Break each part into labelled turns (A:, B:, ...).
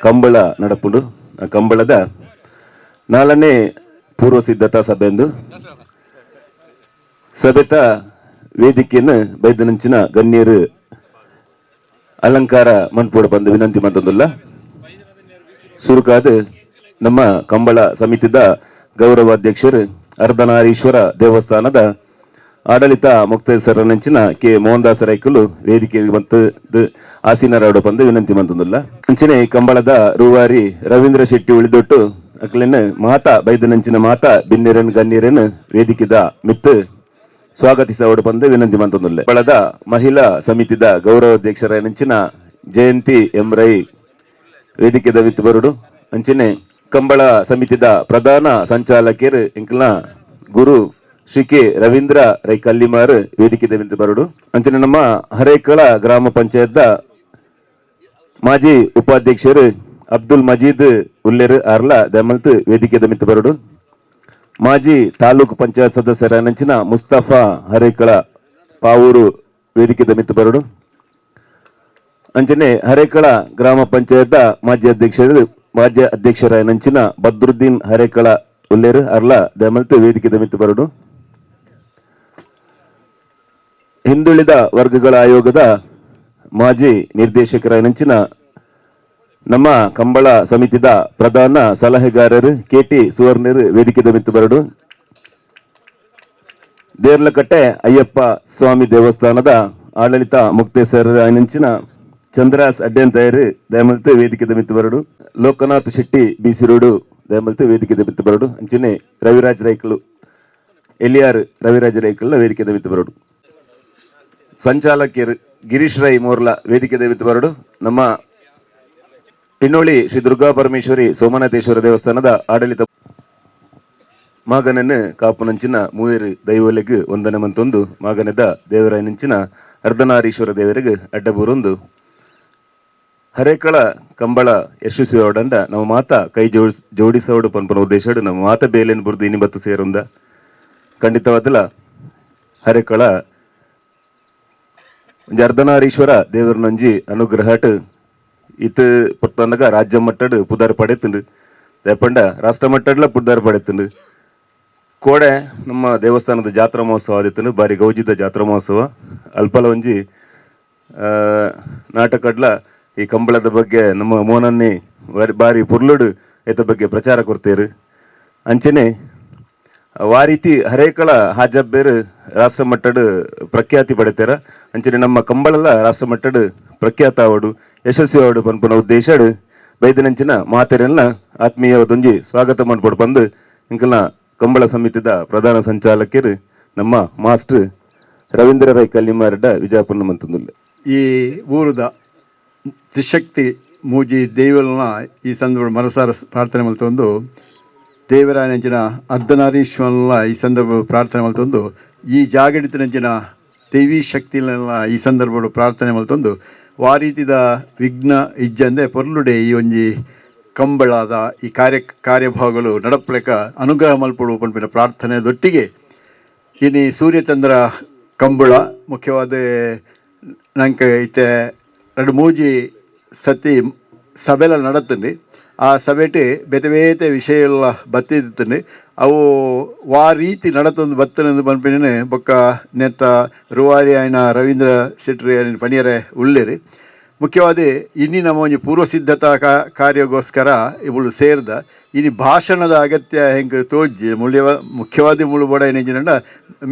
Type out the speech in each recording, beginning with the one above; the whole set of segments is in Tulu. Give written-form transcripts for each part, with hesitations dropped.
A: Kambala ನಡಪುಂಡು. ಆ ಕಂಬಳದ ನಾಲ್ನೇ ಪೂರ್ವ ಸಿದ್ಧತಾ ಸಭೆಂದು ಸಭೆತ ವೇದಿಕೆಯನ್ನು ಬೈದನಂಚಿನ ಗಣ್ಯರು ಅಲಂಕಾರ ಮನ್ಪೋಡು ಬಂದು ವಿನಂತಿ ಮಂತೊಂದುಲ್ಲ. ಸುರುಕಾದ ನಮ್ಮ ಕಂಬಳ ಸಮಿತಿದ ಗೌರವಾಧ್ಯಕ್ಷರು, ಅರ್ಧನಾರೀಶ್ವರ ದೇವಸ್ಥಾನದ ಆಡಳಿತ ಮುಕ್ತೇಸರನಂಚಿನ ಕೆ ಮೋಹನದಾಸ ರೈಕುಲು ವೇದಿಕೆ ಮತ್ತು ಆಸೀನರಾಡು ಬಂದು ವಿನಂತಿ ಮಂತೊಂದುಲ್ಲ. ಅಂಚನೆ ಕಂಬಳದ ರೂವಾರಿ ರವೀಂದ್ರ ಶೆಟ್ಟಿ ಉಳಿದೊಟ್ಟು ಅಕ್ಲೆನ್ ಮಾತಾ ಬೈದನಂಚಿನ ಮಾತಾ ಬಿನ್ನೆರನ್ ಗಣ್ಯರನ್ ವೇದಿಕೆದ ಮಿತ್ತು ಸ್ವಾಗತಿಸವಡು ಬಂದು ವಿನಂತಿ ಮಂತೊಂದುಲ್ಲ. ಕಂಬಳದ ಮಹಿಳಾ ಸಮಿತಿದ ಗೌರವಾಧ್ಯಕ್ಷರ ನಂಚಿನ ಜಯಂತಿ ಎಂ ರೈ ವೇದಿಕೆದ ಮಿತ್ತು ಬರುಡು. ಅಂಚನೆ ಕಂಬಳ ಸಮಿತಿದ ಪ್ರಧಾನ ಸಂಚಾಲಕರು ಎಂಕಲ್ನ ಗುರು ಶ್ರೀ ಕೆ ರವೀಂದ್ರ ರೈ ಕಲ್ಲಿಮಾರ್ ವೇದಿಕೆದ ಮಿತ್ತು ಬರುಡು. ಅಂಚನೆ ನಮ್ಮ ಹರೇಕಳ ಗ್ರಾಮ ಪಂಚಾಯತ್ ಮಾಜಿ ಉಪಾಧ್ಯಕ್ಷರು ಅಬ್ದುಲ್ ಮಜೀದ್ ಉಲ್ಲೇರು ಅರ್ಲ ದಮಲ್ತ್ ವೇದಿಕೆದ ಮಿತ್ತು ಬರುಡು. ಮಾಜಿ ತಾಲೂಕು ಪಂಚಾಯತ್ ಸದಸ್ಯರ ನಂಚಿನ ಮುಸ್ತಫಾ ಹರೇಕಳ ಪಾವೂರು ವೇದಿಕೆದ ಮಿತ್ತು ಬರುಡು. ಅಂಚನೆ ಹರೇಕಳ ಗ್ರಾಮ ಪಂಚಾಯತ್ ಮಾಜಿ ಅಧ್ಯಕ್ಷರ ನಂಚಿನ ಬದ್ರುದ್ದೀನ್ ಹರೇಕಳ ಉಲ್ಲೇರು ಅರ್ಲ ದಮಲ್ತ್ ವೇದಿಕೆದ ಮಿತ್ತು ಬರುಡು. ಹಿಂದುಳಿದ ವರ್ಗಗಳ ಆಯೋಗದ ಮಾಜಿ ನಿರ್ದೇಶಕರ ನಂಚಿನ, ನಮ್ಮ ಕಂಬಳ ಸಮಿತಿದ ಪ್ರಧಾನ ಸಲಹೆಗಾರರು ಕೆಟಿ ಸುವರ್ಣರು ವೇದಿಕೆದ ಮಿತ್ತು ಬರಡು. ದೇರ್ಲಕಟ್ಟೆ ಅಯ್ಯಪ್ಪ ಸ್ವಾಮಿ ದೇವಸ್ಥಾನದ ಆಡಳಿತ ಮುಕ್ತೇಸರ ನಂಚಿನ ಚಂದ್ರಾಸ್ ಅಡ್ಯಂತಯರು ದಯಮಲ್ತು ವೇದಿಕೆದ ಮಿತ್ತು ಬರಡು. ಲೋಕನಾಥ್ ಶೆಟ್ಟಿ ಬಿಸಿ ರೋಡು ದಯಮಲ್ತು ವೇದಿಕೆದ ಮಿತ್ತು ಬರಡು. ಅಂಚನೆ ರವಿರಾಜ್ ರೈಕಲು, ಎಲಿಯಾರ್ ರವಿರಾಜ್ ರೈಕಲ್ ವೇದಿಕೆದ ಮಿತ್ತು ಬರಡು. ಸಂಚಾಲಕಿಯರು ಗಿರೀಶ್ ರೈ ಮೋರ್ಲಾ ವೇದಿಕೆದ ಮಿತ್ತು ಬರಡು. ನಮ್ಮ ಪಿನ್ನೋಳಿ ಶ್ರೀ ದುರ್ಗಾ ಪರಮೇಶ್ವರಿ ಸೋಮನಾಥೇಶ್ವರ ದೇವಸ್ಥಾನದ ಆಡಳಿತ ಮಾಗನನ್ನು ಕಾಪುನಂಚಿನ ಮೂವೇರು ದೈವಲೆಗ್ ವಂದನೆ ಮಂತೊಂದು, ಮಾಗನದ ದೇವರಾಯನಂಚಿನ ಅರ್ಧನಾರೀಶ್ವರ ದೇವರಿಗೆ ಅಡ್ಡಬೂರೊಂದು, ಹರೇಕಳ ಕಂಬಳ ಯಶಸ್ವಿ ನಮ್ಮ ಮಾತ ಕೈ ಜೋಡಿಸೋಡು ಪನ್ಪನ ಉದ್ದೇಶಡು ನಮ್ಮ ಮಾತ ಬೇಲೆನ್ ಬುರ್ದು ಇನಿ ಬತ್ತು ಸೇರುಂದ. ಖಂಡಿತವಾದಲ ಹರೇಕಳ ಒಂಜಿ ಅರ್ಧನಾರೀಶ್ವರ ದೇವರನೊಂಜಿ ಅನುಗ್ರಹಟ್ ಇತ್ ಪೊತ್ತನಗ ರಾಜ್ಯ ಮಟ್ಟಡ್ ಪುದರ್ ಪಡೆತುಂಡು. ದೇಪಂಡ ರಾಷ್ಟ್ರ ಮಟ್ಟಡ್ಲ ಪುದರ್ ಪಡೆತುಂಡು. ಕೋಡೆ ನಮ್ಮ ದೇವಸ್ಥಾನದ ಜಾತ್ರಾ ಮಹೋತ್ಸವ ಆದಿತ್ತುಂಡು. ಬಾರಿ ಗೌಜಿದ ಜಾತ್ರಾ ಮಹೋತ್ಸವ. ಅಲ್ಪಲ ಒಂಜಿ ನಾಟಕಡ್ಲ ಈ ಕಂಬಳದ ಬಗ್ಗೆ ನಮ್ಮ ಮೋನನ್ನಿ ಬಾರಿ ಬಾರಿ ಪುರ್ಲುಡು ಏತ ಬಗ್ಗೆ ಪ್ರಚಾರ ಕೊಡ್ತೇರು. ಅಂಚನೆ ವಾರೀತಿ ಹರೇಕಳ ಹಾಜಬ್ಬೇರು ರಾಷ್ಟ್ರ ಮಟ್ಟಡ್ ಪ್ರಖ್ಯಾತಿ ಪಡೆತಾರ. ಅಂಚನೆ ನಮ್ಮ ಕಂಬಳಲ ರಾಷ್ಟ್ರ ಮಟ್ಟಡ್ ಪ್ರಖ್ಯಾತ ಆವಡು, ಯಶಸ್ವಿ ಆವಡು ಪನ್ಪುನ ಉದ್ದೇಶಡ್ ಬೈದನಂಚಿನ ಮಾತೆರೆಲ್ಲ ಆತ್ಮೀಯವಾದೊಂಜಿ ಸ್ವಾಗತ ಮನ್ಪೊಡು ಬಂದು ಇಂಕಲ್ನ ಕಂಬಳ ಸಮಿತಿದ ಪ್ರಧಾನ ಸಂಚಾಲಕರು ನಮ್ಮ ಮಾಸ್ಟರ್ ರವೀಂದ್ರ ರೈ ಕಲ್ಲಿಮಾರಡ ವಿಜಯಪುರ ಮಂತಂದುಲ್ಲ.
B: ಈ ಊರದ ತ್ರಿಶಕ್ತಿ ಮೂಜಿ ದೇವಲನ ಈ ಸಂದರ್ಭ ಮನಸಾರ ಪ್ರಾರ್ಥನೆ ಮಲ್ತೊಂದು, ದೇವರಾಯನಂಚಿನ ಅರ್ಧನಾರೀಶ್ವರನ ಈ ಸಂದರ್ಭ ಪ್ರಾರ್ಥನೆ ಮಲ್ತೊಂದು, ಈ ಜಾಗಡಿತನಂಚಿನ ದೇವಿ ಶಕ್ತಿಲೆಲ್ಲ ಈ ಸಂದರ್ಭಡು ಪ್ರಾರ್ಥನೆ ಮಲ್ತೊಂದು, ವಾರೀತಿದ ವಿಘ್ನ ಇಜ್ಜಂದೆ ಪೊರ್ಲುಡೆ ಈ ಒಂಜಿ ಕಂಬಳದ ಈ ಕಾರ್ಯಭಾಗಗಳು ನಡಪ್ಲೆಕ ಅನುಗ್ರಹ ಮಲ್ಪೊಡು ಪನ್ಪಿನ ಪ್ರಾರ್ಥನೆ ದೊಟ್ಟಿಗೆ, ಇನಿ ಸೂರ್ಯಚಂದ್ರ ಕಂಬಳ ಮುಖ್ಯವಾದ ನಂಗೆ ಇತ್ತೆ ರಡ್ಡ್ ಮೂಜಿ ಸತಿ ಸಭೆಲ ನಡತ್ಂಡ್. ಆ ಸಭೆಟ್ ಬೇತೆ ಬೇತೆ ವಿಷಯ ಎಲ್ಲ ಬತ್ತಿತ್ತುಂಡು. ಅವು ವಾ ರೀತಿ ನಡತೊಂದು ಬತ್ತನಂದು ಪನ್ಪಿನ ಬೊಕ್ಕ ನೆತ್ತ ರೂವಾರಿ ಆಯಿನ ರವೀಂದ್ರ ಶೆಟ್ಟಿ ಪಣಿಯರೆ ಉಲ್ಲೇರು. ಮುಖ್ಯವಾದ ಇನ್ನಿ ನಮ್ಮ ಒಂಜಿ ಪೂರ್ವ ಸಿದ್ಧತಾ ಕಾರ್ಯಗೋಸ್ಕರ ಇವಳು ಸೇರ್ದ. ಇನಿ ಭಾಷಣದ ಅಗತ್ಯ ಹೆಂಗೆ ತೋಜಿ ಮುಳ್ಯ. ಮುಖ್ಯವಾದ ಮುಳ್ಳು ಬೋಡ ಏನೇಂಜಿನಂಡ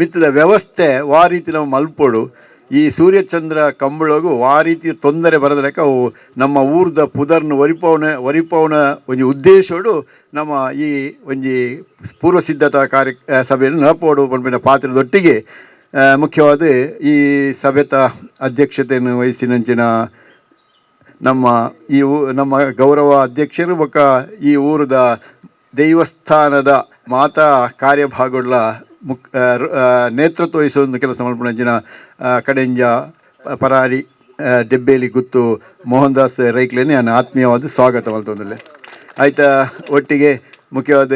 B: ಮಿತ್ತದ ವ್ಯವಸ್ಥೆ ವಾ ರೀತಿ ನಾವು ಮಲ್ಪೊಡು, ಈ ಸೂರ್ಯಚಂದ್ರ ಕಂಬಳಗು ವಾ ರೀತಿ ತೊಂದರೆ ಬರದ ಲೆಕ್ಕ ಅವು ನಮ್ಮ ಊರ್ದ ಪುದರ್ನು ಒರಿಪವನ ಒರಿಪವನ ಒಂಜಿ ಉದ್ದೇಶೋಡು ನಮ್ಮ ಈ ಒಂಜಿ ಪೂರ್ವ ಸಿದ್ಧತಾ ಕಾರ್ಯ ಸಭೆಯನ್ನು ನಡಪೋಡು ಪನ್ಪಿನ ಪಾತ್ರದೊಟ್ಟಿಗೆ, ಮುಖ್ಯವಾದ ಈ ಸಭೆತ ಅಧ್ಯಕ್ಷತೆಯನ್ನು ವಹಿಸಿನಂಚಿನ ನಮ್ಮ ಈ ನಮ್ಮ ಗೌರವ ಅಧ್ಯಕ್ಷರು ಬೊಕ್ಕ ಈ ಊರದ ದೇವಸ್ಥಾನದ ಮಾತಾ ಕಾರ್ಯಭಾಗಗಳ ಮುಕ್ ನೇತೃತ್ವ ವಹಿಸುವ ಒಂದು ಕೆಲಸ ಮಲ್ಪುನಂಚಿನ ಕಡೆಂಜ ಪರಾರಿ ಡೆಬ್ಬೇಲಿ ಗುತ್ತು ಮೋಹನ್ ದಾಸ್ ರೈಕ್ಲೇನೆ ನಾನು ಆತ್ಮೀಯವಾದ ಸ್ವಾಗತ ಮಲ್ತೊಂದುಲ್ಲೆ. ಆಯ್ತಾ ಒಟ್ಟಿಗೆ ಮುಖ್ಯವಾದ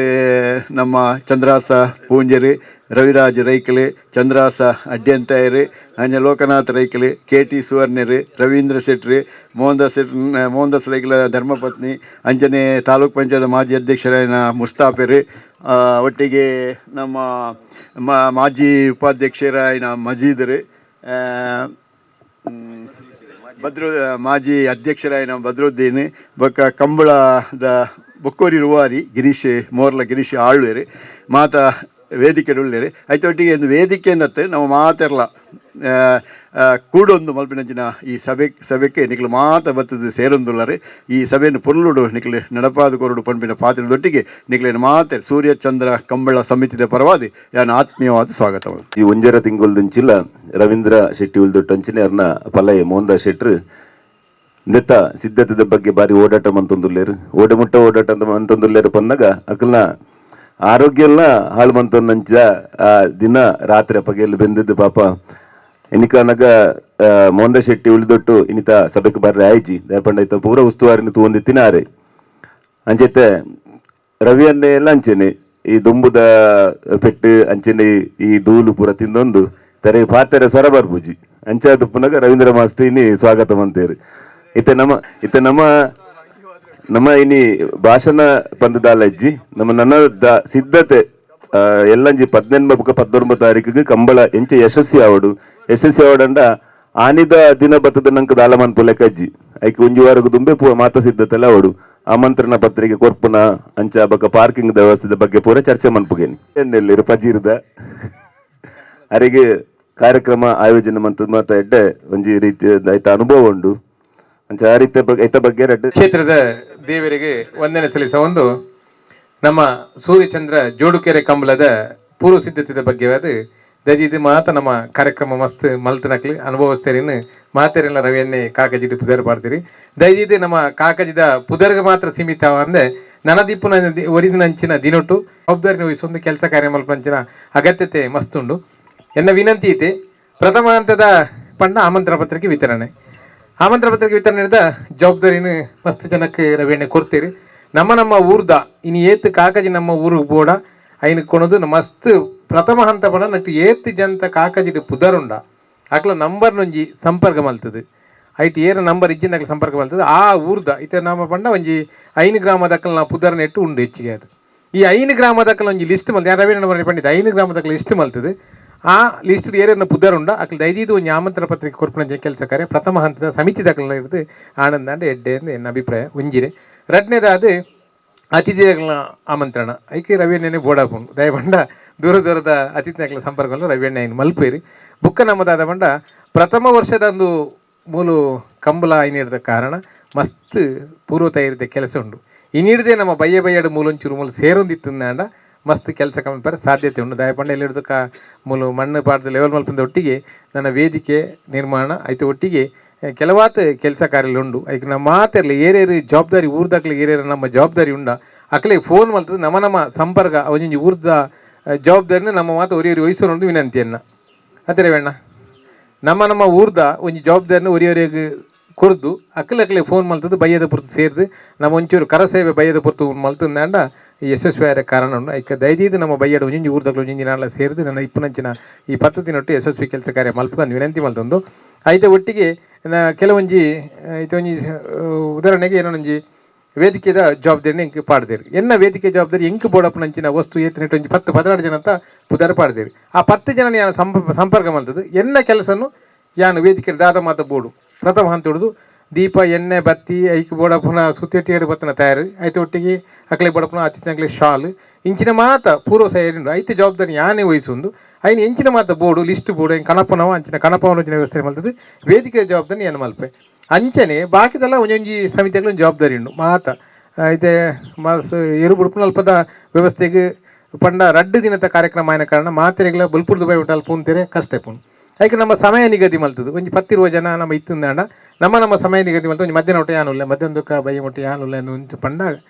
B: ನಮ್ಮ ಚಂದ್ರಾಸ ಪೂಂಜರು Raviraj ರೈಕಲೆ, ಚಂದ್ರಾಸ ಅಡ್ಯಂತಾಯರು, ಅಂಚ ಲೋಕನಾಥ್ ರೈಕಲೆ, ಕೆ ಟಿ ಸುವರ್ಣರು, ರವೀಂದ್ರ ಶೆಟ್ರು, ಮೋಹನ್ದಾಸ್ ಶೆಟ್ರು, ಮೋಹನ್ದಾಸ್ ರೈಕಲ ಧರ್ಮಪತ್ನಿ, ಅಂಚನೆ ತಾಲೂಕ್ ಪಂಚಾಯತ್ ಮಾಜಿ ಅಧ್ಯಕ್ಷರಾದ ಮುಸ್ತಾಫೆರು, ಒಟ್ಟಿಗೆ ನಮ್ಮ ಮಾಜಿ ಉಪಾಧ್ಯಕ್ಷರಾಯಿನ ಮಜೀದರು, ಬದ್ರು ಮಾಜಿ ಅಧ್ಯಕ್ಷರಾಯಿನ ಬದ್ರುದ್ದೀನ್, ಬೊಕ್ಕ ಕಂಬಳದ ಬೊಕ್ಕೋರಿ ರೂವಾರಿ ಗಿರೀಶ್ ಮೋರ್ಲ ಗಿರೀಶ್ ಆಳ್ವೇರು ಮಾತ ವೇದಿಕೆ ಉಳ್ಳೇರು. ಐತೊಟ್ಟಿಗೆ ಒಂದು ವೇದಿಕೆ ಅನ್ನತ್ತೆ ನಾವು ಮಾತೆರ್ಲ ಕೂಡೊಂದು ಮಲ್ಪಿನಂಚಿನ ಈ ಸಭೆ ಸಭೆಗೆ ನಿಕ್ಲು ಮಾತ ಬತ್ತದ ಸೇರೊಂದುಲ್ಲರು. ಈ ಸಭೆಯನ್ನು ಪೊರ್ಲುಡು ನಿಕ್ಲು ನಡಪಾದ ಕೊರಡು ಪನ್ಪಿನ ಪಾತ್ರದೊಟ್ಟಿಗೆ ನಿಕ್ಲೇನ ಮಾತೆ ಸೂರ್ಯಚಂದ್ರ ಕಂಬಳ ಸಮಿತಿದ ಪರವಾದಿ ಯಾನ್ ಆತ್ಮೀಯವಾದ ಸ್ವಾಗತ.
A: ಈ ಒಂಜರ ತಿಂಗೊಲ್ದಿಂಚಿಲ್ಲ ರವೀಂದ್ರ ಶೆಟ್ಟಿ ಉಲ್ದೊಟ್ಟಂಚಿನ ಅರ್ನ ಪಲಯ ಮೋಹನ್ದಾಸ್ ಶೆಟ್ರು ನೆತ್ತ ಸಿದ್ಧತೆದ ಬಗ್ಗೆ ಬಾರಿ ಓಡಾಟ ಮಂತೊಂದುಲ್ಲೇರು. ಓಡೆ ಮುಟ್ಟ ಓಡಾಟ ಅಂತ ಮಂತೊಂದುಲ್ಲೇರು ಪನ್ನಗ ಅಕಲ್ನ ಆರೋಗ್ಯ ಎಲ್ಲ ಹಾಳು ಮಂತೊಂದಂಚ. ಆ ದಿನ ರಾತ್ರಿ ಪಗೆಯಲ್ಲಿ ಬೆಂದಿದ್ದು ಪಾಪ. ಇನಿಕನಗ ಮೋಹನ್ದಾಸ್ ಶೆಟ್ಟಿ ಉಳಿದೊಟ್ಟು ಇನ್ನಿತ ಸಭೆಗೆ ಬರ್ರೆ ಆಯ್ಜಿ ದಯಪಂಡ ಪೂರ ಉಸ್ತುವಾರಿನ ತೂವೊಂದಿತ್ತಿನಾರೆ. ಅಂಚೆತ್ತೆ ರವಿ ಅನ್ನೆ ಎಲ್ಲ ಅಂಚೆನೆ ಈ ದುಂಬುದ ಪೆಟ್ಟು, ಅಂಚೆನೆ ಈ ಧೂಳು ಪೂರ ತಿಂದೊಂದು ತೆರೆ ಪಾತೆರೆ ಸ್ವರ ಬರ್ಪುಜಿ. ಅಂಚಾದ ಪುನಗ ರವೀಂದ್ರ ಮಾಸ್ತಿನಿ ಸ್ವಾಗತ ಮಂತೇರು. ಇತ್ತೆ ನಮ್ಮ ನಮ್ಮ ಇನಿ ಭಾಷಣ ಪಂದದಾಲಜ್ಜಿ ನಮ್ಮ ನನ್ನ ಸಿದ್ಧತೆ ಎಲ್ಲಂಜಿ 18 ಬುಕ್ಕ 19 ತಾರೀಕಿಗೆ ಕಂಬಳ ಎಂಚ ಯಶಸ್ವಿ ಆವಡು. ಯಶಸ್ವಿ ಆವಡಂಡ ಆನಿದ ದಿನ ಬತ್ತದ ನಂಕ ದಾಲಮನ್ ಪುಲೆಕಜ್ಜಿ. ಐಕ್ ಒಂಜಿ ವಾರಗ್ ದುಂಬೆ ಪೂ ಮಾತ ಸಿದ್ಧತೆಲ್ಲ ಅವಡು. ಆಮಂತ್ರಣ ಪತ್ರಿಕೆ ಕೊರ್ಪುನ ಅಂಚ ಬೊಕ್ಕ ಪಾರ್ಕಿಂಗ್ ವ್ಯವಸ್ಥೆದ ಬಗ್ಗೆ ಪೂರ ಚರ್ಚೆ ಮನ್ಪುಗೇನಿ. ಎಣ್ಣೆಲ್ಲಿರು ಪಜೀರ್ದ ಅರೆಗೆ ಕಾರ್ಯಕ್ರಮ ಆಯೋಜನೆ ಮಂತದ ಮಾತ ಎಡ್ಡೆ ಒಂಜಿ ರೀತಿಯ ಐತ ಅನುಭವ ಉಂಡು. ಅಂಚ ಆ ರೀತಿಯ ಬಗ್ಗೆ ಐತ ಬಗ್ಗೆ ರಡ್ಡ್
C: ಕ್ಷೇತ್ರದ ದೇವರಿಗೆ ವಂದನೆ ಸಲ್ಲಿಸುವ ಒಂದು ನಮ್ಮ ಸೂರ್ಯಚಂದ್ರ ಜೋಡುಕೆರೆ ಕಂಬಳದ ಪೂರ್ವ ಸಿದ್ಧತೆದ ಬಗ್ಗೆ ಅದು ದಯದೀದು ಮಾತ ನಮ್ಮ ಕಾರ್ಯಕ್ರಮ ಮಸ್ತ್ ಮಲ್ತನಕ್ಲಿ ಅನುಭವಿಸ್ತೇರಿನ ಮಾತೆರೆಲ್ಲ ರವಿಯನ್ನೇ ಕಾಕಜಿದ ಪುದರ್ ಪಾಡ್ತೀರಿ. ದಯದೀದು ನಮ್ಮ ಕಾಕಜಿದ ಪುದರ್ಗೆ ಮಾತ್ರ ಸೀಮಿತ ಅಂದ್ರೆ ನನದಿಪ್ಪುನ ಒರಿದಿನ ಅಂಚಿನ ದಿನೊಟ್ಟು ಜವಾಬ್ದಾರಿ ವಹಿಸೊಂದು ಕೆಲಸ ಕಾರ್ಯ ಮಲ್ಪಂಚಿನ ಅಗತ್ಯತೆ ಮಸ್ತುಂಡು ಎನ್ನ ವಿನಂತಿ ಐತೆ. ಪ್ರಥಮ ಹಂತದ ಪಂಡ ಆಮಂತ್ರಣ ಪತ್ರಿಕೆ ವಿತರಣೆ. ಆಮಂತ್ರಣ ಪತ್ರಿಕೆ ವಿತರಣೆ ಜವಾಬ್ದಾರಿನ ಮಸ್ತ್ ಜನಕ್ಕೆ ರವಿಯಣ್ಣೆ ಕೊಡ್ತೀರಿ. ನಮ್ಮ ನಮ್ಮ ಊರ್ದ ಇನ್ನು ಏತ್ ಕಾಕಜಿ ನಮ್ಮ ಊರು ಬೋಡ ಐನ್ ಕೊಣದು ಮಸ್ತ್ ಪ್ರಥಮ ಹಂತ ಪಂಡ ನಟ್ಟು ಏತ್ ಜಂತ ಕಾಕಜಿಡ್ ಪುದರುಂಡ ಅಕ್ಲ ನಂಬರ್ ನೊಂಜಿ ಸಂಪರ್ಕ ಮಲ್ತದೆ. ಐಟ್ ಏರ ನಂಬರ್ ಇಜ್ಜಿನ ಅಕ್ಲ ಸಂಪರ್ಕ ಮಲ್ತದೆ. ಆ ಊರ್ದ ಇತ್ತೆ ನಮ್ಮ ಪಂಡ ಒಂಜಿ ಐನು ಗ್ರಾಮದಕ್ಕಲ್ ನಾ ಪುದರ್ ನೆಟ್ಟು ಉಂಡು ಹೆಚ್ಚಿಗೆ. ಅದು ಈ ಐನು ಗ್ರಾಮದಕ್ಕಲ್ ಒಂಜಿ ಲಿಸ್ಟ್ ಮಲ್ತ ಯಾರು ರವೀಂದ್ರ ಪಂಡಿತ ಐನು ಗ್ರಾಮದಕ್ಕಲ್ ಲಿಸ್ಟ್ ಮಲ್ತದೆ. ಆ ಲಿಸ್ಟ್ ಏರೇನ ಪುದರ್ ಉಂಡ ಅಕ್ಲ ದೈದೀದು ಒಂಜಿ ಆಮಂತ್ರಣ ಪತ್ರಿಕೆ ಕೊರ್ಪುನ ಕೆಲಸ ಕಾರ್ಯ ಪ್ರಥಮ ಹಂತದ ಸಮಿತಿ ದಾಖಲೆ ಇರ್ದು ಆನಂದ ಅಂಡ್ ಎಡ್ಡೆ ಅಂತ ಎನ್ನ ಅಭಿಪ್ರಾಯ ಒಂಜಿರೆ. ರಡ್ನೇದಾದ ಅತಿಥಿಗಳ ಆಮಂತ್ರಣ. ಐಕೆ ರವಿಯಣ್ಣನೇ ಬೋಡಾಪುಂಡು. ದಯಪಂಡ ದೂರ ದೂರದ ಅತಿಥಿಗಳ ಸಂಪರ್ಕ ರವಿಯಣ್ಣ ಐನ್ ಮಲ್ಪೇರಿ. ಬುಕ್ಕ ನಮ್ಮದಾದ ಪಂಡ ಪ್ರಥಮ ವರ್ಷದ ಒಂದು ಮೂಲು ಕಂಬಳ ಐನಿಡ್ದ ಕಾರಣ ಮಸ್ತ್ ಪೂರ್ವ ತಯಾರಿದ ಕೆಲಸ ಉಂಡು. ಇನ್ನಿಡ್ದೆ ನಮ್ಮ ಬಯ್ಯ ಬಯ್ಯಡು ಮೂಲೊಂಚೂರು ಮೂಲು ಸೇರೊಂದಿತ್ತು ಮಸ್ತ್ ಕೆಲಸ ಕಮ್ಮಿ ಸಾಧ್ಯತೆ ಉಂಡು. ದಯಪಂಡ ಎಲ್ಲಿ ಕ ಮೂಲು ಮಣ್ಣು ಪಾಡ್ದ ಲೆವೆಲ್ ಮಲ್ಪಂದ ಒಟ್ಟಿಗೆ ನನ್ನ ವೇದಿಕೆ ನಿರ್ಮಾಣ ಆಯ್ತು. ಒಟ್ಟಿಗೆ ಕೆಲವಾತ್ ಕೆಲಸ ಕಾರ್ಯಗಳು ಉಂಡು. ಐಕ್ ನಮ್ಮ ಮಾತಿರಲಿ ಏರೇರು ಜವಾಬ್ದಾರಿ ಊರ್ದಾಕ್ಲಿ ಏರೇರು ನಮ್ಮ ಜವಾಬ್ದಾರಿ ಉಂಡ ಅಕ್ಲೆ ಫೋನ್ ಮಲ್ತದ ನಮ್ಮ ನಮ್ಮ ಸಂಪರ್ಕ ಒಂಜೊಂಜಿ ಊರ್ದ ಜವಾಬ್ದಾರಿನ ನಮ್ಮ ಮಾತು ಒರಿಯರಿ ವಹಿಸೋಣ ವಿನಂತಿಯನ್ನ ಅದೇ ವೇಣ. ನಮ್ಮ ನಮ್ಮ ಊರ್ದ ಒಂಜಿ ಜವಾಬ್ದಾರಿನ ಒರಿಯೊರಿಗೆ ಕೊರ್ದು ಅಕ್ಲೆ ಅಕ್ಲೆ ಫೋನ್ ಮಲ್ತದ್ದು ಬಯ್ಯದ ಪುರ್ತು ಸೇರ್ದು ನಮ್ಮ ಒಂಚೂರು ಕರಸೇವೆ ಬಯ್ಯದ ಪುರ್ತು ಮಲ್ತಂದಾಂಡ ಯಶಸ್ವಿ ಆದ ಕಾರಣ ಉಂಡು. ಐಕ ದಯದೀದು ನಮ್ಮ ಬಯ್ಯಡ ಒಂಜೊಂಜಿ ಊರ್ದಕ್ಲು ಒಂಜೊಂಜಿ ನಾಳ ಸೇರ್ದು ನನ್ನ ಇಪ್ಪನಂಚಿನ ಈ ಪದ್ಧತಿನೊಟ್ಟು ಯಶಸ್ವಿ ಕೆಲಸ ಕಾರ್ಯ ಮಲ್ಪುಗಂದು ವಿನಂತಿ ಮಲ್ತೊಂದು. ಐತ ಒಟ್ಟಿಗೆ ಕೆಲವೊಂಜಿ ಐತ ಒಂಜಿ ಉದಾಹರಣೆಗೆ ಏನೊಂಜಿ ವೇದಿಕೆದ ಜವಾಬ್ದಾರಿನ ಎಂಕ್ ಪಾಡ್ದೇರು. ಎನ್ನ ವೇದಿಕೆ ಜವಾಬ್ದಾರಿ ಎಂಕ್ ಬೋಡಪ್ಪನಂಚಿನ ವಸ್ತು ಏತ್ನೆಟ್ ಒಂಜಿ 10 12 ಜನ ಅಂತ ಪುದಾರ ಪಾಡ್ದೇರು. ಆ 10 ಜನ ಯಾನ್ ಸಂಪರ್ಕ ಮಲ್ತದ್ದು ಎನ್ನ ಕೆಲಸನು ಯಾನ್ ವೇದಿಕೆ ದಾದ ಮಾತ ಬೋಡು. ಪ್ರಥಮ ಹಂತ ಹಿಡಿದು ದೀಪ, ಎಣ್ಣೆ ಬತ್ತಿ, ಐಕ್ ಬೋಡಪ್ಪನ ಸುತ್ತೆಟ್ಟಿಯಡು ಬತ್ತನ ತಯಾರು ಐತ ಒಟ್ಟಿಗೆ ಅಕ್ಲೆ ಬೋಡಪ್ಪನ ಅತಿಥಿ ಶಾಲ್ ಇಂಚಿನ ಮಾತ ಪೂರ್ವ ಸೈಡ್ ಐತ ಜವಾಬ್ದಾರಿ ಯಾನೇ ವಹಿಸೊಂದು ಐನ್ ಎಂಚಿನ ಮಾತ board list board ಐನ್ ಕಣಪನವ ಅಂಚಿನ ಕಣಪವನ ವ್ಯವಸ್ಥೆ ಮಲ್ತದ್ದು ವೇದಿಕೆ ಜವಾಬ್ದಾರಿ ಏನು ಮಲ್ಪೆ. ಅಂಚನೆ ಬಾಕಿದೆಲ್ಲ ಒಂಜೊಂಜಿ ಸಮಿತಿಗಳು ಜವಾಬ್ದಾರಿ ಉಂಡು ಮಾತ. ಐತೆ ಮಾಸ್ ಎರು ಬುಡ್ಪುನಲ್ಪದ ವ್ಯವಸ್ಥೆಗೆ ಪಂಡ ರಡ್ಡು ದಿನದ ಕಾರ್ಯಕ್ರಮ ಆಯ್ನ ಕಾರಣ ಮಾತೆರೆಗಳ ಬಲ್ಪುರ್ದು ಬೈ ಉಂಟು ಪೂಂತೇರೆ ಕಷ್ಟ ಪುಣ್. ಐಕೆ ನಮ್ಮ ಸಮಯ ನಿಗದಿ ಮಲ್ತದು ಒಂಜಿ ಪತ್ತಿರುವ ಜನ ನಮ್ಮ ಇತ್ತಂದಾಂಡ ನಮ್ಮ ನಮ್ಮ ಸಮಯ ನಿಗದಿ ಮಲ್ತು ಒಂಜಿ ಮಧ್ಯಾಹ್ನ ಒಟ್ಟು ಯಾನುಲ್ಲ ಮಧ್ಯಾಹ್ನ ಬೈ ಒಟ್ಟು ಯಾನುಲ್ಲ ಒಂಜಿ ಪಂಡ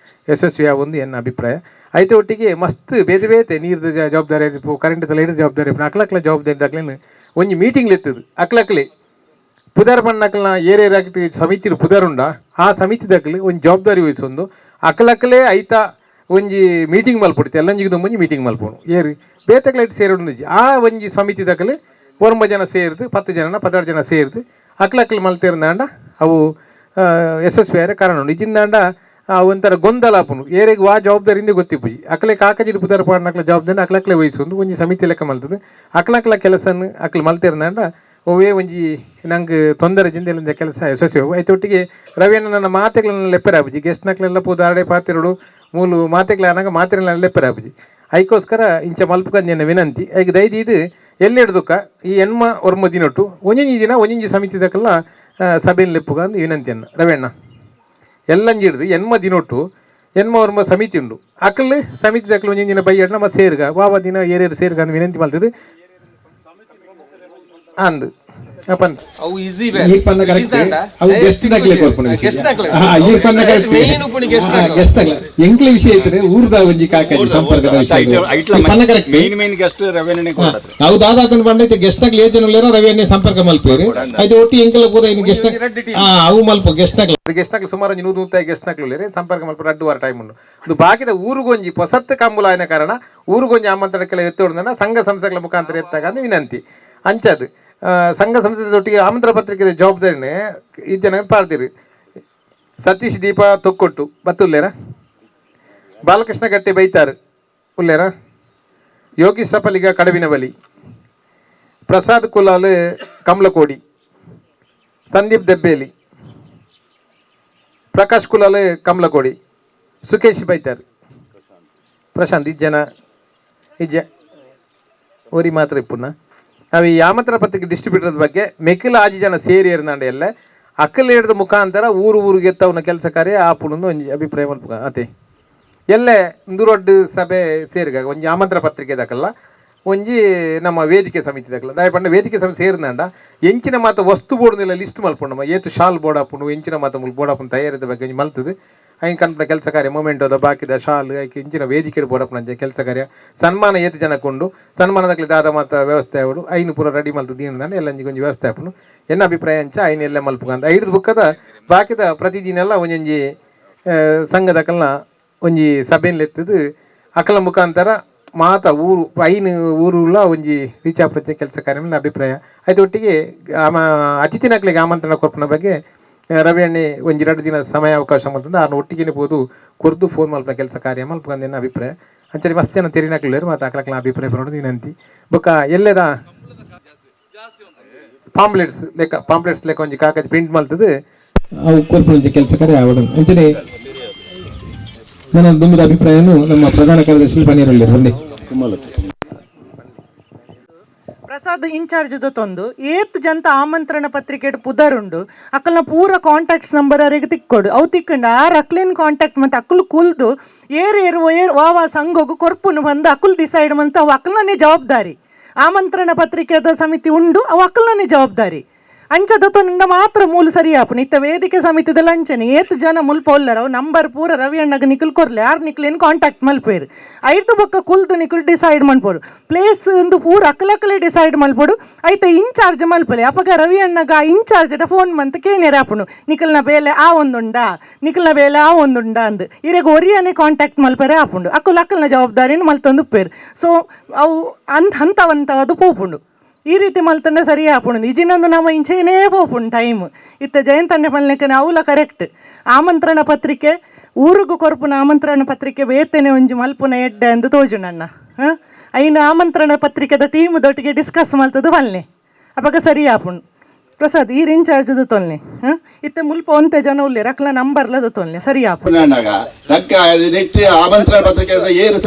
C: ಯಶಸ್ವಿ ಒಂದು ಎನ್ನ ಅಭಿಪ್ರಾಯ. ಐತೆ ಒಟ್ಟಿಗೆ ಮಸ್ತ್ ಬೇತೆ ಬೇತೆ ನೀರ್ದ ಜವಾಬ್ದಾರಿ, ಕರೆಂಟ್ ಲೈಟ್ ಜವಾಬ್ದಾರಿ, ಅಕ್ಲಕ್ಲ ಜವಾಬ್ದಾರಿ ದಾಕ್ಲೇನು ಒಂಜಿ ಮೀಟಿಂಗ್ ಇತ್ತದು. ಅಕ್ಲಕ್ಲೆ ಪುದರ್ ಬಣ್ಣಕ್ಲನ ಏರೇರಾಗಿ ಸಮಿತಿ ಪುದರುಂಡ ಆ ಸಮಿತಿ ದಕ್ಲು ಒಂದು ಜವಾಬ್ದಾರಿ ವಹಿಸೊಂದು ಅಕ್ಲಕ್ಲೆ ಐತ. ಒಂಜಿ ಮೀಟಿಂಗ್ ಮಲ್ಪೊಡಿತ್ತು ಎಲ್ಲಂಜಿಗೆ ಒಂಜಿ ಮೀಟಿಂಗ್ ಮಲ್ಪೋನು ಏರು ಬೇತೆಕ್ಲೈಟ್ ಸೇರೋಡು ಆ ಒಂಜಿ ಸಮಿತಿ ದಕಲು 9 ಜನ ಸೇರ್ದು 10 ಜನ 16 ಜನ ಸೇರ್ದು ಅಕ್ಲಕ್ಲು ಮಲ್ತಿರ್ನಾಂಡ ಅವು ಯಶಸ್ವಿ ಆಯ್ರೆ ಕಾರಣ ಉಂಡು. ಇಜಿಂದಾಂಡ ಒಂಥರ ಗೊಂದಲ ಆಪುಂಡು ಏರೆಗ್ ವಾ ಜವಾಬ್ದಾರಿಯಿಂದ ಗೊತ್ತಿಪ್ಪುಜಿ ಅಕ್ಲೆ ಕಾಕಜಿಡ್ ಪುದರ್ ಪಾಡ್ನಕ್ಲ ಜವಾಬ್ದಾರಿ ಅಕ್ಲಕ್ಲೆ ವಹಿಸೊಂದು ಒಂಜಿ ಸಮಿತಿ ಲೆಕ್ಕ ಮಲ್ತದೆ ಅಕ್ಲಕ್ಲ ಕೆಲಸನ್ ಅಕ್ಲು ಮಲ್ತಿರ್ನಾಂಡ ಒವೇ ಒಂಜಿ ನಂಗೆ ತೊಂದರೆ ಜಿಂದೆಲಿಂದ ಕೆಲಸ ಯಶಸ್ವಿ ಐತೊಟ್ಟಿಗೆ ರವಿಯಣ್ಣ ನನ್ನ ಮಾತೆಗಳನ್ನ ಲೆಪ್ಪೆರಾಪುಜಿ ಗೆಸ್ಟ್ ನಕ್ಲೆಲ್ಲ ಪೂದಾಡೆ ಪಾತಿರುಡು ಮೂಲು ಮಾತೆಗಳ ಅನಾಗ ಮಾತೆಗಳನ್ನ ಲೆಪ್ಪೆರಾಪುಜಿ ಐಕೋಸ್ಕರ ಇಂಚ ಮಲ್ಪುಕಂಜನ ವಿನಂತಿ. ಐಕ್ ದಯದೀದು ಇದು ಎಲ್ಲೆಡ್ದುಕ್ಕ ಈ ಎನ್ಮ ಒರ್ಮ ದಿನೊಟ್ಟು ಒಂಜೊಂಜಿ ದಿನ ಒಂಜೊಂಜಿ ಸಮಿತಿ ದಕ್ಕೆಲ್ಲ ಸಭೆಯಲ್ಲಿ ಲೆಪ್ಪುಗ ಅಂದ್ ವಿನಂತಿಯನ್ನ ರವಿಯಣ್ಣ. ಎಲ್ಲಂಜಿ ಹಿಡ್ದು ಎನ್ಮ ದಿನೊಟ್ಟು ಎನ್ಮ ಒರ್ಮ ಸಮಿತಿ ಉಂಡು ಅಕಲ್ ಸಮಿತಿ ದಕ್ಕಲು ಒಂಜೊಂಜಿ ದಿನ ಬೈಯಡ್ ನಮ್ಮ ಸೇರ್ಗ ವಾವ ದಿನ ಏರೇರು ಸೇರ್ಗ ಅಂದ್ ವಿನಂತಿ ಮಲ್ತದೆ ಅಂದ್ ಅಪನ್
D: ಅವು ಈಸಿ
E: ಈ ಪನ್ನ ಕರೆಕ್ಟ್. ಅವು ಗೆಸ್ಟ್ ನಕ್ಲೆ ಕೊರ್ಪುನ ವಿಷಯ.
D: ಗೆಸ್ಟ್ ನಕ್ಲೆ.
E: ಈ ಪನ್ನ ಕರೆಕ್ಟ್.
D: ಮೇನ್ ಉಪ್ಪುನಿ ಗೆಸ್ಟ್ ನಕ್ಲೆ.
E: ಗೆಸ್ಟ್ ನಕ್ಲೆ. ಎಂಕ್ಲೆ ವಿಷಯ ಇದ್ರೆ ಊರ್ದ ಒಂಜಿ ಕಾಕಾಜಿ ಸಂಪರ್ಕದ ವಿಷಯ ಇದು. ಈ ಪನ್ನ correct.
F: Main main guest ರವೆನೇ ಕೊಡತ್ರಿ.
E: ಅವು ದಾದಾತನ ಬಂಡೈತೆ ಗೆಸ್ಟ್ ನಕ್ಲೆ ಏ ಜನ ಉಲ್ಲೇರೋ ರವಿಯನ್ನೇ ಸಂಪರ್ಕ ಮಲ್ಪೇರು. ಐತೆ ಒಟ್ಟು ಎಂಕಲ ಪೂರ ಇನ್ನು ಗೆಸ್ಟ್ ಅವು ಮಲ್ಪ ಗೆಸ್ಟ್ ನಕ್ಲೆ.
C: ಗೆಸ್ಟ್ ನಕ್ಲು ಸುಮಾರು ಒಂಜಿ ನೂದು ನೂತಾಯಿ ಗೆಸ್ಟ್ ನಕ್ಲು ಉಲ್ಲೇರಿ ಸಂಪರ್ಕ ಮಲ್ಪ ರಡ್ಡು ವಾರ ಟೈಮ್ ಉಂಡು. ಇದು ಬಾಕಿದ ಊರುಗೊಂಜಿ ಪೊಸತ್ತು ಕಂಬುಲ ಆಯ್ನ ಕಾರಣ ಊರುಗೊಂಜಿ ಆಮಂತ್ರಣಕ್ಕೆಲ್ಲ ಎತ್ತೋಡ್ದನ ಸಂಘ ಸಂಸ್ಥೆಗಳ ಮುಖಾಂತರ ಎತ್ತಾಗ ಅಂದ್ ವಿನಂತಿ. ಅಂಚದು ಸಂಘ ಸಂಸ್ಥೆದೊಟ್ಟಿಗೆ ಆಮಂತ್ರಣ ಪತ್ರಿಕೆದ ಜವಾಬ್ದಾರಿನೇ ಈ ಜನ ಪಾಡ್ದಿರಿ. ಸತೀಶ್ ದೀಪ ತೊಕ್ಕೊಟ್ಟು ಬತ್ತುಲ್ಲೇರ, ಬಾಲಕೃಷ್ಣ ಗಟ್ಟಿ ಬೈತಾರು ಉಲ್ಲೇರ, ಯೋಗೀಶ್ ಸಪಲಿಗ ಕಡವಿನ ಬಲಿ, ಪ್ರಸಾದ್ ಕುಲಾಲ್ ಕಮಲಕೋಡಿ, ಸಂದೀಪ್ ದೆಬ್ಬೇಲಿ, ಪ್ರಕಾಶ್ ಕುಲಾಲ್ ಕಮಲಕೋಡಿ, ಸುಕೇಶ್ ಬೈತಾರ್, ಪ್ರಶಾಂತ್ ಇಜ್ಜನ ಇಜ್ಜ ಓರಿ ಮಾತ್ರ ಇಪ್ಪುನ. ಅವು ಈ ಆಮಂತ್ರಣ ಪತ್ರಿಕೆ ಡಿಸ್ಟ್ರಿಬ್ಯೂಟರ್ ಬಗ್ಗೆ ಮೆಕ್ಕಿಲ ಆಜಿ ಜನ ಸೇರಿ ಇರ್ನಾಂಡ ಎಲ್ಲ ಅಕ್ಕಲ್ ಹಿಡ್ದ ಮುಖಾಂತರ ಊರು ಊರಿಗೆ ಎತ್ತವನ ಕೆಲಸ ಕಾರ್ಯ ಆಪುಣಂದು ಒಂಜಿ ಅಭಿಪ್ರಾಯ ಮಲ್ಪುಗ ಅತೆ. ಎಲ್ಲೆ ದೊಡ್ಡ ಸಭೆ ಸೇರ್ಗ ಒಂಜಿ ಆಮಂತ್ರಣ ಪತ್ರಿಕೆ ದಕಲ್ಲ ಒಂಜಿ ನಮ್ಮ ವೇದಿಕೆ ಸಮಿತಿ ದಕಲ್ಲ ದಾಯ ಪಂಡ ವೇದಿಕೆ ಸಮಿತಿ ಸೇರಿನಾಂಡ ಎಂಚಿನ ಮಾತ ವಸ್ತು ಬೋರ್ಡ್ನೆಲ್ಲ ಲಿಸ್ಟ್ ಮಲ್ಪುಂಡು ನಮ್ಮ ಏತು ಶಾಲ್ ಬೋರ್ಡ್ ಆಪುಂಡು ಎಂಚಿನ ಮಾತ ಮುಲ್ ಬೋರ್ಡ್ ಆಪುಂಡು ತಯಾರಿದ ಬಗ್ಗೆ ಒಂಜಿ ಮಲ್ತದು ಐನ್ ಕನ್ಪುನ ಕೆಲಸ ಕಾರ್ಯ ಮೊಮೆಂಟ್ ಅದ ಬಾಕಿದ ಶಾಲ್ ಐಕ್ ಇಂಚಿನ ವೇದಿಕೆ ಬೋರ್ಡ್ ಆಪುನ ಕೆಲಸ ಕಾರ್ಯ ಸನ್ಮಾನ ಏತು ಜನಕ್ಕುಂಡು ಸನ್ಮಾನದಕ್ಲೆ ದಾದ ಮಾತ ವ್ಯವಸ್ಥೆ ಆವಡು ಐನು ಪೂರ ರೆಡಿ ಮಲ್ತು ದೀನ ಎಲ್ಲ ಒಂಜಿ ಒಂಜಿ ವ್ಯವಸ್ಥೆ ಆಪುಂಡು. ಎನ್ನ ಅಭಿಪ್ರಾಯ ಅಂಚ ಐನ್ ಎಲ್ಲ ಮಲ್ಪುಗ ಅಂತ ಐದು ಬುಕ್ಕದ ಬಾಕಿದ ಪ್ರತಿದಿನ ಎಲ್ಲ ಒಂಜೊಂಜಿ ಸಂಘದಕಲ್ನ ಒಂಜಿ ಸಭೆಯಲ್ಲಿ ಎತ್ತದು ಅಕಲ ಮುಖಾಂತರ ಮಾತ ಊರು ಐನು ಊರುಲ ಒಂಜಿ ರೀಚ್ ಆಪುನ ಕೆಲಸ ಕಾರ್ಯ ಅಭಿಪ್ರಾಯ. ಐತ ಒಟ್ಟಿಗೆ ಅತಿಥಿನಕ್ಲೆಗ್ ಆಮಂತ್ರಣ ಕೊರ್ಪುನ ಬಗ್ಗೆ ರವಿ ಅಣ್ಣೆ ಒಂಜಿ 2 ದಿನ ಸಮಯ ಅವಕಾಶ ಮಲ್ತಂದು ಆರ್ನ ಒಟ್ಟಿಗೆ ಪೋದು ಕೊರ್ದು ಫೋನ್ ಮಲ್ಪುನ ಕೆಲಸ ಕಾರ್ಯ ಮಲ್ಪುಗಂದು ಎನ್ನ ಅಭಿಪ್ರಾಯ. ಅಂಚನೆ ಮಸ್ತ್ ಜನ ತೆರಿನಕ್ಲು ಮಾತ ಅಕ್ಲಕ್ಲ ಅಭಿಪ್ರಾಯ ಪನೊಡು ವಿನಂತಿ. ಬೊಕ್ಕ ಎಲ್ಲೆದ ಪಾಂಪ್ಲೆಟ್ಸ್ ಲೆಕ್ಕ ಪಾಂಪ್ಲೆಟ್ಸ್ ಲೆಕ್ಕ ಒಂಜಿ ಕಾಗಜ್ ಪ್ರಿಂಟ್ ಮಲ್ತದು
E: ಅವು ಕೊರ್ಪುನ ಕೆಲಸ ಕಾರ್ಯ ಆವಡು. ಅಂಚನೆ ನನ್ನ ದುಂಬುದ ಅಭಿಪ್ರಾಯನು ನಮ್ಮ ಪ್ರಧಾನ ಕಾರ್ಯದರ್ಶಿ ಪನ್ನೀರಲ್ಲಿ ಬನ್ನಿ.
G: ಪ್ರಸಾದ್ ಇನ್ಚಾರ್ಜ್ ತೊಂದು ಏತ್ ಜಂತ ಆಮಂತ್ರಣ ಪತ್ರಿಕೆ ಪುದರುಂಡು ಅಕ್ಕಲ್ನ ಪೂರ ಕಾಂಟ್ಯಾಕ್ಟ್ಸ್ ನಂಬರ್ ಅರೆಗ್ ತಿಕ್ಕೊಡು ಅವು ತಿಕ್ಕಂಡ ಆರ್ ಅಕ್ಲೇನ್ ಕಾಂಟ್ಯಾಕ್ಟ್ ಮತ್ತೆ ಅಕ್ಕಲು ಕುಲ್ದು ಏರು ಏರು ಏರ್ ವಾ ವಾ ಸಂಘಗು ಕೊರ್ಪುನು ಬಂದು ಅಕ್ಕಲು ಡಿಸೈಡ್ ಮಂತ ಅವು ಅಕ್ಕಲ್ನೇ ಜವಾಬ್ದಾರಿ. ಆಮಂತ್ರಣ ಪತ್ರಿಕೆದ ಸಮಿತಿ ಉಂಡು ಅವು ಅಕ್ಕಲ್ನೇ ಜವಾಬ್ದಾರಿ. ಅಂಚದ ತೊಂಡ ಮಾತ್ರ ಮೂಲ ಸರಿ ಆಪುನು. ಇತ್ತ ವೇದಿಕೆ ಸಮಿತಿದ ಅಂಚನೆ ಏತ್ ಜನ ಮುಲ್ಪ ಒಲ್ಲರ ಅವು ನಂಬರ್ ಪೂರ ರವಿ ಅಣ್ಣಗ ನಿಕುಲ್ ಕೊರ್ಲೆ ಆರ್ ನಿಕ್ಲೇನ್ ಕಾಂಟ್ಯಾಕ್ಟ್ ಮಲ್ಪೇರು ಐತು ಬೊಕ್ಕ ಕುಲ್ದು ನಿಕುಲ್ ಡಿಸೈಡ್ ಮಲ್ಪೊಡು ಪ್ಲೇಸ್ ಒಂದು ಪೂರ ಅಕ್ಕಲಕ್ಕಲೆ ಡಿಸೈಡ್ ಮಲ್ಪೊಡು ಐತ ಇನ್ಚಾರ್ಜ್ ಮಲ್ಪಲೆ ಅಪಗ ರವಿ ಅಣ್ಣಗ ಇನ್ಚಾರ್ಜ್ ಫೋನ್ ಮಂತ್ ಕೇನೇರ ಆಪುನು ನಿಕಲ್ನ ಬೇಲೆ ಆ ಒಂದುಂಡಾ ನಿಕಲ್ನ ಬೇಲೆ ಆ ಒಂದುಂಡಾ ಅಂದ್ ಇರೆಗ್ ಒರಿಯನೆ ಕಾಂಟ್ಯಾಕ್ಟ್ ಮಲ್ಪರೆ ಆಪುಂಡು ಅಕ್ಕುಲ್ ಅಕ್ಕಲ್ನ ಜವಾಬ್ದಾರಿನ ಮಲ್ತೊಂದು ಉಪ್ಪೇರು. ಸೊ ಅವು ಅಂತ್ ಹಂತವಂತವದು ಪೋಪುಂಡು ಈ ರೀತಿ ಮಲ್ತಂಡ ಸರಿ ಆಪುಂಡು. ಇಜಿನಂದು ನಮ್ಮ ಇಂಚೆನೇ ಪೋಪುಂಡು ಟೈಮ್ ಇತ್ತ ಜಯಂತಣ್ಣೆ ಪನ್ಲೆಕ್ಕನೆ ಅವುಲ ಕರೆಕ್ಟ್. ಆಮಂತ್ರಣ ಪತ್ರಿಕೆ ಊರುಗು ಕೊರ್ಪುನ ಆಮಂತ್ರಣ ಪತ್ರಿಕೆ ಬೇತನೆ ಒಂಜಿ ಮಲ್ಪುನ ಎಡ್ಡೆ ಅಂದು ತೋಜುನಣ್ಣ. ಐನ ಆಮಂತ್ರಣ ಪತ್ರಿಕೆದ ಟೀಮ್ ದೊಟ್ಟಿಗೆ ಡಿಸ್ಕಸ್ ಮಲ್ತದು ಬಲ್ನೆ ಅಪಗ ಸರಿ ಆಪುಂಡು. ಪ್ರಸಾದ್ ಈರ್ ಇನ್ಚಾರ್ಜ್ ತೊಲ್ನೆ ಇತ್ತೆ ಮುಲ್ಪ ಒಂತೆ ಜನ ಉಲ್ಲೇರ್ ಅಕ್ಲ ನಂಬರ್ಲದ ತೊಲ್ನೆ ಸರಿ ಆಪುಂಡು.
H: ರಕ್ಕ ನೆಟ್ಟಿ ಆಮಂತ್ರಣ ಪತ್ರಿಕೆ ಏರು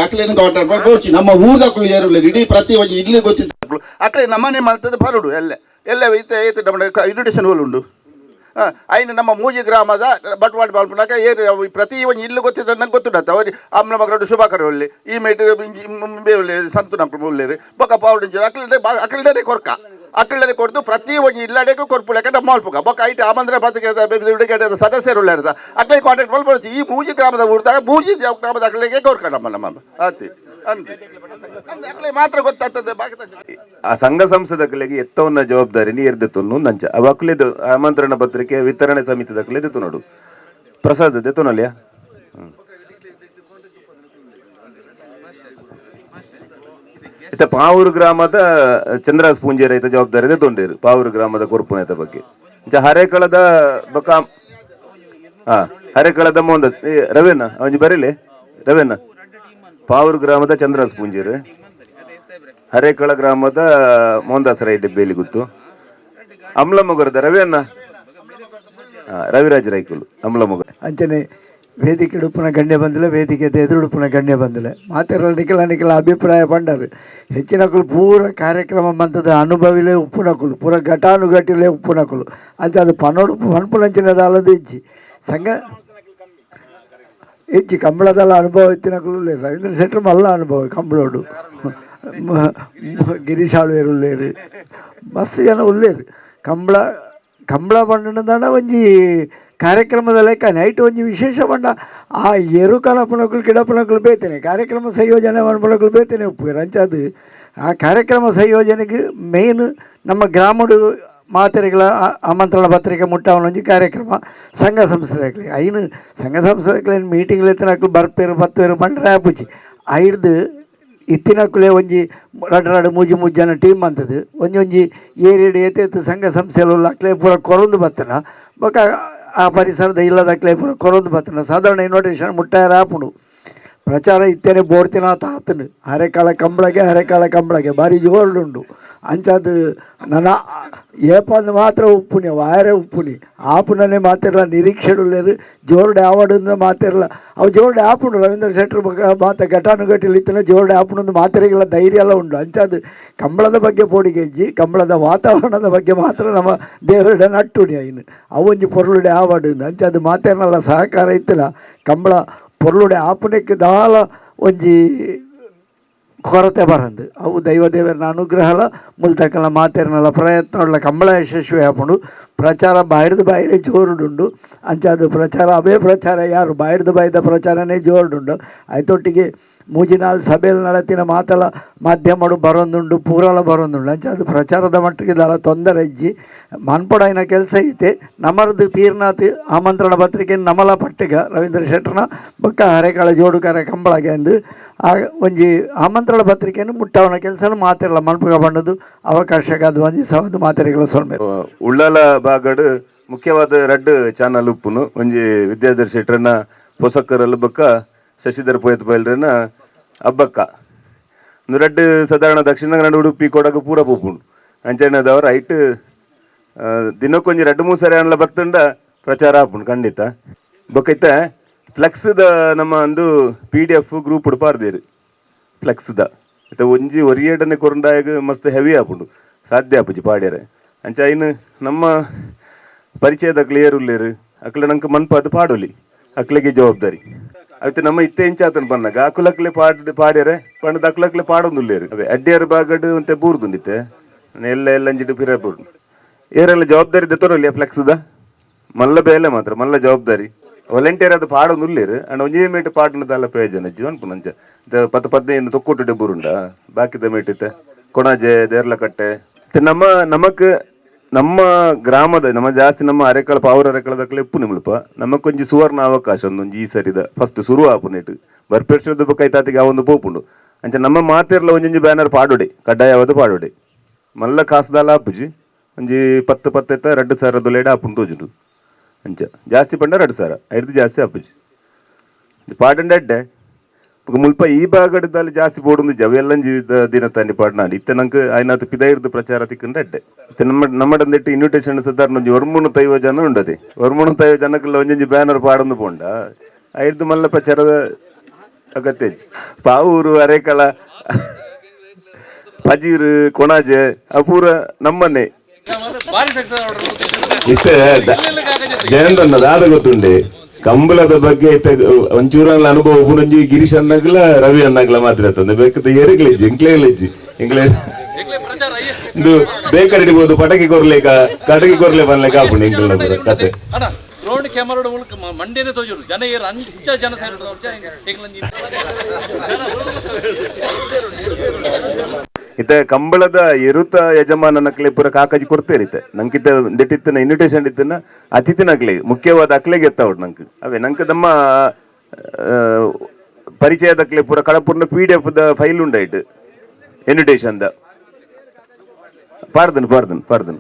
H: ಅಕ್ಲೇನು ಕಾಂಟ್ಯಾಕ್ಟ್ ಬೋಚಿ ನಮ್ಮ ಊರ್ದಕ್ಕಲು ಏರುಲ್ಲ ಇಡೀ ಪ್ರತಿ ಒಂಜಿ ಇಲ್ಲಿ ಗೊತ್ತಿತ್ತು
A: ಅಕ್ಲೆ ನಮ್ಮನೆ ಮಲ್ತದ ಬರುಡು ಎಲ್ಲ ಎಲ್ಲ ಇತ್ತೆ ಏತ್ ನಮ್ಮ ಇನ್ವಿಟೇಷನ್ ಹೋಲ್ ಉಂಡು. ಐನು ನಮ್ಮ ಮೂಜಿ ಗ್ರಾಮದ ಬಟ್ವಾಡ್ ಬಾಲ್ಪುನಾಕ ಏರು ಅವು ಪ್ರತಿ ಒಂಜಿ ಇಲ್ಲು ಗೊತ್ತಿದ್ದ ನಂಗೆ ಗೊತ್ತುಂಡತ್ತ ಅವ್ರಿ ಅಮ್ಮನ ಮಗಡು ಶುಭಾಕರ ಒಳ್ಳೆ ಈ ಮೇಟ್ ಒಳ್ಳೆ ಸಂತು ನಮ್ಮ ಒಳ್ಳೇರು ಬೊಕ್ಕ ಪಾವುಡು ಅಕ್ಲಡೆ ಅಕ್ಲಡೆ ಕೊರ್ಕ ಅಕ್ಲಡೆ ಕೊರ್ದು ಪ್ರತಿ ಒಂಜಿ ಇಲ್ಲಡೆಗೂ ಕೊರ್ಪುಲೆಕ ನಮ್ಮ ಮಲ್ಪುಗ ಬೊಕ್ಕ ಐಟ್ ಆಮಂತ್ರ ಪತ್ರಿಕೆ ಸದಸ್ಯರು ಉಳ್ಳೇರ್ದ ಅಕ್ಲೆ ಕಾಂಟ್ಯಾಕ್ಟ್ ಮಲ್ಪೊಡ್ಚಿ ಈ ಮೂಜಿ ಗ್ರಾಮದ ಊರ್ದಾಗ ಮೂಜಿ ಗ್ರಾಮದ ಅಕ್ಲೆಗೆ ಕೊರ್ಕ ನಮ್ಮ ನಮ್ಮ ಆತಿ ಅಂತೆ ಅಕ್ಲೆ ಮಾತ್ರ ಗೊತ್ತಾಗ್ತದೆ ಬಾಕಿ ಆ ಸಂಘ ಸಂಸ್ಥೆದಕ್ಕಲಿಗೆ ಎತ್ತವನ್ನ ಜವಾಬ್ದಾರಿ ನೀರ್ದೆತ್ತು ನಂಚ ಅವ ಅಕ್ಲೇದು ಆಮಂತ್ರಣ ಪತ್ರಿಕೆ ವಿತರಣೆ ಸಮಿತಿ ದಕ್ಕಲೇದು ನೋಡು ಪ್ರಸಾದ್ ದೆತ್ತೊನಲ್ಯಾ. ಇತ್ತ ಪಾವೂರು ಗ್ರಾಮದ ಚಂದ್ರಾಸ್ ಪೂಂಜೆ ರೈತ ಜವಾಬ್ದಾರಿ ಇದೆ ತೊಂಡೇರು ಪಾವೂರು ಗ್ರಾಮದ ಕೊರ್ಪುನೇತ ಬಗ್ಗೆ. ಇಂಚ ಹರೇಕಳದ ಬೊಕ ಹರೇಕಳದ ಮೋಂದ ರವೇನ ಒಂಜಿ ಬರೀಲಿ ರವೇನ. ಪಾವೂರು ಗ್ರಾಮದ ಚಂದ್ರಾಸ್ ಪೂಂಜೇರು, ಹರೇಕಳ ಗ್ರಾಮದ ಮೋಹನ್ದಾಸ್ ರೈ ಡಿಬ್ಬೇಲಿ ಗುತ್ತು, ಅಮ್ಲಮೊಗರದ ರವಿಯನ್ನ, ರವಿರಾಜ್ ರೈಕುಲು ಅಮ್ಲಮೊಗರ.
D: ಅಂಚನೆ ವೇದಿಕೆ ಉಡುಪುನ ಗಣ್ಯ ಬಂದಿಲ್ಲ, ವೇದಿಕೆ ಎದುರುಡುಪುನ ಗಣ್ಯ ಬಂದಿಲ್ಲ. ಮಾತೆಲ್ಲ ನಿಖಲ ನಿಖಲ ಅಭಿಪ್ರಾಯ ಪಂಡರು. ಹೆಚ್ಚಿನಕುಲು ಪೂರ ಕಾರ್ಯಕ್ರಮ ಮಂತದ ಅನುಭವಿಲೇ ಉಪ್ಪುನಕುಲು, ಪೂರ ಘಟಾನುಘಟಿಲೇ ಉಪ್ಪುನಕುಲು. ಅಂಚ ಅದು ಪನೋಡು ಪನ್ಪುನಂಚಿನ ಇಜ್ಜಿ ಸಂಘ ಇಜ್ಜಿ. ಕಂಬಳದಲ್ಲ ಅನುಭವ ಇತ್ತಿನಕುಲು ರವೀಂದ್ರ ಶೆಟ್ಟರು ಮಲ್ಲ ಅನುಭವ ಕಂಬಳೋಡು, ಗಿರೀಶ್ ಆಳ್ವೇರು ಉಲ್ಲೇರು, ಮಸ್ತ್ ಜನ ಉಲ್ಲೇರು. ಕಂಬಳ ಕಂಬಳ ಪಂಡನ ಒಂಜಿ ಕಾರ್ಯಕ್ರಮದ ಲೆಕ್ಕ ನೈಟ್ ಒಂಜಿ ವಿಶೇಷ ಪಂಡ ಆ ಎರು ಕನಪುನಕುಲು ಕಿಡಪುನಕುಲು ಬೇತೇನೆ, ಕಾರ್ಯಕ್ರಮ ಸಂಯೋಜನೆ ಮನ್ಪುನಕುಲು ಬೇತೇನೆ ಉಪ್ಪು. ಅಂಚಾದು ಆ ಕಾರ್ಯಕ್ರಮ ಸಂಯೋಜನೆಗೆ ಮೇನ್ ನಮ್ಮ ಗ್ರಾಮಡು ಮಾತೆರೆಗಳ ಆಮಂತ್ರಣ ಪತ್ರಿಕೆ ಮುಟ್ಟಾವನ ಒಂಜಿ ಕಾರ್ಯಕ್ರಮ. ಸಂಘ ಸಂಸ್ಥೆದಕ್ಲೆ ಐನು ಸಂಘ ಸಂಸ್ಥೆದಕ್ಲೆ ಮೀಟಿಂಗ್ ಎತ್ತಿನಕ್ಲು ಬರ್ಪೇರು ಬತ್ತೇರು ಪಂಡ್ರೆ ಆಪುಜಿ. ಐಡ್ದು ಇತ್ತಿನಕ್ಕುಲೇ ಒಂಜಿ ರಡ್ಡು ರಡ್ಡು ಮೂಜಿ ಮೂಜಿ ಜನ ಟೀಮ್ ಅಂತದು ಒಂಜಿ ಒಂಜಿ ಏರಿಯಡ್ ಏತೇತು ಸಂಘ ಸಂಸ್ಥೆಲು ಅಕ್ಲೆ ಪೂರ ಕೊರೊಂದು ಬತ್ತನ. ಬೊಕ ಆ ಪರಿಸರದ ಇಲ್ಲದಕ್ಲೆ ಪೂರ ಕೊರೊಂದು ಬತ್ತನ. ಸಾಧಾರಣ ಇನ್ವಿಟೇಷನ್ ಮುಟ್ಟಾರ ಆಪುಂಡು. ಪ್ರಚಾರ ಇತ್ತೇನೆ ಬೋಡ್ತಿನ ತಾತನು ಹರೆಕಾಳ ಕಂಬಳಗೆ, ಹರೆಕಾಳ ಕಂಬಳಗೆ ಭಾರಿ ಜೋರುಡುಂಡು. ಅಂಚಾದು ನನ್ನ ಏಪಂದು ಮಾತ್ರ ಉಪ್ಪುನಿ ವಾಯರೆ ಉಪ್ಪುನಿ ಆಪುನನೆ ಮಾತಿರಲ್ಲ. ನಿರೀಕ್ಷೆಡುಲ್ಲೇರು ಜೋರುಡೆ ಆವಡುಂದು ಮಾತಿರಲ್ಲ. ಅವು ಜೋರುಡೆ ಆಪುಂಡು. ರವೀಂದ್ರ ಶೆಟ್ಟರು ಮಾತ ಘಟಾನುಘಟಿಲಿ ಇತ್ತಿನ ಜೋರುಡೆ ಆಪುಂಡು ಮಾತೆರೆಗಳ ಧೈರ್ಯ ಎಲ್ಲ ಉಂಡು. ಅಂಚಾದು ಕಂಬಳದ ಬಗ್ಗೆ ಪೋಡಿಗೆಜ್ಜಿ, ಕಂಬಳದ ವಾತಾವರಣದ ಬಗ್ಗೆ ಮಾತ್ರ ನಮ್ಮ ದೇವರುಡೆ ನಟ್ಟುಡಿ ಐನು ಅವೊಂಜಿ ಪೊರ್ಲುಡೆ ಆವಡು. ಅಂಚಾದು ಮಾತೇನಲ್ಲ ಸಹಕಾರ ಇತ್ತಿಲ್ಲ ಕಂಬಳ ಪೊರ್ಲುಡೆ ಆಪುನೆಕ್ ದಾಲ ಒಂಜಿ ಕೊರತೆ ಬರಂದು. ಅವು ದೈವ ದೇವರನ ಅನುಗ್ರಹಲ ಮುಲ್ತಕಲ ಮಾತೆರ್ನಲ ಪ್ರಯತ್ನ ಉಳ್ಳ ಕಂಬಳ ಯಶಸ್ವಿ ಆಪುಂಡು. ಪ್ರಚಾರ ಬಾಯಿಡ್ದು ಬಾಯಿಡೆ ಜೋರುಡುಂಡು. ಅಂಚಾದು ಪ್ರಚಾರ ಅವೇ ಪ್ರಚಾರ ಯಾರು ಬಾಯಿಡ್ದು ಬಾಯ್ದ ಪ್ರಚಾರನೇ ಜೋರುಡುಂಡು. ಐತೊಟ್ಟಿಗೆ ಮೂಜಿ ನಾಲ್ ಸಭೆಯಲ್ಲಿ ನಡತಿನ ಮಾತಲ ಮಾಧ್ಯಮಡು ಬರೋದುಂಡು, ಪೂರಲ ಬರೋದುಂಡು. ಅಂಚಾದು ಪ್ರಚಾರದ ಮಟ್ಟಿಗೆ ದಾಲ ತೊಂದರೆ ಇಜ್ಜಿ. ಮನ್ಪೊಡಾಯಿನ ಕೆಲಸ ಐತೆ. ನಮರ್ದು ತೀರ್ನಾಥ್ ಆಮಂತ್ರಣ ಪತ್ರಿಕೆ ನಮಲ ಪಟ್ಟಿಗ ರವೀಂದ್ರ ಶೆಟ್ಟರ್ನ ಬೊಕ್ಕ ಹರೆಕಾಳ ಜೋಡುಕರೆ ಕಂಬಳಗೆ ಅಂದು ಆ ಒಂಜಿ ಆಮಂತ್ರಣ ಪತ್ರಿಕೆಯನ್ನು ಮುಟ್ಟಾವನ ಕೆಲಸ ಮಾತಿರಲ್ಲ ಮನ್ಪುಗ ಬಂಡದು ಅವಕಾಶಕ್ಕೆ ಅದು ಒಂಜಿ ಸವದು ಮಾತೆರೆಗಳ ಸೊಲ್ಮೆ.
A: ಉಳ್ಳಾಲ ಭಾಗಡ್ ಮುಖ್ಯವಾದ ರಡ್ಡ್ ಚಾನಲ್ ಉಪ್ಪುನು. ಒಂಜಿ ವಿದ್ಯಾಧರ್ ಶೆಟ್ಟರ್ನ ಪೊಸಕ್ಕರಲ್, ಬೊಕ್ಕ ಶಶಿಧರ್ ಪೋಯತ್ ಬೈಲ್ರನ ಅಬ್ಬಕ್ಕ. ರಡ್ಡ್ ಸಾಧಾರಣ ದಕ್ಷಿಣ ಕನ್ನಡ, ಉಡುಪಿ, ಕೊಡಗು ಪೂರ ಪೋಪುಂಡು. ಅಂಚೆನದವರ ಐಟ್ ದಿನಕ್ಕೊಂಜಿ ರಡ್ಡು ಮೂರು ಸರಿ ಅನ್ಲ ಬತ್ತುಂಡ ಪ್ರಚಾರ ಆಪುಂಡು ಖಂಡಿತ. ಬೊಕ್ಕ ಇತ್ತೆ ಫ್ಲೆಕ್ಸ್ ದ ನಮ್ಮ ಒಂದು PDF group ಪಾರ್ದೇರು. Flex the ಇತ್ತೆ ಒಂಜಿ ಒರಿಯೇಡನೆ ಕೊರಂಡಾಯಗ ಮಸ್ತ್ ಹೆವಿ ಆಪುಂಡು, ಸಾಧ್ಯ ಆಪುಜಿ ಪಾಡ್ಯರೆ. ಅಂಚ ಐನ್ ನಮ್ಮ ಪರಿಚಯದ ಕ್ಲಿಯರ್ ಉಲ್ಲೇರು ಅಕ್ಲೆ ನಂಗೆ ಮನ್ಪಾದ್ ಪಾಡೊಲಿ, ಅಕ್ಲೆಗೆ ಜವಾಬ್ದಾರಿ. ಐತೆ ನಮ್ಮ ಇತ್ತೆ ಇಂಚಾತನ್ ಬನ್ನಗ ಅಕುಲಕ್ಲೆ ಪಾಡ್ ಪಾಡ್ಯರೆ ಪಂಡದ ಅಕ್ಲಕ್ಲೆ ಪಾಡೊಂದುಲ್ಲೇರು. ಅವೇ ಅಡ್ಡಿಯರ್ ಬಾಗಡ್ ಅಂತೆ ಬೂರ್ದುಂಡಿತ್ತೆ ಎಲ್ಲ ಎಲ್ಲ ಅಂಜಿಡು ಪಿರ ಬೂರ್ದು. ಏರೆಲ್ಲ ಜವಾಬ್ದಾರಿ ದೆತ್ತೊರಲಿ ಫ್ಲೆಕ್ಸ್ the ಮಲ್ಲ ಬೇಲೆ ಮಾತ್ರ ಮಲ್ಲ ಜವಾಬ್ದಾರಿ. ವಾಲಂಟಿಯರ್ ಅದು ಪಾಡೊಂದುಲ್ಲೇರು ಅಂಡ್ ಒಂಜೇ ಮೇಟ್ ಪಾಡನದಲ್ಲ ಪ್ರಯೋಜನ ಜೀವನ್ ಪುನಂಚ 10 15 ತೊಕ್ಕೊಟ್ಟು ಬೂರುಂಡ ಬಾಕಿದ ಮೇಟಿತ್ತೆ ಕೊಣಾಜೆ ದೇರ್ಲಕಟ್ಟೆ. ನಮ್ಮ ನಮಕ್ ನಮ್ಮ ಗ್ರಾಮದ ನಮ್ಮ ಜಾಸ್ತಿ ನಮ್ಮ ಅರೆಕಳ ಪಾವರ ಅರೆಕಳದಕ್ಕಲೆ ಉಪ್ಪು ನಿಮ್ಲುಪ. ನಮಕೊಂಜಿ ಸುವರ್ಣ ಅವಕಾಶ ಒಂದೊಂಜಿ ಈ ಸರಿದ ಫಸ್ಟ್ ಸುರು ಆಪುನೆಟ್ ಬರ್ಪೇರ್ಷದ ಕೈತಾತಿಗೆ ಆ ಒಂದು ಪೋಪುಂಡು. ಅಂಚ ನಮ್ಮ ಮಾತಿರ್ಲ ಒಂಜೊಂಜಿ ಬ್ಯಾನರ್ ಪಾಡೋಡೆ, ಕಡ್ಡಾಯವಾದ ಪಾಡೋಡೆ. ಮಲ್ಲ ಕಾಸ್ದಾಲ ಆಪುಜಿ, ಒಂಜಿ ಪತ್ತು ಪತ್ತೆತ್ತ 2000 ಲೇಡ ಆಪುಂಡು ತೋಜುಂಡು. ಅಂಚ ಜಾಸ್ತಿ ಪಂಡ 2000 ಐದು ಜಾಸ್ತಿ ಆಪುಜಿ. ಪಾಡಂಡ ಅಡ್ಡೆ ಮುಲ್ಪ ಈ ಭಾಗದಲ್ಲಿ ಜಾಸ್ತಿ ಬೋಡುಂದು ಜವೆಲ್ಲಂಜಿ ದಿನ ತಾನಿ ಪಾಡ್ನಾಡಿ. ಇತ್ತೆ ನಂಗೆ ಆಯ್ನಾತ್ ಪಿದೈರ್ದು ಪ್ರಚಾರ ತಿಕ್ಕಂಡ ಅಡ್ಡೆ. ಇತ್ತೆ ನಮ್ಮ ನಮ್ಮಡಂದಿಟ್ಟು ಇನ್ವಿಟೇಷನ್ ಸಾಧಾರಣ ಒಂಜಿ ಒರ್ಮುನು ತೈವ ಜನ ಉಂಡದೆ. ಒರ್ಮುನು ತೈವ ಜನಕ್ಕೆಲ್ಲ ಒಂಜೊಂಜಿ ಬ್ಯಾನರ್ ಪಾಡೊಂದು ಪೋಂಡ ಐದು ಮಲ್ಲ ಪ್ರಚಾರದ ಅಗತ್ಯ ಇಜ್ಜಿ. ಪಾವೂರು, ಅರೇಕಳ, ಪಜೀರು, ಕೊಣಾಜೆ ಅಪೂರ ನಮ್ಮನೆ. ಇತ್ತೆ ಜಯಂತಣ್ಣ ದಾದ ಗೊತ್ತುಂಡೆ, ಕಂಬಳದ ಬಗ್ಗೆ ಇತ್ತೆ ಒಂಚೂರಲ್ಲ ಅನುಭವ ಒಂಜಿ ಗಿರೀಶ್ ಅಣ್ಣಗ್ಲ ರವಿ ಅಣ್ಣಗ್ಲ ಮಾತ್ರ ಇರ್ತದೆ. ಬೇಕಾದ ಏರಿಗ್ಲಿಜ್ಜಿ, ಎಂಕ್ಲೇಲಿಜ್ಜಿ. ಎಂಕ್ಲೆ ಇದು ಬೇಕರಿ ಇಡ್ಬೋದು, ಪಟಕಿ ಕೊರ್ಲೇಕ ಕಟಕಿ ಕೊರ್ಲೆ ಬನ್ಲೇಕ ಆಪುಂಡು ಎಂಕ್ಲೆನ ಕತೆ.
I: ಡ್ರೋನ್ ಕ್ಯಾಮರಾ ಮೂಲಕ ಮಂಡ್ಯನೇ ತೋಜರು ಜನ ಏರು ಅಂಚ ಜನ ಸೇರು.
A: ಇತ್ತೆ ಕಂಬಳದ ಎರುತ ಯಜಮಾನನಕ್ಲೆ ಪೂರ ಕಾಕಾಜಿ ಕೊಡ್ತೇರಿತ್ತೆ. ನಂಕಿತ್ತ ದೆಟ್ಟಿತ್ತನ ಇನ್ವಿಟೇಷನ್ ಇತ್ತನ ಅತಿಥಿನಕ್ಲೆ ಮುಖ್ಯವಾದ ಅಕ್ಲೆಗೆ ಎತ್ತಾವಡ್ ನಂಕ್. ಅವೇ ನಂಕ್ ನಮ್ಮ ಪರಿಚಯದಕ್ಲೆ ಪೂರ ಕಡಪೂರ್ಣ PDF the file ಉಂಡಾಯ್ತು. Invitation the ಪಾರ್ದನ್ ಪಾರ್ದನ್ ಪಾರ್ದನ್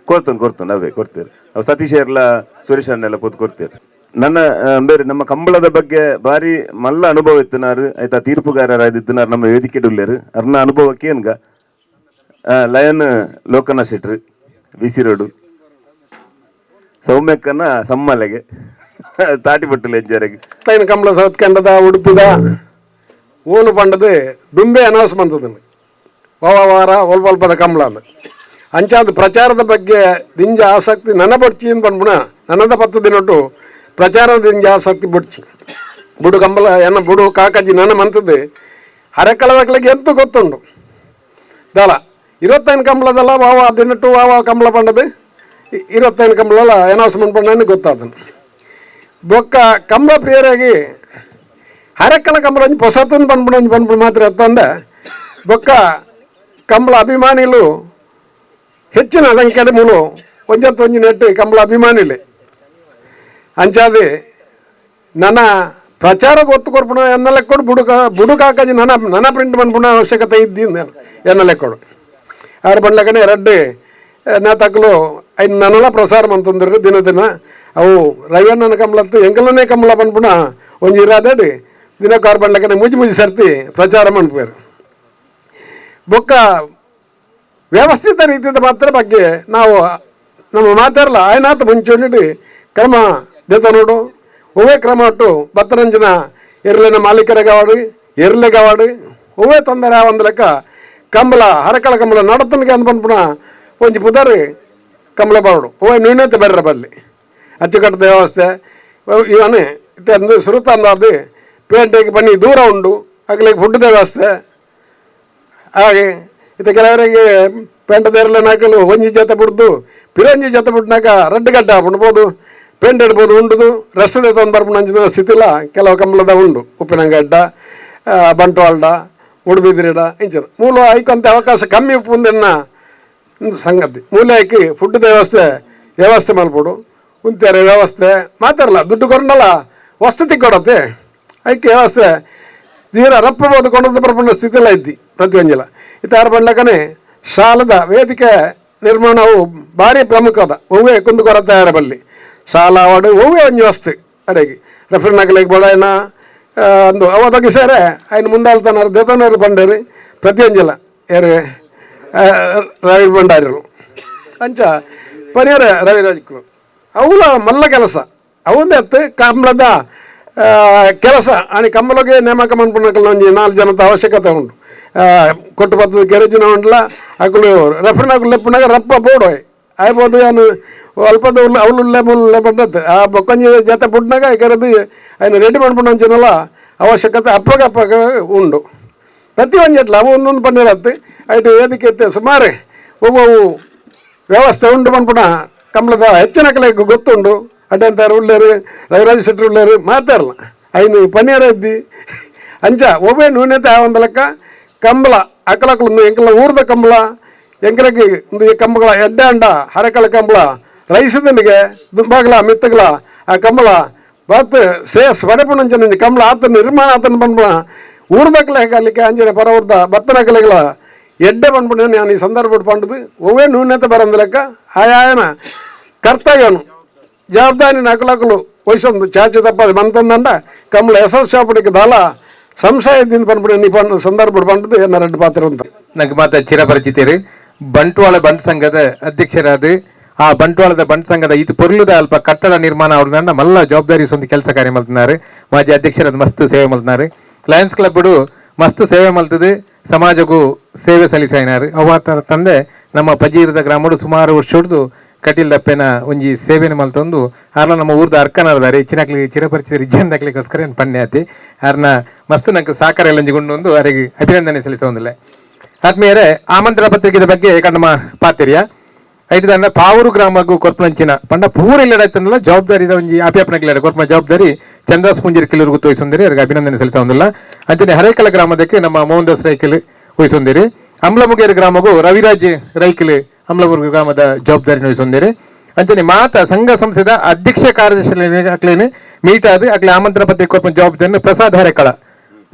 A: ಕೊಡ್ತೇನೆ ಕೊಡ್ತೇನೆ ಅವೇ ಕೊಡ್ತೇವೆ. ಅವು ಸತೀಶ್ ಎಲ್ಲ ಸುರೇಶ್ ಅನ್ನೆಲ್ಲ ಕೂತ್ ಕೊಡ್ತೇವೆ. ನನ್ನ ಬೇರೆ ನಮ್ಮ ಕಂಬಳದ ಬಗ್ಗೆ ಬಾರಿ ಮಲ್ಲ ಅನುಭವ ಇತ್ತನಾರು ಆಯ್ತಾ, ತೀರ್ಪುಗಾರರಾದಿತ್ತನಾರು ನಮ್ಮ ವೇದಿಕೆ ಉಳ್ಳೇರು. ಅರ್ನ ಅನುಭವಕ್ಕೆ ಏನ್ಗ ಲಯನ್ ಲೋಕನ ಶೆಟ್ರು ಬಿಸಿ ರೋಡು ಸೌಮ್ಯಕ್ಕನ ಸಮ್ಮಲೆಗೆ ತಾಟಿಪಟ್ಟಲು ಹೆಜ್ಜಾರಿಗೆ.
J: ಕಂಬಳ ಸೌತ್ ಕಂಡದ ಉಡುಪಿದ ಓಲು ಪಂಡದು ದುಂಬೆ ಅನೌನ್ಸ್ ಬಂತದನ್ನು ವಾವ ವಾರ ಒಲ್ಪಲ್ಪದ ಕಂಬಳ ಅಂದ. ಅಂಚಾದ ಪ್ರಚಾರದ ಬಗ್ಗೆ ದಿಂಜ ಆಸಕ್ತಿ ನನ್ನ ಬಡ್ಚಿ ಅಂತ ಬಂದ್ಬುಣ ನನ್ನದ 10 ದಿನೊಟ್ಟು ಪ್ರಚಾರದ ದಿಂಜ ಆಸಕ್ತಿ ಬಡ್ಚಿ ಬುಡು ಕಂಬಳ ಎನ್ನ ಬುಡು ಕಾಕಾಜಿ ನನ್ನ ಮಂತದ್ದು ಹರೆಕಳದಕ್ಲಿಗೆ ಎಂತ ಗೊತ್ತುಂಡು ದಾಲ 25 ಕಂಬಳದಲ್ಲ ವಾವ ದಿನಟ್ಟು ವಾವ ಕಂಬಳ ಪಂಡದು 25 ಕಂಬಳಲ್ಲ ಅನೌನ್ಸ್ಮೆಂಟ್ ಪಂಡ ಗೊತ್ತಾದನು. ಬೊಕ್ಕ ಕಂಬಳ ಪ್ರಿಯರಾಗಿ ಹರಕಳ ಕಂಬಳ ಒಂಜಿ ಪೊಸತನ್ ಪನ್ಪುಣ ಒಂಜಿ ಪನ್ಪುಣ ಮಾತ್ರ ಅತ್ತಂದೆ ಬೊಕ್ಕ ಕಂಬಳ ಅಭಿಮಾನಿಲು ಹೆಚ್ಚಿನ ಸಂಖ್ಯೆದ ಮೂಲು ಒಂಜತ್ತು ಒಂಜಿ ನೆಟ್ಟು ಕಂಬಳ ಅಭಿಮಾನಿಲೆ. ಅಂಚಾದೆ ನನ್ನ ಪ್ರಚಾರ ಒತ್ತು ಕೊರ್ಪುಣ ಎನ್ನ ಲೆಕ್ಕೊಡು ಬುಡು ಬುಡು ಕಾಕಾಜಿ ನನ್ನ ನನ್ನ ಪ್ರಿಂಟ್ ಮನ್ಪುಣ ಅವಶ್ಯಕತೆ ಇದ್ದಿ ಎನ್ನ ಲೆಕ್ಕೊಡು. ಆರು ಬಂಡ್ಲಕನೆ ರಡ್ಡು ನೇತಾಕಲು ಐದು ನನ್ನಲ ಪ್ರಸಾರ ಮಂತಂದ್ರೆ ದಿನ ದಿನ ಅವು ರವಿಯಣ್ಣನ ಕಂಬಳತ್ತು ಎಂಕಲನೇ ಕಂಬಳ ಪನ್ಪುಣ ಒಂಜಿ ಇರಾದೇಡು ದಿನಕ್ಕೆ ಆರು ಬಂಡ್ಲಕನೆ ಮುಜಿ ಮುಜಿ ಸರ್ತಿ ಪ್ರಚಾರ ಮನ್ಪುವರು. ಬೊಕ್ಕ ವ್ಯವಸ್ಥಿತ ರೀತಿಯ ಮಾತ್ರ ಬಗ್ಗೆ ನಾವು ನಮ್ಮ ಮಾತಾಡಲ್ಲ ಆಯ್ನಾತ ಮುಂಚೆ ಕ್ರಮ ದೆತ ನೋಡು ಒವ್ವೇ ಕ್ರಮ ಒಟ್ಟು ಬತ್ತರಂಜನ ಎರ್ಲಿನ ಮಾಲೀಕರಿಗಾವಡು ಎರ್ಲೆಗಾವಡು ಒವ್ವೇ ತೊಂದರೆ ಒಂದು ಲೆಕ್ಕ ಕಂಬಳ ಹರಕಳ ಕಂಬಳ ನಡತನಿಗೆ ಅಂದ್ ಪನ್ಪುಣ ಒಂಜಿ ಪುದರ್ ಕಂಬಳ ಬಾವಡು ಒವ್ವೇ ನ್ಯೂನತೆ ಬರ್ರ ಬಲ್ಲಿ ಅಚ್ಚುಕಟ್ಟದ ವ್ಯವಸ್ಥೆ ಇವನು ಇತ್ತೆ ಸುರುತ ಅಂದಾದು ಪೇಂಟೆಗೆ ಬನ್ನಿ ದೂರ ಉಂಡು ಅಗ್ಲಿಗೆ ಫುಡ್ದ ವ್ಯವಸ್ಥೆ. ಹಾಗೆ ಇತ್ತ ಕೆಲವರಿಗೆ ಪೇಂಟದ ನಾಕಲು ಒಂಜಿ ಜೊತೆ ಬಿಡ್ದು ಪಿರಂಜಿ ಜೊತೆ ಬಿಡ್ನಾಕ ರಡ್ಡು ಗಡ್ಡೆ ಹಾಕೊಂಡು ಪೇಂಟ್ ಇಡ್ಬೋದು ಉಂಡುದು ರಸ್ತೆ ತೊಂದು ಬರ್ಪುಣ ಅಂಚಿನ ಸ್ಥಿತಿಲ ಕೆಲವು ಕಂಬಳದ ಉಂಡು ಉಪ್ಪಿನಂಗಡ್ಡ ಬಂಟ್ವಾಲ್ಡ ಉಡುಬಿದ್ರಿಡ ಇಂಚಿನ ಮೂಲ ಐಕೊಂತ ಅವಕಾಶ ಕಮ್ಮಿ ಉಪ್ಪುಂದನ್ನ ಸಂಗತಿ. ಮೂಲೆ ಹಾಕಿ ಫುಡ್ ವ್ಯವಸ್ಥೆ ವ್ಯವಸ್ಥೆ ಮಲ್ಪಡು ಉಂತಾರೆ ವ್ಯವಸ್ಥೆ ಮಾತಾಡಲ್ಲ ದುಡ್ಡು ಕೊಂಡಲ್ಲ ವಸತಿ ಕೊಡತ್ತೆ ಐಕೆ ವ್ಯವಸ್ಥೆ ತೀರ ರಪ್ಪಬಹುದು ಕೊಂಡದ್ದು ಬರ್ಪುಣ ಸ್ಥಿತಿಲ ಇದ್ದಿ ಪ್ರತಿಯೊಂಜಿಲ. ಇತ್ತಾರು ಬಂಡ್ಲಕನೆ ಶಾಲದ ವೇದಿಕೆ ನಿರ್ಮಾಣವು ಭಾರಿ ಪ್ರಮುಖದ ಒವ್ವೇ ಕುಂದುಕೊರತೆ ಬಲ್ಲಿ ಶಾಲಾ ವಾಡು ಒವ್ವೇ ಒಂಜಿ ವಸ್ತು ಅಡೆಗೆ ರೆಫ್ರಿ ನಕಲಿಗೆ ಬೋಡಾಯನ ಅಂದು ಅವ ಸೇರೆ ఆయన ಮುಂದಾಲ್ತನಾರು ದೇತನಾರು ಬಂಡೇರಿ ಪ್ರತಿಯೊಂಜಿಲ ಯಾರು ರವಿ ಭಂಡಾರಿರು ಅಂಚ ಪರಿಹಾರ ರವಿರಾಜ್ಕು ಅವುಲ ಮಲ್ಲ ಕೆಲಸ ಅವಂದೆತ್ತು ಕಂಬಳದ ಕೆಲಸ అని ಕಂಬಳಗೆ ನೇಮಕ ಮನ್ಪುನಕಲ್ನ ಒಂಜಿ 4 ಜನದ ಅವಶ್ಯಕತೆ ಉಂಟು. ಕೊಟ್ಟು ಬತ್ತದ ಕೆರೆಜಿನ ಉಂಡ್ಲ ಅಕುಲು ರೆಫ್ರಿನಕುಲು ಲೆಪ್ಪುನಾಗ ರಪ್ಪ ಬೋಡು ಆಯ್ಬೋದು ಏನು ಅಲ್ಪದ ಅವಳುಳ್ಳೆ ಮುಳ್ಳೆ ಬಂದದ್ದು ಆ ಬೊಕ್ಕೊಂಜಿ ಜೊತೆ ಪುಡ್ನಾಗ ಕೆರೆದು ఆయన ರೆಡಿ ಮನ್ಪುಣ ಅಂಚಿನಲ್ಲ ಅವಶ್ಯಕತೆ ಅಪ್ಪಗ ಅಪ್ಪಗ ಉಂಡು. ಪ್ರತಿ ಒಂಜೆಟ್ಲ ಅವು ಒಂದೊಂದು ಪನ್ನಿರತ್ತು ಐಟು ವೇದಿಕೆ ಇತ್ತೆ ಸುಮಾರು ಒಬ್ಬವು ವ್ಯವಸ್ಥೆ ಉಂಡು ಮನ್ಪುಣ ಕಂಬಳದ ಹೆಚ್ಚಿನ ಕಲೆಗೆ ಗೊತ್ತುಂಡು. ಅಡ್ಡಂತಾರು ಉಳ್ಳೇರು ರವಿರಾಜ ಶೆಟ್ಟರು ಉಳ್ಳೇರು ಮಾತಾಡಲ್ಲ ಐನು ಪನ್ನೀರ ಇದ್ದಿ ಅಂಚ ಒಬ್ಬೇ ನ್ಯೂನತೆ ಆವಂದ ಲೆಕ್ಕ ಕಂಬಳ ಅಕಲಕಲು ಎಂಕಲ ಊರ್ದ ಕಂಬಳ ಎಂಕಲಕ್ಕೆ ಒಂದು ಕಂಬಗಳ ಎಡ್ಡೆ ಅಂಡ ಹರಕಳ ಕಂಬಳ ರೈಸದನಿಗೆ ದುಂಬಾಗಲ ಮಿತ್ತಗಲ ಆ ಕಂಬಳ ಬಾತ್ ಸೇಸ್ ವಡಪುಣಂಚನ ಕಂಬಳ ಆತ ನಿರ್ಮಾಣ ಆತನ ಬಂದ್ಬಣ ಊರ್ದಕ್ಲೆ ಅಲ್ಲಿಗೆ ಅಂಜನೆ ಪರ ಊರ್ದ ಬತ್ತನ ಕಲೆಗಳ ಎಡ್ಡೆ ಬಂದ್ಬಿಟ್ಟು ನಾನು ಈ ಸಂದರ್ಭ ಪಂಡದು ಒವ್ವೇ ನ್ಯೂನತೆ ಬರಂದ ಲೆಕ್ಕ ಆಯಾಯನ ಕರ್ತವ್ಯನು ಜವಾಬ್ದಾರಿ ನಕಲಕಲು ವಹಿಸೊಂದು ಚಾಚು ತಪ್ಪದು ಬಂತಂದಂಡ ಕಂಬಳ ಯಶಸ್ಸಾಪಡಿಗೆ ದಾಲ ಸಂಶಯದಿಂದ ಬಂದ್ಬಿಡಿ ನೀ ಪಂಡ ಸಂದರ್ಭ ಬಂದದ್ದು ಎನ್ನ ರೆಡ್ಡು ಪಾತ್ರ ಅಂತ.
C: ನಂಗೆ ಮಾತ ಚಿರಪರಿಚಿತರು ಬಂಟ್ವಾಳ ಬಂಟ್ ಸಂಘದ ಅಧ್ಯಕ್ಷರಾದ ಆ ಬಂಟ್ವಾಳದ ಬಂಟ್ ಸಂಘದ ಇದು ಪೊರ್ಲುದ ಅಲ್ಪ ಕಟ್ಟಡ ನಿರ್ಮಾಣ ಅವ್ರನ್ನ ಮಲ್ಲ ಜವಾಬ್ದಾರಿ ಒಂದು ಕೆಲಸ ಕಾರ್ಯ ಮಲ್ತಿದ್ದಾರೆ. ಮಾಜಿ ಅಧ್ಯಕ್ಷರಾದ ಮಸ್ತ್ ಸೇವೆ ಮಲ್ತಿದ್ದಾರೆ. ಲಯನ್ಸ್ ಕ್ಲಬ್ ಮಸ್ತ್ ಸೇವೆ ಮಲ್ತದೆ, ಸಮಾಜಕ್ಕೂ ಸೇವೆ ಸಲ್ಲಿಸಾಯಿನಾರು. ಅವ ತಂದೆ ನಮ್ಮ ಪಜೀರದ ಗ್ರಾಮಡು ಸುಮಾರು ವರ್ಷ ಹಿಡಿದು ಕಟೀಲ್ ದಪ್ಪೆನ ಒಂಜಿ ಸೇವೆನ ಮಲ್ತೊಂದು ಆರ್ಲ ನಮ್ಮ ಊರ್ದ ಅರ್ಕನಾರ್ದಾರೆ ಹೆಚ್ಚಿನಕ್ಲಿ ಚಿರಪರಿಚಿತ ರಿಜ್ಜನ್ ಏನು ಪಣ್ಯ ಆತಿ ಆರ್ನ ಮಸ್ತ್ ನಂಗೆ ಸಾಕಾರ ಎಲ್ಲಂಜಿಗೊಂಡು ಒಂದು ಅವರಿಗೆ ಅಭಿನಂದನೆ ಸಲ್ಲಿಸೋದಿಲ್ಲ. ಆತ್ಮೀಯರೇ, ಆಮಂತ್ರಣ ಪತ್ರಿಕೆದ ಬಗ್ಗೆ ನಮ್ಮ ಪಾತಿರ್ಯ ಐಟು ಪಾವೂರು ಗ್ರಾಮಗೂ ಕೊರ್ಪನಂಚಿನ ಪಂಡ ಪೂರ ಇಲ್ಲಡಾಯ್ತನಲ್ಲ ಜವಾಬ್ದಾರಿ ಒಂಜಿ ಆಪ್ಯಾಪನಕ್ಕಿಲ್ಲ ಕೊರ್ಪನ ಜವಾಬ್ದಾರಿ ಚಂದ್ರಾಸ್ ಪುಂಜಿರ್ ಕಿಲ್ಲೂರ್ಗೂ ತೋಯಿಸೊಂದಿರಿ, ಅವರಿಗೆ ಅಭಿನಂದನೆ ಸಲ್ಲಿಸೋದಿಲ್ಲ. ಅಂಚನೆ ಹರೇಕಳ ಗ್ರಾಮದಕ್ಕೆ ನಮ್ಮ ಮೋಹನ್ ದಾಸ್ ರೈಕಲ್ ವಹಿಸೊಂದಿರಿ. ಅಂಬ್ಲಮುಗೇರು ಗ್ರಾಮಗೂ ರವಿರಾಜ್ ರೈಕಲ್ ಅಂಬ್ಲಮುಗೇರು ಗ್ರಾಮದ ಜವಾಬ್ದಾರಿ ವಹಿಸೊಂದಿರಿ. ಅಂಚನೆ ಮಾತ ಸಂಘ ಸಂಸ್ಥೆದ ಅಧ್ಯಕ್ಷ ಕಾರ್ಯದರ್ಶಿ ಅಕ್ಲೇನು ಮೀಟ್ ಆದ ಅಕ್ಲೆ ಆಮಂತ್ರಣ ಪತ್ರಿಕೆ ಕೊರ್ಪನ ಜವಾಬ್ದಾರಿಯನ್ನು ಪ್ರಸಾದ್ ಹರೇಕಳ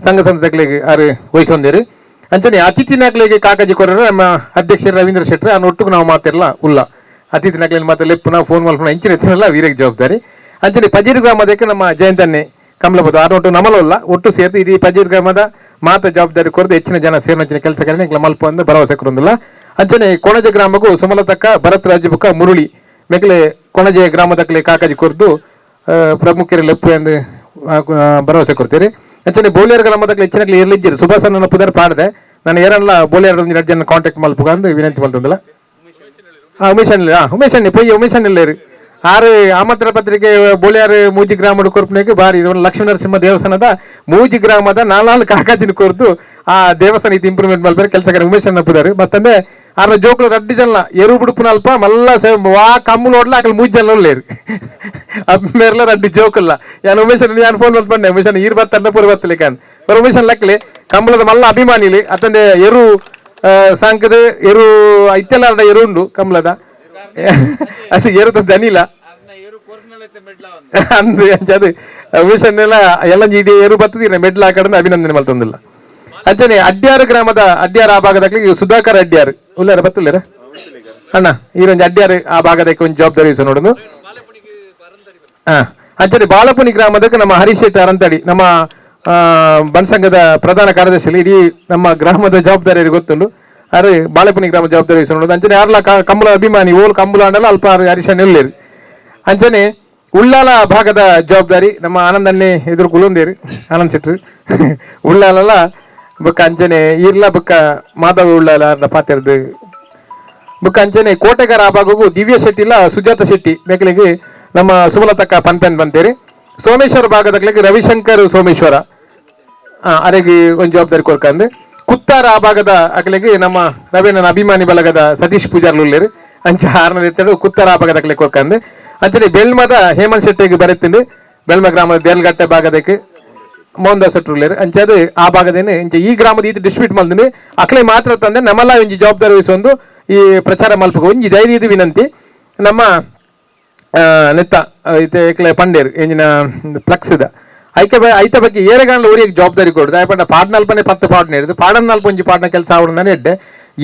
C: ಸಂಘ ಸಂಸ್ಥೆಗಳಿಗೆ ಆರು ವಹಿಸೊಂದಿರು. ಅಂಚನೆ ಅತಿಥಿನಾಕ್ಲೆಗ್ ಕಾಕಜಿ ಕೊರರು ನಮ್ಮ ಅಧ್ಯಕ್ಷರು ರವೀಂದ್ರ ಶೆಟ್ಟರ್ ಆ ಒಟ್ಟುಗು ನಾವು ಮಾತಿರಲ್ಲ ಉಲ್ಲ ಅತಿಥಿನಾಕ್ಲೆನ್ ಮಾತ್ರ ಲೆಪ್ಪುನ ಫೋನ್ ಮಲ್ಪುನ ಇಂಚಿನ ಎತ್ತಿನಲ್ಲ ವೀರಗ್ ಜವಾಬ್ದಾರಿ. ಅಂಚನೆ ಪಜೀರ್ ಗ್ರಾಮದಕ್ಕೆ ನಮ್ಮ ಜಯಂತನ್ನೇ ಕಮಲಬೋದು ಆರು ಒಟ್ಟು ನಮಲಲ್ಲ ಒಟ್ಟು ಸೇರ್ದು ಇಡೀ ಪಜೀರ್ ಗ್ರಾಮದ ಮಾತ ಜವಾಬ್ದಾರಿ ಕೊರದು ಹೆಚ್ಚಿನ ಜನ ಸೇರಿನ ಕೆಲಸ ಕಾರ್ಯ ಮಲ್ಪ ಅಂದು ಭರವಸೆ ಕೊರೊಂದಿಲ್ಲ. ಅಂಚನೆ ಕೊಣಜ ಗ್ರಾಮಕ್ಕೂ ಸುಮಲತಕ್ಕ ಭರತ್ ರಾಜಬುಕ್ಕ ಮುರುಳಿ ಮೆಕ್ಲೆ ಕೊಣಜೆ ಗ್ರಾಮದಕ್ಲೆ ಕಾಕಾಜಿ ಕೊರ್ದು ಪ್ರಮುಖರು ಲೆಪ್ಪು ಎಂದು ಭರವಸೆ ಕೊಡ್ತೀರಿ. ಅಂಚನೆ ಬೋಲಿಯರ್ ಗ್ರಾಮದಕ್ಲೆ ಹೆಚ್ಚಿನ ಇರ್ಲಿದ್ದೀರಿ ಸುಭಾಸನ್ನ ಪುದರ್ ಪಾಡದೆ ನಾನು ಏರಲ್ಲ ಬೋಲಿಯರ್ ಒಂದು ಎರಡು ಜನ ಕಾಂಟ್ಯಾಕ್ಟ್ ಮಲ್ಪುಗ ಅಂದು ವಿನಂತಿ ಮಲ್ತಂದಿಲ್ಲ. ಉಮೇಶ್ ಅಣ್ಣ ಉಮೇಶ್ ಅಣ್ಣೆ ಪೊಯ್ಯ ಉಮೇಶ್ ಅಣ್ಣ ಆರು ಆಮಂತ್ರಣ ಪತ್ರಿಕೆ ಬೋಳಿಯಾರು ಮೂಜಿ ಗ್ರಾಮದ ಕೊರ್ಪನೆಗೆ ಬಾರಿ ಇದು ಲಕ್ಷ್ಮೀ ನರಸಿಂಹ ದೇವಸ್ಥಾನದ ಮೂಜಿ ಗ್ರಾಮದ ನಾಲ್ಕು ಕಾಕಾಜಿನ ಕೊರ್ದು ಆ ದೇವಸ್ಥಾನ ಇದು ಇಂಪ್ರೂವ್ಮೆಂಟ್ ಮಲ್ಪರೆ ಕೆಲಸ ಉಮೇಶ್ ಅಣ್ಣ ಪುದಾರು. ಮತ್ತಂದೆ ಆರ ಜೋಕುಲು ರಡ್ಡಿ ಜನ ಎರು ಬುಡುಪುನಲ್ಪ ಮಲ್ಲ ವಾ ಕಮ್ಮು ನೋಡ್ಲ ಅಕಲ್ ಮೂಜಿ ಜನ ಉಲ್ಲೇರು ಮೇರ್ಲ ರಡ್ಡಿ ಜೋಕುಲ್ಲ. ಯಾನ್ ಉಮೇಶ್ ಅಣ್ಣ ಯಾನ್ ಫೋನ್ ಮಲ್ಪಂಡೆ ಉಮೇಶ್ ಅಣ್ಣ ಈರ್ ಬತ್ತಂಡ ಪೂರ ಬತ್ತಲಿಕಾನ್ ಬರ ಉಮೇಶ್ ಅಣ್ಣ ಲಕ್ಲೆ ಕಂಬಳದ ಮಲ್ಲ ಅಭಿಮಾನಿಲಿ ಅತ್ತಂದೆ ಎರು ಸಾಂಕದ ಎರು ಇತ್ತೆಲ್ಲ ಎರು ಉಂಡು ಕಂಬಳದ ಅದು ಎರುದ ದನಿಲ ಅಂದು ಅದು ಉಮೇಶನ್ನೆಲ್ಲ ಎಲ್ಲ ಇಡೀ ಎರು ಬರ್ತದೆ ಮೆಡ್ಲ ಆ ಕಡೆ ಅಭಿನಂದನೆ ಮಲ್ತೊಂದಿಲ್ಲ. ಅಂಚನೆ ಅಡ್ಯಾರು ಗ್ರಾಮದ ಅಡ್ಯಾರ ಆ ಭಾಗದ ಸುಧಾಕರ್ ಅಡ್ಯಾರ್ ಉಲ್ಲಾರ ಬತ್ತುಲ್ಲಾರ ಅಣ್ಣ ಈರೊಂದು ಅಡ್ಯಾರು ಆ ಭಾಗದಕ್ಕೆ ಒಂದು ಜವಾಬ್ದಾರಿ ನೋಡುದು. ಅಂಚನೆ ಬಾಳಪುನಿ ಗ್ರಾಮದಕ್ಕೆ ನಮ್ಮ ಹರೀಶ್ ಶೆಟ್ಟಿ ಅರಂತಡಿ ನಮ್ಮ ಬನ್ಸಂಘದ ಪ್ರಧಾನ ಕಾರ್ಯದರ್ಶಿ ಇಡೀ ನಮ್ಮ ಗ್ರಾಮದ ಜವಾಬ್ದಾರಿ ಗೊತ್ತುಂಡು. ಅರೆ ಬಾಳೆಪುನಿ ಗ್ರಾಮ ಜವಾಬ್ದಾರಿ ನೋಡುದು. ಅಂಚನೆ ಯಾರ್ಲ ಕಂಬಳ ಅಭಿಮಾನಿ ಓಲ್ ಕಂಬಳ ಅಂಡಲ ಅಲ್ಪ ಹರೀಶ್ ಉಲ್ಲೇರಿ. ಅಂಚನೆ ಉಳ್ಳಾಲ ಭಾಗದ ಜವಾಬ್ದಾರಿ ನಮ್ಮ ಆನಂದನ್ನೇ ಎದುರು ಕುಲುಂದೇರಿ ಆನಂದ್ ಶೆಟ್ರು ಉಳ್ಳಾಲಲ್ಲ ಬುಕ್ಕ ಅಂಚನೆ ಇರ್ಲ ಬುಕ್ಕ ಮಾಧವ ಉಳ್ಳಾಲ ಪಾತೆರ್ದು ಬುಕ್ಕ ಅಂಚನೆ ಕೋಟೆಗಾರ ಆ ಭಾಗಕ್ಕೂ ದಿವ್ಯ ಶೆಟ್ಟಿ ಇಲ್ಲ ಸುಜಾತ ಶೆಟ್ಟಿ ಮೇಕಲಿಗೆ ನಮ್ಮ ಸುಮಲತಕ್ಕ ಪನ್ಪೆನ್ ಬಂತೇರಿ. ಸೋಮೇಶ್ವರ ಭಾಗದಕ್ಲಿಗೆ ರವಿಶಂಕರ್ ಸೋಮೇಶ್ವರ ಅರೆಗೆ ಒಂದು ಜವಾಬ್ದಾರಿ ಕೊಡ್ಕಂದು. ಕುತ್ತಾರ ಆ ಭಾಗದ ಅಕಲಿಗೆ ನಮ್ಮ ರವೀಂದ್ರನ ಅಭಿಮಾನಿ ಬಳಗದ ಸತೀಶ್ ಪೂಜಾರ್ಲು ಉಲ್ಲೇರು ಅಂಚೆ ಆರ್ನದ ಎತ್ತಡು ಕುತ್ತಾರ ಆ ಭಾಗದ ಅಕಲಿಗೆ ಕೊಡ್ಕಂದು. ಅಂಚನೆ ಬೆಳ್ಮದ ಹೇಮಂತ್ ಶೆಟ್ಟಿಗೆ ಬರೆತಿಂದು ಬೆಳ್ಮ ಗ್ರಾಮದ ದೇಲ್ಗಟ್ಟೆ ಭಾಗದಕ್ಕೆ ಮೋಹನ್ ದಾಸ್ ಉಲ್ಲೇರು ಅಂಚೆ ಅದು ಆ ಭಾಗದೇನೆ ಇಂಚೆ ಈ ಗ್ರಾಮದ ಈತ ಡಿಸ್ಪ್ಯೂಟ್ ಮಲ್ದಿನಿ ಅಕಲೆ ಮಾತ್ರ ತಂದೆ ನಮ್ಮಲ್ಲ ಒಂಜಿ ಜವಾಬ್ದಾರಿ ವಹಿಸೊಂದು ಈ ಪ್ರಚಾರ ಮಲ್ಪಗ ಒಂಜಿ ಧೈರ್ಯದ ವಿನಂತಿ ನಮ್ಮ ನೆತ್ತ ಇತ್ತೆ ಏಕ್ಲೆ ಪಂಡೇರ್ ಎಂಜಿನ ಫ್ಲಕ್ಸ್ ಇದ ಐಕೆ ಐತ ಬಗ್ಗೆ ಏರೆಗಾಂಡ್ಲ ಊರಿಗೆ ಜವಾಬ್ದಾರಿ ಕೊಡುದು ಆಯ್ಪಂಡ ಪಾಡ್ನಲ್ಪನೆ ಪತ್ತು ಪಾಡ್ನೇರುದು ಪಾಡನ್ನಲ್ಪ ಒಂಜಿ ಪಾಡ್ನ ಕೆಲಸ ಆವಡಂದಾನೆ ಎಡ್ಡೆ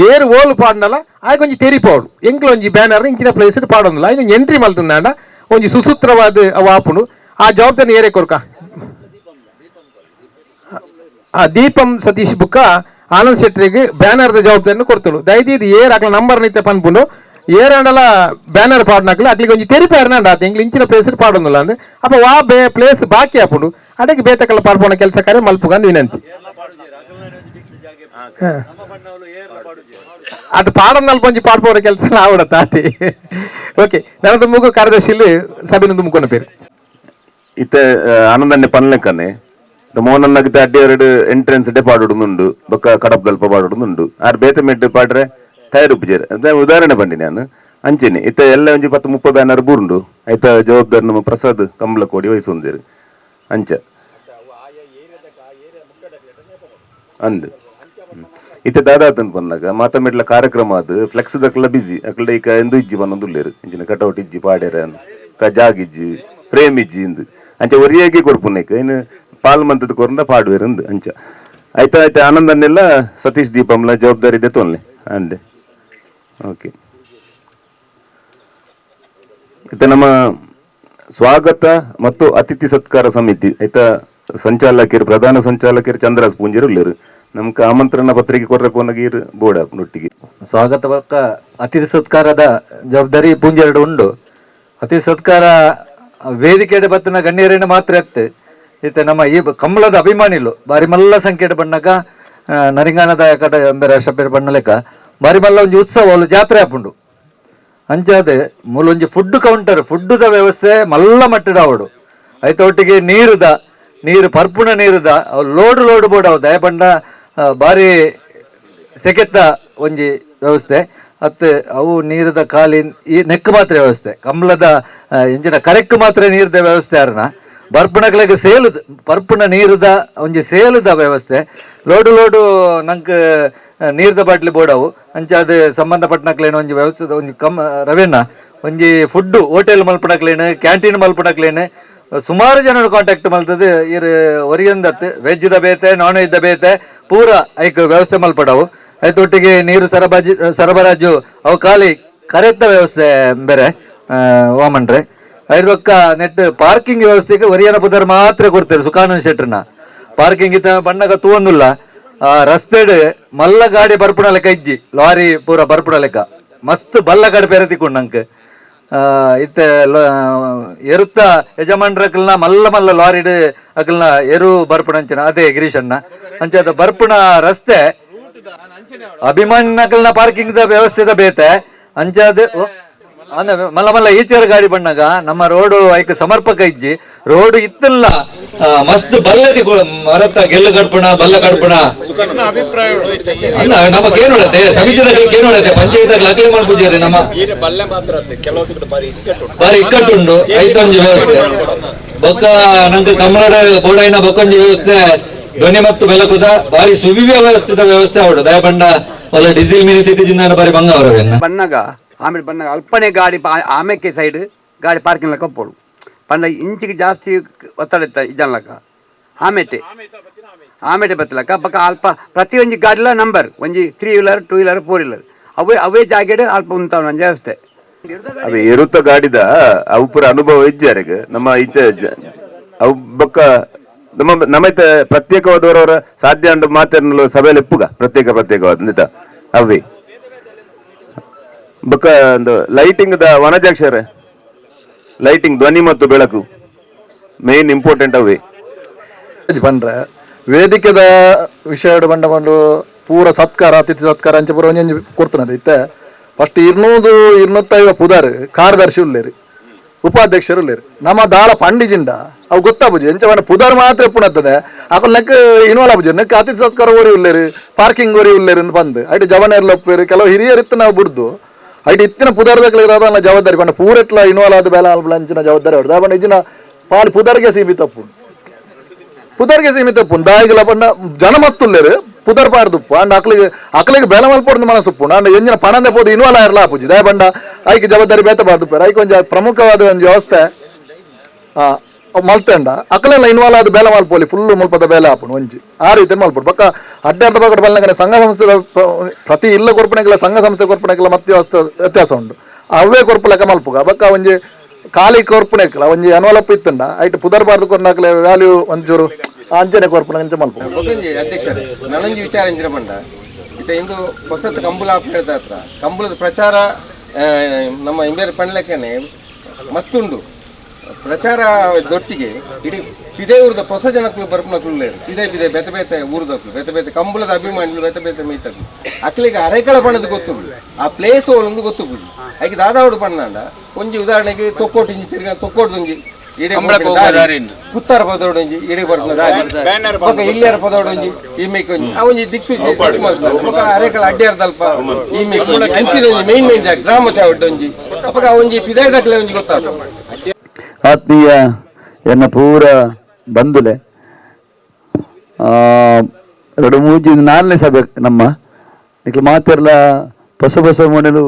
C: ಏರು ಓಲು ಪಾಡ್ನಲ್ಲ ಆಯ್ಕೆ ಒಂಜಿ ತೆರಿ ಪೋಡು ಎಂಕ್ಲ ಒಂಜಿ ಬ್ಯಾನರ್ ಇಂಚಿನ ಪ್ಲೇಸ್ ಪಾಡೊಂದಿಲ್ಲ ಐನ್ ಒಂಜಿ ಎಂಟ್ರಿ ಮಲ್ತಂದಾಂಡ ಒಂಜಿ ಸುಸೂತ್ರವಾದ ಅವು ಆಪುಂಡು ಆ ಜವಾಬ್ದಾರಿ ಏರೆ ಕೊರ್ಕ. ಆ ದೀಪಂ ಸತೀಶ್ ಬುಕ್ಕ ಆನಂದ್ ಶೆಟ್ಟರಿಗೆ ಬ್ಯಾನರ್ದ ಜವಾಬ್ದಾರಿಯನ್ನು ಕೊಡ್ತಳು ದಯದೀದು ಏರ್ ಅಕ್ಲ ನಂಬರ್ ನಿತ್ಯ ಪನ್ಪುಂಡು ಏರಾಂಡಲ ಬ್ಯಾನರ್ ಪಾಡ್ನಕ್ಲೆ ಅಕ್ಲಿಗೆ ಒಂಜಿ ತೆರಿಪೇರ್ನ ಆತ ಎಂಗ್ಲ ಇಂಚಿನ ಪ್ಲೇಸ್ ಪಾಡೊಂದಿಲ್ಲ ಅಂದ್ ಅಪ್ಪ ವಾ ಬೇ ಪ್ಲೇಸ್ ಬಾಕಿ ಆಪುಂಡು ಅದಕ್ಕೆ ಬೇತಕಲ್ಲ ಪಾಡ್ಪೋಣ ಕೆಲಸ ಕಾರ್ಯ ಮಲ್ಪುಗಂದು ವಿನಂತಿ. ಅದು ಪಾಡನ್ನಲ್ಪ ಒಂಜಿ ಪಾಡ್ಪೋಣ ಕೆಲಸ ಆವಡ ತಾತಿ. ಓಕೆ ನನ್ನ ಮುಗು ಕಾರ್ಯದರ್ಶಿಲಿ ಸಭೆನ ತುಂಬಿಕೊಂಡ ಪೇರು
A: ಇತ್ತೆ ಆನಂದನ್ನೇ ಪನ್ಲೆಕ್ಕನೆ ಮೋಹನನ್ನಗಿತ ಅಡ್ಡಿ ಎರಡು ಎಂಟ್ರೆನ್ಸ್ ಡೆ ಪಾಡುಡುಂಡು ಬೊಕ್ಕ ಕಡಪದಲ್ಪ ಪಾಡುಡುಂಡು ಆರ್ ಬೇತೆ ಮೆಡ್ಡು ಪಾಡ್ರೆ ತಯಾರು ಉಪ್ಪುಜೇರ್ ಅದೇ ಉದಾಹರಣೆ ಬಂಡಿ ನಾನು ಅಂಚೆನೆ ಇತ್ತ ಎಲ್ಲ ಒಂಜಿ 10-30 ಬ್ಯಾನರ್ ಬೂರುಂಡು ಐತ ಜವಾಬ್ದಾರಿ ನಮ್ಮ ಪ್ರಸಾದ್ ಕಂಬಳ ಕೋಡಿ ವಹಿಸೊಂದೇರು ಅಂಚ ಅಂದ್ ಇತ್ತೆ ದಾದಾತನ್ ಪನ್ನಾಗ ಮಾತ ಮೆಡ್ಲ ಕಾರ್ಯಕ್ರಮ ಅದು ಫ್ಲೆಕ್ಸ್ ದಕ್ಲ ಬಿಸಿ ಅಕ್ಲ ಈಗ ಎಂದು ಇಜ್ಜಿ ಪನ್ನೊಂದುಲ್ಲೇರು ಇಂಚಿನ ಕಟೌಟ್ ಇಜ್ಜಿ ಪಾಡ್ಯರ ಜಾಗ್ ಇಜ್ಜಿ ಫ್ರೇಮ್ ಇಜ್ಜಿ ಇಂದು ಅಂಚೆ ಒರಿಯಾಗಿ ಕೊರ್ಪುನೇಕ್ ಇನ್ನು ಪಾಲ್ ಮಂತದ ಕೊರಂದ ಪಾಡುವೆರಂದು ಅಂಚ ಆಯ್ತಾ ಆಯ್ತಾ ಆನಂದನ್ನೆಲ್ಲ ಸತೀಶ್ ದೀಪಂಲ ಜವಾಬ್ದಾರಿ ಇದೆ ತೊನ್ಲೆ ಅಂದೆ. ಓಕೆ ಇತ್ತೆ ನಮ್ಮ ಸ್ವಾಗತ ಮತ್ತು ಅತಿಥಿ ಸತ್ಕಾರ ಸಮಿತಿ ಆಯ್ತಾ ಸಂಚಾಲಕರು ಪ್ರಧಾನ ಸಂಚಾಲಕರು ಚಂದ್ರಾಸ್ ಪೂಂಜರು ಉಲ್ಲೇರು ನಮ್ಗೆ ಆಮಂತ್ರಣ ಪತ್ರಿಕೆ ಕೊರ್ರಕ್ಕೆ ಬೋರ್ಡ್ ಒಟ್ಟಿಗೆ
K: ಸ್ವಾಗತ ಬೊಕ್ಕ ಅತಿಥಿ ಸತ್ಕಾರದ ಜವಾಬ್ದಾರಿ ಪೂಂಜೆರಡು ಉಂಡು. ಅತಿಥಿ ಸತ್ಕಾರ ವೇದಿಕೆಡೆ ಬತ್ತಿನ ಗಣ್ಯರೇನ ಮಾತ್ರ ಇತ್ತು ಇತ್ತೆ ನಮ್ಮ ಈ ಕಂಬಳದ ಅಭಿಮಾನಿಲು ಬಾರಿ ಮಲ್ಲ ಸಂಖ್ಯೆ ಬಣ್ಣಕ ನರಿಂಗಾನದ ಕಡೆ ಅಂಬೆರ ಶಬ್ಬೆರ ಬಣ್ಣ ಲೆಕ್ಕ ಬಾರಿ ಮಲ್ಲ ಒಂಜಿ ಉತ್ಸವ ಒಂದು ಜಾತ್ರೆ ಆಪುಂಡು. ಅಂಚಾದೆ ಮೂಲೊಂಜಿ ಫುಡ್ ಕೌಂಟರ್ ಫುಡ್ಡುದ ವ್ಯವಸ್ಥೆ ಮಲ್ಲ ಮಟ್ಟದ ಅವಡು ಐತ ಒಟ್ಟಿಗೆ ನೀರುದ ನೀರು ಪರ್ಪುಣ ನೀರುದ ಅವು load load board ಅವು ದಯಪಂಡ ಬಾರಿ ಸೆಕೆತ್ತ ಒಂಜಿ ವ್ಯವಸ್ಥೆ ಅತ್ತೆ ಅವು ನೀರದ ಖಾಲಿ ಈ ನೆಕ್ ಮಾತ್ರ ವ್ಯವಸ್ಥೆ ಕಂಬಳದ ಇಂಜಿನ ಕರೆಕ್ಟ್ ಮಾತ್ರ ನೀರದ ವ್ಯವಸ್ಥೆ ಅರ್ನ ಬರ್ಪುಣಗಳಿಗೆ ಸೇಲುದ ಪರ್ಪುಣ ನೀರುದ ಒಂಜಿ ಸೇಲುದ ವ್ಯವಸ್ಥೆ ಲೋಡು ಲೋಡು ನಂಕ್ ನೀರ್ದ ಬಾಟ್ಲಿ ಬೋಡವು ಅಂಚ ಅದು ಸಂಬಂಧಪಟ್ಟನಕ್ಲೇನು ಒಂಜಿ ವ್ಯವಸ್ಥೆ ಒಂಜಿ ಕಮ್ ರವೆನ ಒಂಜಿ ಫುಡ್ಡು ಹೋಟೆಲ್ ಮಲ್ಪಣಕ್ಲೇನು ಕ್ಯಾಂಟೀನ್ ಮಲ್ಪಣಕ್ಲೇನು ಸುಮಾರು ಜನರು ಕಾಂಟ್ಯಾಕ್ಟ್ ಮಲ್ತದೆ. ಇರ್ ಒರಿಯಂದತ್ತು ವೆಜ್ the ಬೇತೆ, ನಾನ್ ವೆಜ್ the ಬೇತೆ ಪೂರ ಐಕ್ ವ್ಯವಸ್ಥೆ ಮಲ್ಪಡವು. ಐತೊಟ್ಟಿಗೆ ನೀರು ಸರಬರಾಜು ಅವು ಖಾಲಿ ಕರೆತ್ತ ವ್ಯವಸ್ಥೆ ಬೇರೆ ವಾಮನ್ರೆ. ಐದೊಕ್ಕ ನೆಟ್ ಪಾರ್ಕಿಂಗ್ ವ್ಯವಸ್ಥೆಗೆ ಒರಿಯನ ಪುದರ್ ಮಾತ್ರ ಕೊಡ್ತಾರೆ ಸುಖಾನಂದ್ ಶೆಟ್ರನ. ಪಾರ್ಕಿಂಗ್ ಇತ್ತ ಬಣ್ಣಗ ತೂವೊಂದುಲ್ಲ. ಆ ರಸ್ತೆಡ್ ಮಲ್ಲ ಗಾಡಿ ಬರ್ಪುಣ ಲೆಕ್ಕ ಇಜ್ಜಿ, ಲಾರಿ ಪೂರ ಬರ್ಪುಣ ಲೆಕ್ಕ ಮಸ್ತ್ ಬಲ್ಲ ಗಾಡಿ ಬೇರೆ ತಿಕ್ಕೊಂಡು ನಂಗೆ. ಇತ್ತೆ ಎರುತ್ತ ಯಜಮಾನ್ರಕಲ್ನ ಮಲ್ಲ ಮಲ್ಲ ಲಾರಿಡ್ ಅಕಲ್ನ ಎರು ಬರ್ಪುಣ ಅಂಚಿನ ಅದೇ ಗಿರೀಶಣ್ಣ ಅಂಚದ ಬರ್ಪುಣ ರಸ್ತೆ ಅಭಿಮಾನಿನಕಲ್ನ ಪಾರ್ಕಿಂಗ್ the ವ್ಯವಸ್ಥೆದ ಬೇತೆ ಅಂಚಾದ ಮಲ್ಲ ಮಲ್ಲ ಈಚೆರ್ ಗಾಡಿ ಬಣ್ಣಗ ನಮ್ಮ ರೋಡು ಐಕ್ ಸಮರ್ಪಕ ಇಜ್ಜಿ. ರೋಡ್ ಇತ್ತಲ್ಲ ಮಸ್ತ್ ಬಲ್ಲದಿ ಮರತ ಗೆಲ್ಲು ಕಡ್ಪಣ ಬಲ್ಲ ಕಡ್ಪಣ ನಮ್ಮ ಕೇನೋಡತ್ತೆ ಸಮಿತಿದ ಕೇನೋಡತ್ತೆ ಪಂಚಾಯತ್ ಅಕ್ಲೆ ಮಾಡ್ಪೂಜಾರಿ ನಮ್ಮ ಬಾರಿ ಇಕ್ಕಟ್ಟುಂಡು. ಐತೊಂಜಿ ವ್ಯವಸ್ಥೆ ಬೊಕ್ಕ ನಂಗೆ ಕಮ್ಮಡ ಬೋಡೈನ ಬೊಕ್ಕೊಂಜಿ ವ್ಯವಸ್ಥೆ ಧ್ವನಿ ಮತ್ತು ಬೆಳಕುದ ಬಾರಿ ಸುವ್ಯವಸ್ಥಿತ ವ್ಯವಸ್ಥೆ ಅವಡು ದಯಬಂಡ ಒಲ್ಲ ಡೀಸೆಲ್ ಮಿನಿ ತಿಕ್ಕಿಜಿಂದ ಬಾರಿ ಬಂಗ ಅವರವೆನ್ನ
L: ಬಣ್ಣಗ ಆಮೇಲೆ ಬಣ್ಣಗ ಅಲ್ಪನೆ ಗಾಡಿ ಆಮೇಕೆ ಸೈಡ್ ಗಾಡಿ ಪಾರ್ಕಿಂಗ್ ಲಕ್ಕ ಪೋಡು ಪಂಡ ಇಂಚಿಗೆ ಜಾಸ್ತಿ ಒತ್ತಡ ಇತ್ತ ಇಜನ್ಲಕ್ಕ ಆಮೇಟೆ ಆಮೇಟೆ ಬತ್ತಲಕ್ಕ ಬಕ್ಕ ಅಲ್ಪ ಪ್ರತಿಯೊಂಜಿ ಗಾಡಿಲ ನಂಬರ್ ಒಂಜಿ 3 wheeler 2 wheeler 4 wheeler ಅವೇ ಅವೇ ಜಾಗೆಡ್ ಅಲ್ಪ ಉಂತಾವ್ ಒಂಜಿ ವ್ಯವಸ್ಥೆ.
A: ಅವೆ ಎರುತ್ತ ಗಾಡಿದ ಅವು ಪೂರ ಅನುಭವ ಇಜ್ಜಾರಿಗೆ ನಮ್ಮ ಇಚ್ಚ ಅವು ಬೊಕ್ಕ ನಮ್ಮ ನಮ್ಮೈತ ಪ್ರತ್ಯೇಕವಾದವರವರ ಸಾಧ್ಯ ಅಂಡ್ ಮಾತಾಡಲು ಸಭೆಯಲ್ಲಿ ಎಪ್ಪುಗ ಪ್ರತ್ಯೇಕ ಪ್ರತ್ಯೇಕವಾದ ನಿತ ಅವೇ ಬೊಕ್ಕ ಒಂದು ಲೈಟಿಂಗ್ the ವನಜಾಕ್ಷರ lighting ಧ್ವನಿ ಮತ್ತು ಬೆಳಕು ಮೇನ್ ಇಂಪಾರ್ಟೆಂಟ್ ಅವೇ.
M: ಪಂಡ್ರೆ ವೇದಿಕೆದ ವಿಷಯ ಬಂಡ ಬಂಡು ಪೂರ ಸತ್ಕಾರ ಅತಿಥಿ ಸತ್ಕಾರ ಅಂಚೆ ಪೂರ ಒಂಜೊಂಜಿ ಕೊಡ್ತನದ ಇತ್ತೆ. ಫಸ್ಟ್ 200 250 ಪುದಾರ್ ಕಾರ್ಯದರ್ಶಿ ಉಲ್ಲೇರು, ಉಪಾಧ್ಯಕ್ಷರು ಉಲ್ಲೇರು. ನಮ್ಮ ದಾಳ ಪಂಡಿಜಿಂಡ ಅವು ಗೊತ್ತಾಪುಜಿ ಎಂಚ ಪಂಡ ಪುದಾರ್ ಮಾತ್ರ ಎಪ್ಪುಣತ್ತದೆ ಅಕಲ್ ನೆಕ್ ಇನ್ವಾಲ್ವ್ ಆಪುಜಿ. ನೆಕ್ ಅತಿಥಿ ಸತ್ಕಾರ ಓರಿ ಉಲ್ಲೇರು, ಪಾರ್ಕಿಂಗ್ ಓರಿ ಉಲ್ಲೇರು ಅಂತ ಬಂದು ಐಟ್ ಜವನೇರ್ಲ ಒಪ್ಪೇರು ಕೆಲವು ಹಿರಿಯರು ಇತ್ತು ನಾವು ಬುಡ್ದು ಐಟ್ ಇತ್ತಿನ ಪುದಾರ್ದಕ್ಲೆ ದಾದ ಜವಾಬ್ದಾರಿ ಪಂಡ ಪೂರೆಟ್ಲ ಇನ್ವಾಲ್ವ್ ಆದ ಬೇಲ ಅಂಚಿನ ಜವಾಬ್ದಾರಿ ಹೊಡ್ದು ಪಂಡ ಇಜಿನ ಪಾಲ್ ಪುದಾರ್ಗೆ ಸೀಮಿತ ಪುದರ್ಗೆ ಸೀಮಿತ ದಾಯಿಗಲ ಪಂಡ ಜನ ಮಸ್ತುಲ್ಲೇರು ಪುದರ್ ಪಾಡ್ದುಪ್ಪು ಅಂಡ್ ಅಕ್ಲಿಗೆ ಅಕ್ಲಿಗೆ ಬೇಲ ಮಲ್ಪೊಡ್ದು ಮನಸ್ಸುಪ್ಪು ಅಂಡ್ ಎಂಜಿನ ಪಣಂದೆ ಪೋದು ಇನ್ವಾಲ್ವ್ ಆಯಿರ್ಲ ಆಪುಜಿ. ದಾಯ ಪಂಡ ಐಕ್ ಜವಾಬ್ದಾರಿ ಬೇತ ಬಾರ್ದುಪ್ಪೇರು ಐಕ್ ಒಂಜಿ ಪ್ರಮುಖವಾದ ಒಂಜಿ ವ್ಯವಸ್ಥೆ ಮಲ್ತಂಡ ಅಕ್ಲೆಲ್ಲ ಇನ್ವಾಲ್ವ್ ಆದ ಬೇಲೆ ಮಲ್ಪೋಲಿ ಫುಲ್ ಮುಲ್ಪದ ಬೇಲೆ ಆಪುಂಡು ಒಂಜಿ ಆ ರೀತಿ ಮಲ್ಪೊಡು. ಬೊಕ್ಕ ಅಡ್ಡಾರ್ದ ಬಗ್ಗಡ ಬಲ್ಲಂಗನೆ ಸಂಘ ಸಂಸ್ಥೆದ ಪ್ರತಿ ಇಲ್ಲ ಕೊರ್ಪಣೆಗೆಲ್ಲ ಸಂಘ ಸಂಸ್ಥೆ ಕೊರ್ಪಣೆಗೆಲ್ಲ ಮತ್ತೆ ವ್ಯವಸ್ಥೆ ವ್ಯತ್ಯಾಸ ಉಂಡು. ಅವೇ ಕೊರ್ಪು ಲೆಕ್ಕ ಮಲ್ಪುಗ ಬೊಕ್ಕ ಒಂಜಿ ಖಾಲಿ ಕೊರ್ಪುನೆಕ್ಲ ಒಂಜಿ ಎನ್ವಲಪ್ ಇತ್ತಂಡ ಐಟ್ ಪುದರ್ ಬಾರ್ದು ಕೊರ್ನಾಕ್ಲೆ ವ್ಯಾಲ್ಯೂ ಒಂಚೂರು ಅಂಚನೆ ಕೊರ್ಪುನ ಅಂಚೆ ಮಲ್ಪು.
N: ಬೊಕ್ಕಂಜಿ ಅಧ್ಯಕ್ಷರೇ ನನಂಜಿ ವಿಚಾರ ಇಂಜಿನ ಪಂಡ ಇತ್ತ ಇಂದು ಹೊಸತ್ ಕಂಬುಲ ಆಪುನ ಹತ್ರ ಕಂಬುಲದ ಪ್ರಚಾರ ನಮ್ಮ ಇಂಬೇರ್ ಪಂಡ್ಲೆಕ್ಕನೆ ಮಸ್ತುಂಡು ಪ್ರಚಾರ ದೊಟ್ಟಿಗೆ ಇಡೀ ಇದೇ ಊರದ ಹೊಸ ಜನಕ್ಕಲು ಬರ್ಪುನಕ್ಲು ಇದೇ ಇದೇ ಬೇತೆ ಬೇತೆ ಊರದಕ್ಲು ಬೇತೆ ಬೇತೆ ಕಂಬುಲದ ಅಭಿಮಾನಿಗಳು ಬೇತೆ ಬೇತೆ ಮೈತಕ್ಲು ಅಕ್ಲಿಗೆ ಅರೆಕಳ ಬಣ್ಣದ ಗೊತ್ತುಂಡು ಆ ಪ್ಲೇಸ್ ಓಲೊಂದು ಗೊತ್ತುಪುಜಿ ಐಕ್ ದಾದಾವಡು ಪಣ್ಣಾಂಡ ಒಂಜಿ ಉದಾಹರಣೆಗೆ ತೊಕ್ಕೋಟು ಇಂಜಿ ತಿರ್ಗ ತೊಕ್ಕೋಟು ಒಂಜಿ ಕುತ್ತಾರ ಪದೋಡೊಂಜಿ ಇಡೀ ಬರ್ಪುನ ದಾರಿ ಬೊಕ್ಕ ಇಲ್ಯಾರ ಪದೋಡೊಂಜಿ ಈ ಮೇಕ್ ಒಂಜಿ ಆ ಒಂಜಿ ದಿಕ್ಸೂಚಿ ಬೊಕ್ಕ ಅರೆಕಳ ಅಡ್ಡಿಯಾರ್ದಲ್ಪ ಈ ಮೇಕ್ ಅಂಚಿನ ಒಂಜಿ ಮೇನ್ ಮೇನ್ ಜಾಗ ಗ್ರಾಮ ಚಾವಡ್ಡೊಂಜಿ ಅಪಗ ಆ ಒಂಜಿ ಪಿದಾಯ್ದಕ್ಲೆ ಒಂಜಿ ಗೊತ್ತಾಗ.
O: ಆತ್ಮೀಯ ಎನ್ನ ಪೂರ ಬಂಧುಲೆ ಎರಡು ಮೂಜಿ ನಾಲ್ನೇ ಸಭೆ ನಮ್ಮ ನಿಕ್ಲು ಮಾತೆರ್ಲ ಹೊಸ ಹೊಸ ಮನೆಲು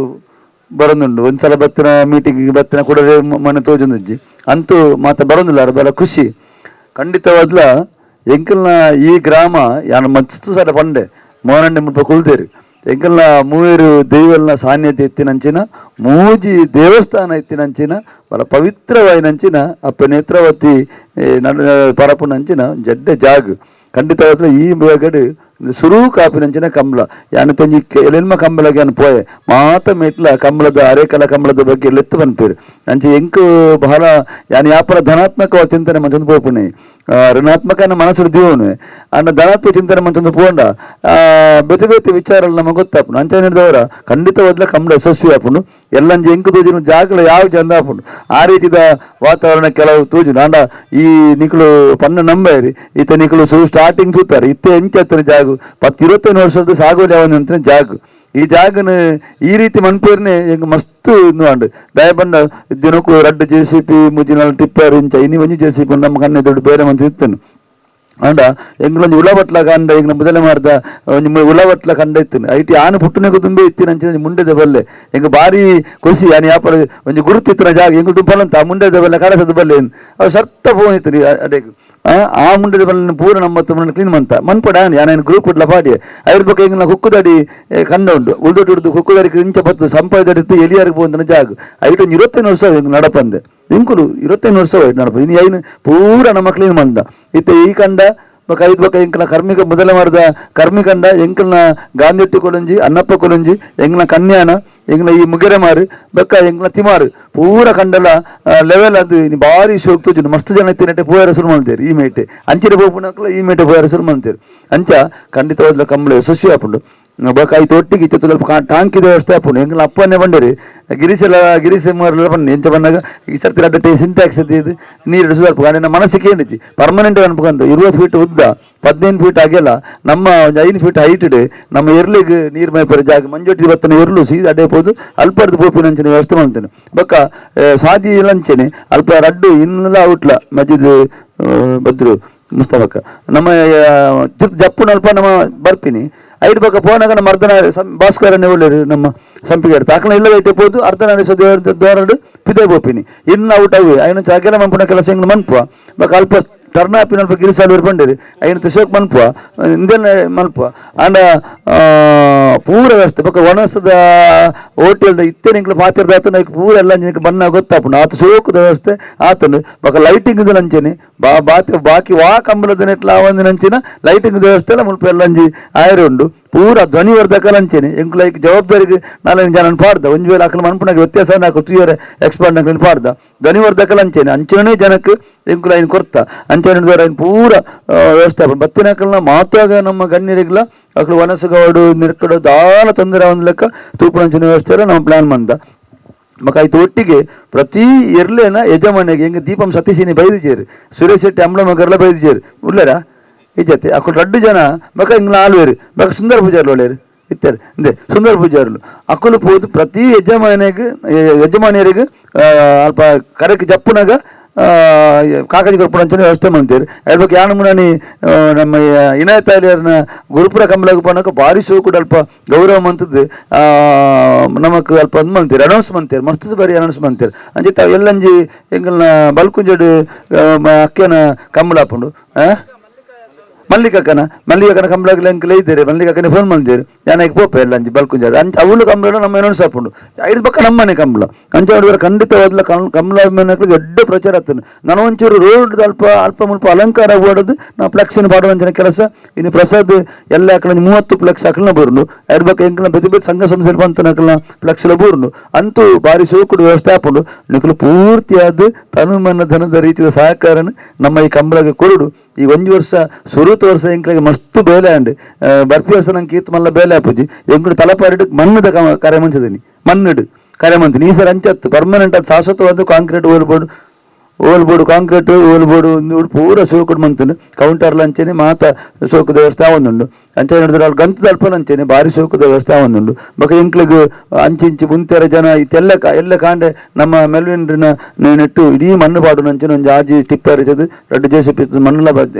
O: ಬರೋದುಂಡು. ಒಂದ್ಸಲ ಬತ್ತಿನ ಮೀಟಿಂಗ್ ಬತ್ತಿನ ಕೂಡ ಮನೆ ತೋಜೊಂದುಜ್ಜಿ ಅಂತೂ ಮಾತ ಬರೋದಿಲ್ಲ ಅರ ಬಲ ಖುಷಿ ಖಂಡಿತವಾದ್ಲ. ಎಂಕಲ್ನ ಈ ಗ್ರಾಮ ಯಾನು ಮಸ್ತ್ ಸಲ ಪಂಡೆ ಮೋನಂಡೆ ಮುಲ್ಪ ಕುಲ್ದೇರು ಎಂಕಲ್ನ ಮೂವೇರು ದೈವಲ್ನ ಸಾನ್ನಿಧ್ಯ ಎತ್ತಿನಂಚಿನ ಮೂಜಿ ದೇವಸ್ಥಾನ ಎತ್ತಿನಂಚಿನ ಬಲ ಪವಿತ್ರವಾಯಿನಂಚಿನ ಅಪ್ಪ ನೇತ್ರಾವತಿ ಪರಪುನಂಚಿನ ಜಡ್ಡೆ ಜಾಗ್ ಖಂಡಿತವಾದ್ಲ ಈ ಬೇಗಡು ಸುರು ಕಾಪಿನಂಚಿನ ಕಂಬಳ ಯಾನು ತಂಜಿ ಎಲೆನ್ಮ ಕಂಬಳಗೆ ಯಾನು ಪೋಯೆ ಮಾತ ಮೆಟ್ಲ ಕಂಬಳದ ಅರೇಕಲ ಕಂಬಳದ ಬಗ್ಗೆ ಲೆತ್ತು ಪನ್ಪೇರು. ಅಂಚೆ ಎಂಕ್ ಬಹಳ ಯಾನು ಯಾಪಲ ಧನಾತ್ಮಕ ಚಿಂತನೆ ಮಂಚೊಂದು ಪೋಪುಣೆ ಋಣಾತ್ಮಕ ಮನಸ್ಸು ದೀವನು ಅನ್ನ ಧನಾತ್ಮಕ ಚಿಂತನೆ ಮಂಚೊಂದು ಪೋಂಡ ಬೇತೆ ಬೇತೆ ವಿಚಾರ ನಮಗೆ ಗೊತ್ತಾಪುಂಡು. ಅಂಚೆ ಹಿಡಿದವರ ಖಂಡಿತವಾದ್ಲ ಕಂಬಳ ಯಶಸ್ವಿ ಆಪುಂಡು. ಎಲ್ಲಂಜಿ ಎಂಕು ತೋಜುನು ಜಾಗಲ ಯಾವ ಚಂದ ಆಪುಂಡು ಆ ರೀತಿದ ವಾತಾವರಣ ಕೆಲವು ತೋಜುನು. ಅಂಡ ಈ ನಿಕುಲು ಪನ್ನ ನಂಬೈರಿ ಇತ್ತ ನಿಕುಲು ಸ್ಟಾರ್ಟಿಂಗ್ ತೂತಾರೆ ಇತ್ತೆ ಎಂಚ ಜಾಗು 10-25 ವರ್ಷದ ಸಾಗುವಳಿ ಯಾವನ ಜಾಗು ಈ ಜಾಗನ ಈ ರೀತಿ ಮನ್ಪೇರ್ನೆ ಎಂಗ್ ಮಸ್ತ್ ಇಂದು ದಯ ಬಂದ ದಿನಕ್ಕೂ ರಡ್ಡು J C P ಮುಜಿನ tipper ಇಂಚ ಇನಿ ಒಂಜಿ J C P ನಮ್ಮ ಕಣ್ಣೆ ದೊಡ್ಡ ಬೇರೆ ಮಂದಿ ಇತ್ತನು. ಆಂಡ ಎಂಗ್ಲೊಂಜಿ ಉಳಬಟ್ಲ ಕಂಡ ಎಂಗ್ಲ ಮೊದಲ ಮಾರ್ದ ಒಂಜಿ ಉಳಬಟ್ಲ ಕಂಡ ಇತ್ತಿನ ಐಟಿ ಆನು ಪುಟ್ಟುನೆಗ್ ತುಂಬೆ ಇತ್ತಿನ ಅಂಚಿನ ಮುಂಡೆದ ಬಲ್ಲೆ ಎಂಕ್ ಬಾರಿ ಖುಷಿ ಯಾನ್ ಯಾಪಲ ಒಂಜಿ ಗುರುತು ಇತ್ತಿನ ಜಾಗ ಎಂಕುಲು ತುಪ್ಪಲಂತ ಆ ಮುಂಡೆದ ಬಲ್ಲೆ ಕಡಸದ ಬಲ್ಲೆ ಅವು ಸರ್ತ ಪೋವೊಂದಿತ್ತಿನಿ ಅಡೆಗ್ ಆ ಮುಂಡೆದ ಬಲ್ಲೆನ್ ಪೂರ ನಮ್ಮ ಕ್ಲೀನ್ ಮಂತ ಮನ್ಪಡ ಯಾನ್ ಗ್ರೂಪ್ ಇಡ್ಲ ಪಾಡಿ ಐರ್ ಬೊಕ ಎಂಗ್ಲ ಕುಕ್ಕುದಡಿ ಕಂಡ ಉಂಡು ಉಳ್ದೊಟ್ಟು ಹಿಡ್ದು ಕುಕ್ಕುದಡಿ ಇಂಚ ಬತ್ತು ಸಂಪಾದಡಿತ್ತು ಎಲಿಯಾರಿಗೆ ಪೋವಂತನ ಜಾಗ ಐಟ್ ಒಂಜಿ 25 ವರ್ಷ ಎಂಕ್ ನಡಪಂದೆ ಎಂಕುಲು 25 ವರ್ಷ ನಡಪ ಇನಿ ಐನ್ ಪೂರ ನಮ್ಮ ಕ್ಲೀನ್ ಮಂದ ಇತ್ತೆ ಈ ಕಂಡ ಬೊಕ ಐದು ಬೊಕ ಎಂಕಲ್ನ ಕರ್ಮಿಕ ಮೊದಲ ಮಾಡಿದ ಕರ್ಮಿಕಂಡ ಎಂಕಲ್ನ ಗಾಂಧಿಟ್ಟಿ ಕೊಲಂಜಿ ಅನ್ನಪ್ಪ ಕೊಲಂಜಿ ಎಂಕ್ಲ ಕನ್ಯಾನ ಎಂಕ್ಲ ಈ ಮುಗೆರೆ ಮಾರು ಬೊಕ್ಕ ಎಂಕ್ಲ ತಿಮಾರು ಪೂರ ಕಂಡಲ ಲೆವೆಲ್ ಅದು ಇನಿ ಬಾರಿ ಶೋಕ್ ತೋಜುಂಡು ಮಸ್ತ್ ಜನ ಇತ್ತಿನಟ್ಟೆ ಪೋಯರ ಶುರು ಮಲ್ತೇರು ಈ ಮೇಟೆ ಅಂಚಿನ ಪೋಪುನಕ್ಲ ಈ ಮೇಟೆ ಪೋಯರ ಶುರು ಮಲ್ತೇರು ಅಂಚ ಖಂಡಿತವಾದ್ಲ ಕಂಬಳ ಯಶಸ್ವಿ ಆಪುಂಡು ಬೊಕ ಐತ ಒಟ್ಟಿಗೆ ಇತ್ತೆ ಸ್ವಲ್ಪ ಟಾಂಕಿದ ವ್ಯವಸ್ಥೆ ಆಪುಂಡು ಎಂಕಲ್ನ ಅಪ್ಪನೇ ಬಂಡೇರಿ ಗಿರೀಶೆಲ್ಲ ಗಿರೀಶ್ ಬನ್ನಿ ಎಂಚ ಬನ್ನಾಗ ಈ ಸರ್ತಿ ರಡ್ಡ ಸಿಂಟ್ಯಾಕ್ಸ್ ಇದು ನೀರು ಸ್ವಲ್ಪ ನನ್ನ ಮನಸ್ಸಿಗೆ ಏನಿಜ್ಜಿ ಪರ್ಮನೆಂಟ್ ಅನ್ಪಕಂತ 20 ಫೀಟ್ ಉದ್ದ 15 ಫೀಟ್ ಅಗೆಲ ನಮ್ಮ 5 ಫೀಟ್ ಹೈಟ್ ಇಡೆ ನಮ್ಮ ಎರ್ಲಿಗ್ ನೀರು ಮೈಪರ ಜಾಗ ಮಂಜೊಟ್ಟಿ ಬತ್ತನ ಎರ್ಲು ಸೀದಾ ಅಡ್ಡೆ ಪೋದು ಅಲ್ಪರ್ದು ಪೋಪಿನ ಅಂಚನೆ ವ್ಯವಸ್ಥೆ ಮಾಡ್ತೇನೆ ಬೊಕ್ಕ ಸಾದಿ ಲಂಚನೆ ಅಲ್ಪ ರಡ್ಡು ಇನ್ನೆಲ್ಲ ಔಟ್ಲ ಮಜಿದ್ ಬದ್ರು ಮುಸ್ತಫಕ್ಕ ನಮ್ಮ ಜಪ್ಪುನ ಅಲ್ಪ ನಮ್ಮ ಬರ್ತೀನಿ ಐದು ಬೊಕ್ಕ ಪೋನಾಗ ನಮ್ಮ ಅರ್ಧನ ಭಾಸ್ಕರನೇ ಒಳ್ಳೆಯರು ನಮ್ಮ ಸಂಪಿಗೆ ತಾಕನ ಇಲ್ಲ ಐತೆ ಪೋದು ಅರ್ಧನಾರಿ ದೋರಡು ಪಿದೆ ಪೋಪಿನಿ ಇನ್ನು ಔಟ್ ಅವೆ ಐನು ಚಾಕೆಲ ಮನ್ಪುನ ಕೆಲಸ ಹಿಂಗ್ ಮನ್ಪುವ ಬೊಕ್ಕ ಅಲ್ಪ ಟರ್ನ್ ಆಪಿನ ಅಲ್ಪ ಗಿರಿಸಾಲು ಬಂಡಿರಿ ಐನು ತುಶೋಕ್ ಮನ್ಪುವ ಇಂದೆಲ್ಲ ಮನ್ಪುವ ಆಂಡ ಪೂರ ವ್ಯವಸ್ಥೆ ಬೊಕ್ಕ ಒಣಸದ ಹೋಟೆಲ್ದ ಇತ್ತೆ ನಿಂಕ್ಲ ಪಾತ್ರದ ಆತನ ಪೂರ ಎಲ್ಲ ನಿಂಕ್ ಬಣ್ಣ ಗೊತ್ತಾಪುಂಡು ಆತ ಸೋಕುದ ವ್ಯವಸ್ಥೆ ಆತನು ಬೊಕ್ಕ ಲೈಟಿಂಗ್ ಅಂಚೆನೆ ಬಾ ಬಾತಿ ಬಾಕಿ ವಾ ಕಂಬಳದ ನೆಟ್ಲ ಒಂದಿನ ಅಂಚಿನ ಲೈಟಿಂಗ್ ವ್ಯವಸ್ಥೆ ಎಲ್ಲ ಮುಲ್ಪ ಎಲ್ಲ ಅಂಜಿ ಆಯರೆ ಉಂಡು ಪೂರ ಧ್ವನಿವರ್ಧಕ ಅಂಚೆನೆ ಎಂಕುಲ ಐಕ್ ಜವಾಬ್ದಾರಿಗೆ ನಾಲ್ಕು ಜನ ಪಾಡ್ದ ಒಂಜಿ ವೇಳೆ ಅಕಲ್ ಮನ್ಪುನಾಗ ವ್ಯತ್ಯಾಸ ನಾಕು ತೂಯರೆ ಎಕ್ಸ್ಪರ್ಟ್ ನಕಲು ಪಾಡ್ದ ಧ್ವನಿವರ್ಧಕ ಅಂಚೆನೆ ಅಂಚನೆ ಜನಕ್ಕೆ ಎಂಕುಲ ಐನ್ ಕೊರ್ತ ಅಂಚನೆ ದ್ವಾರ ಐನ್ ಪೂರ ವ್ಯವಸ್ಥೆ ಬತ್ತಿನಕಲ್ನ ಮಾತಾಗ ನಮ್ಮ ಗಣ್ಯರಿಗ್ಲ ಅಕಲು ವನಸುಗವಾಡು ನಿರ್ಕಡು ದಾಲ ತೊಂದರೆ ಒಂದು ಲೆಕ್ಕ ತೂಪುನಂಚಿನ ವ್ಯವಸ್ಥೆ ನಮ್ಮ ಪ್ಲಾನ್ ಮಂದ ಬೊಕ ಐತ ಒಟ್ಟಿಗೆ ಪ್ರತಿ ಎರ್ಲೇನ ಯಜಮಾನಿಗೆ ಹೆಂಗೆ ದೀಪಂ ಸತೀಶಿನಿ ಬೈದಿಜೇರು ಸುರೇಶ್ ಶೆಟ್ಟಿ ಅಂಬಳ ಮಗರ್ಲ ಬೈದಿಜೇರು ಉಳ್ಳೇರ ಇಜ್ಜತೆ ಅಕುಲು ರಡ್ಡು ಜನ ಬೊಕ ಇಂಗ್ಲ ಆಲ್ವೇರು ಬೊಕ ಸುಂದರ ಪೂಜಾರ್ಲು ಒಳ್ಳೆಯರು ಇತ್ತಾರೆ ಇಂದೆ ಸುಂದರ ಪೂಜಾರ್ಲು ಅಕುಲು ಪೋದು ಪ್ರತಿ ಯಜಮಾನಿಗೆ ಯಜಮಾನಿಯರಿಗೆ ಅಲ್ಪ ಕರೆಕ್ ಜಪ್ಪುನಾಗ ಕಾಕಜಿ ಕೊರ್ಪುನ ಅಂಚನೆ ವ್ಯವಸ್ಥೆ ಮಂತೇರು ಹೇಳ್ಬೇಕು ಯಾನು ಮುನಾನಿ ನಮ್ಮ ಇನಾಯತ್ ಅಲಿಯರ್ನ ಗುರುಪುರ ಕಂಬಳಗ್ ಪೋನಕ ಭಾರಿ ಶೋಕುಡು ಅಲ್ಪ ಗೌರವ ಮಂತದ್ದು ನಮಕ್ ಅಲ್ಪ ಅಂದ್ ಮಂತೀರು ಅನೌನ್ಸ್ ಮಂತೀರು ಮಸ್ತ್ ಬಾರಿ ಅನೌನ್ಸ್ ಮಂತೀರು ಅಂಚೆ ತಾವು ಎಲ್ಲಂಜಿ ಎಂಕಲ್ನ ಬಲ್ಕುಂಜಡು ಅಕ್ಕೆನ ಕಂಬಳ ಆಪುಂಡು ಮಲ್ಲಿಕಕ್ಕನ ಮಲ್ಲಿಕಕ್ಕನ ಕಂಬಳಗ್ ಎಂಕಲ್ ಇದ್ದಾರೆ ಮಲ್ಲಿಕಕ್ಕನೆ ಫೋನ್ ಮಂತೀರು ಯಾನಕ್ಕೆ ಪೋಪೆ ಎಲ್ಲ ಅಂಚಿ ಬಲ್ಕುಂಜಾಡು ಅಂಚ ಅವಳು ಕಂಬಳ ನಮ್ಮ ಅನೌನ್ಸ್ ಆಪುಂಡು ಐದು ಪಕ್ಕ ನಮ್ಮನೆ ಕಂಬಳ ಅಂಚ ಅವ್ರು ಖಂಡಿತವಾದ್ಲ ಕಂಬಳ ದೊಡ್ಡ ಪ್ರಚಾರ ಆಗ್ತದೆ ನಾನು ಒಂಚೂರು ರೋಡ್ ಅಲ್ಪ ಅಲ್ಪ ಮುಲ್ಪ ಅಲಂಕಾರ ಓಡೋದು ನಾವು ಫ್ಲೆಕ್ಸಿನ ಪಾಡುವಂಚಿನ ಕೆಲಸ ಇನ್ನು ಪ್ರಸಾದ್ ಎಲ್ಲ ಅಕಲ 30 ಫ್ಲೆಕ್ಸ್ ಅಕಲ್ನ ಬರುಂಡು ಐದು ಪಕ್ಕ ಎಂಕಲ್ನ ಪ್ರತಿ ಪ್ರತಿ ಸಂಘ ಸಂಸ್ಥೆ ಬಂತನ ಅಕಲ್ನ ಫ್ಲೆಕ್ಸ್ ಬರುಂಡು ಅಂತೂ ಭಾರಿ ಸೋಕುಡು ವ್ಯವಸ್ಥೆ ಆಪುಂಡು ನಿಕಲು ಪೂರ್ತಿಯಾದ ತನುಮನ ಧನದ ರೀತಿಯ ಸಹಕಾರನ ನಮ್ಮ ಈ ಕಂಬಳಗೆ ಕೊರಡು ಈ ಒಂಜಿ ವರ್ಷ ಸುರುತ ವರ್ಷ ಎಂಕ್ಲೆಗ್ ಮಸ್ತ್ ಬೇಲೆ ಆಂಡ್ ಬರ್ಪಿ ವರ್ಷ ನಂಗೆ ಕೀತ್ ಮಲ್ಲ ಬೇಲೆ ಆಪುಜಿ ಎಂಕುಲು ತಲಪಾರಿಡ್ ಮಣ್ಣುದ ಕರೆ ಮಂಚದಿನಿ ಮಣ್ಣುಡು ಕರೆ ಮಂತಿನಿ ಈ ಸರ್ ಅಂಚತ್ತು ಪರ್ಮನೆಂಟ್ ಅದು ಶಾಶ್ವತವಾದ concrete whole board concrete whole board ಪೂರ ಸೋಕುಡು ಮಂತುಂಡು ಕೌಂಟರ್ಲ ಅಂಚೆನೆ ಮಾತ ಸೋಕುದ ವ್ಯವಸ್ಥೆ ಆವೊಂದುಂಡು ಅಂಚೆ ನೋಡಿದ್ರೆ ಅಲ್ಲಿ ಗಂತದ ಅಲ್ಪಲ ಅಂಚೆನೆ ಭಾರಿ ಸೋಕುದ ವ್ಯವಸ್ಥೆ ಆವೊಂದುಂಡು ಬೊಕ ಎಂಕ್ಲೆಗ್ ಅಂಚಿಂಚಿ ಮುಂತೆರ ಜನ ಇತ್ತೆಲ್ಲ ಎಲ್ಲ ಕಾಂಡೆ ನಮ್ಮ ಮೆಲ್ವಿನ್ರಿನ ನೆಟ್ಟು ಇಡೀ ಮಣ್ಣು ಪಾಡುನ ಅಂಚೆನೆ ಒಂಜಿ ಆಜಿ ಟಿಪ್ಪರ್ ಇತ್ತದು ರಡ್ಡು ಜೆಸಿಪಿ ಇತ್ತದು ಮಣ್ಣುಲ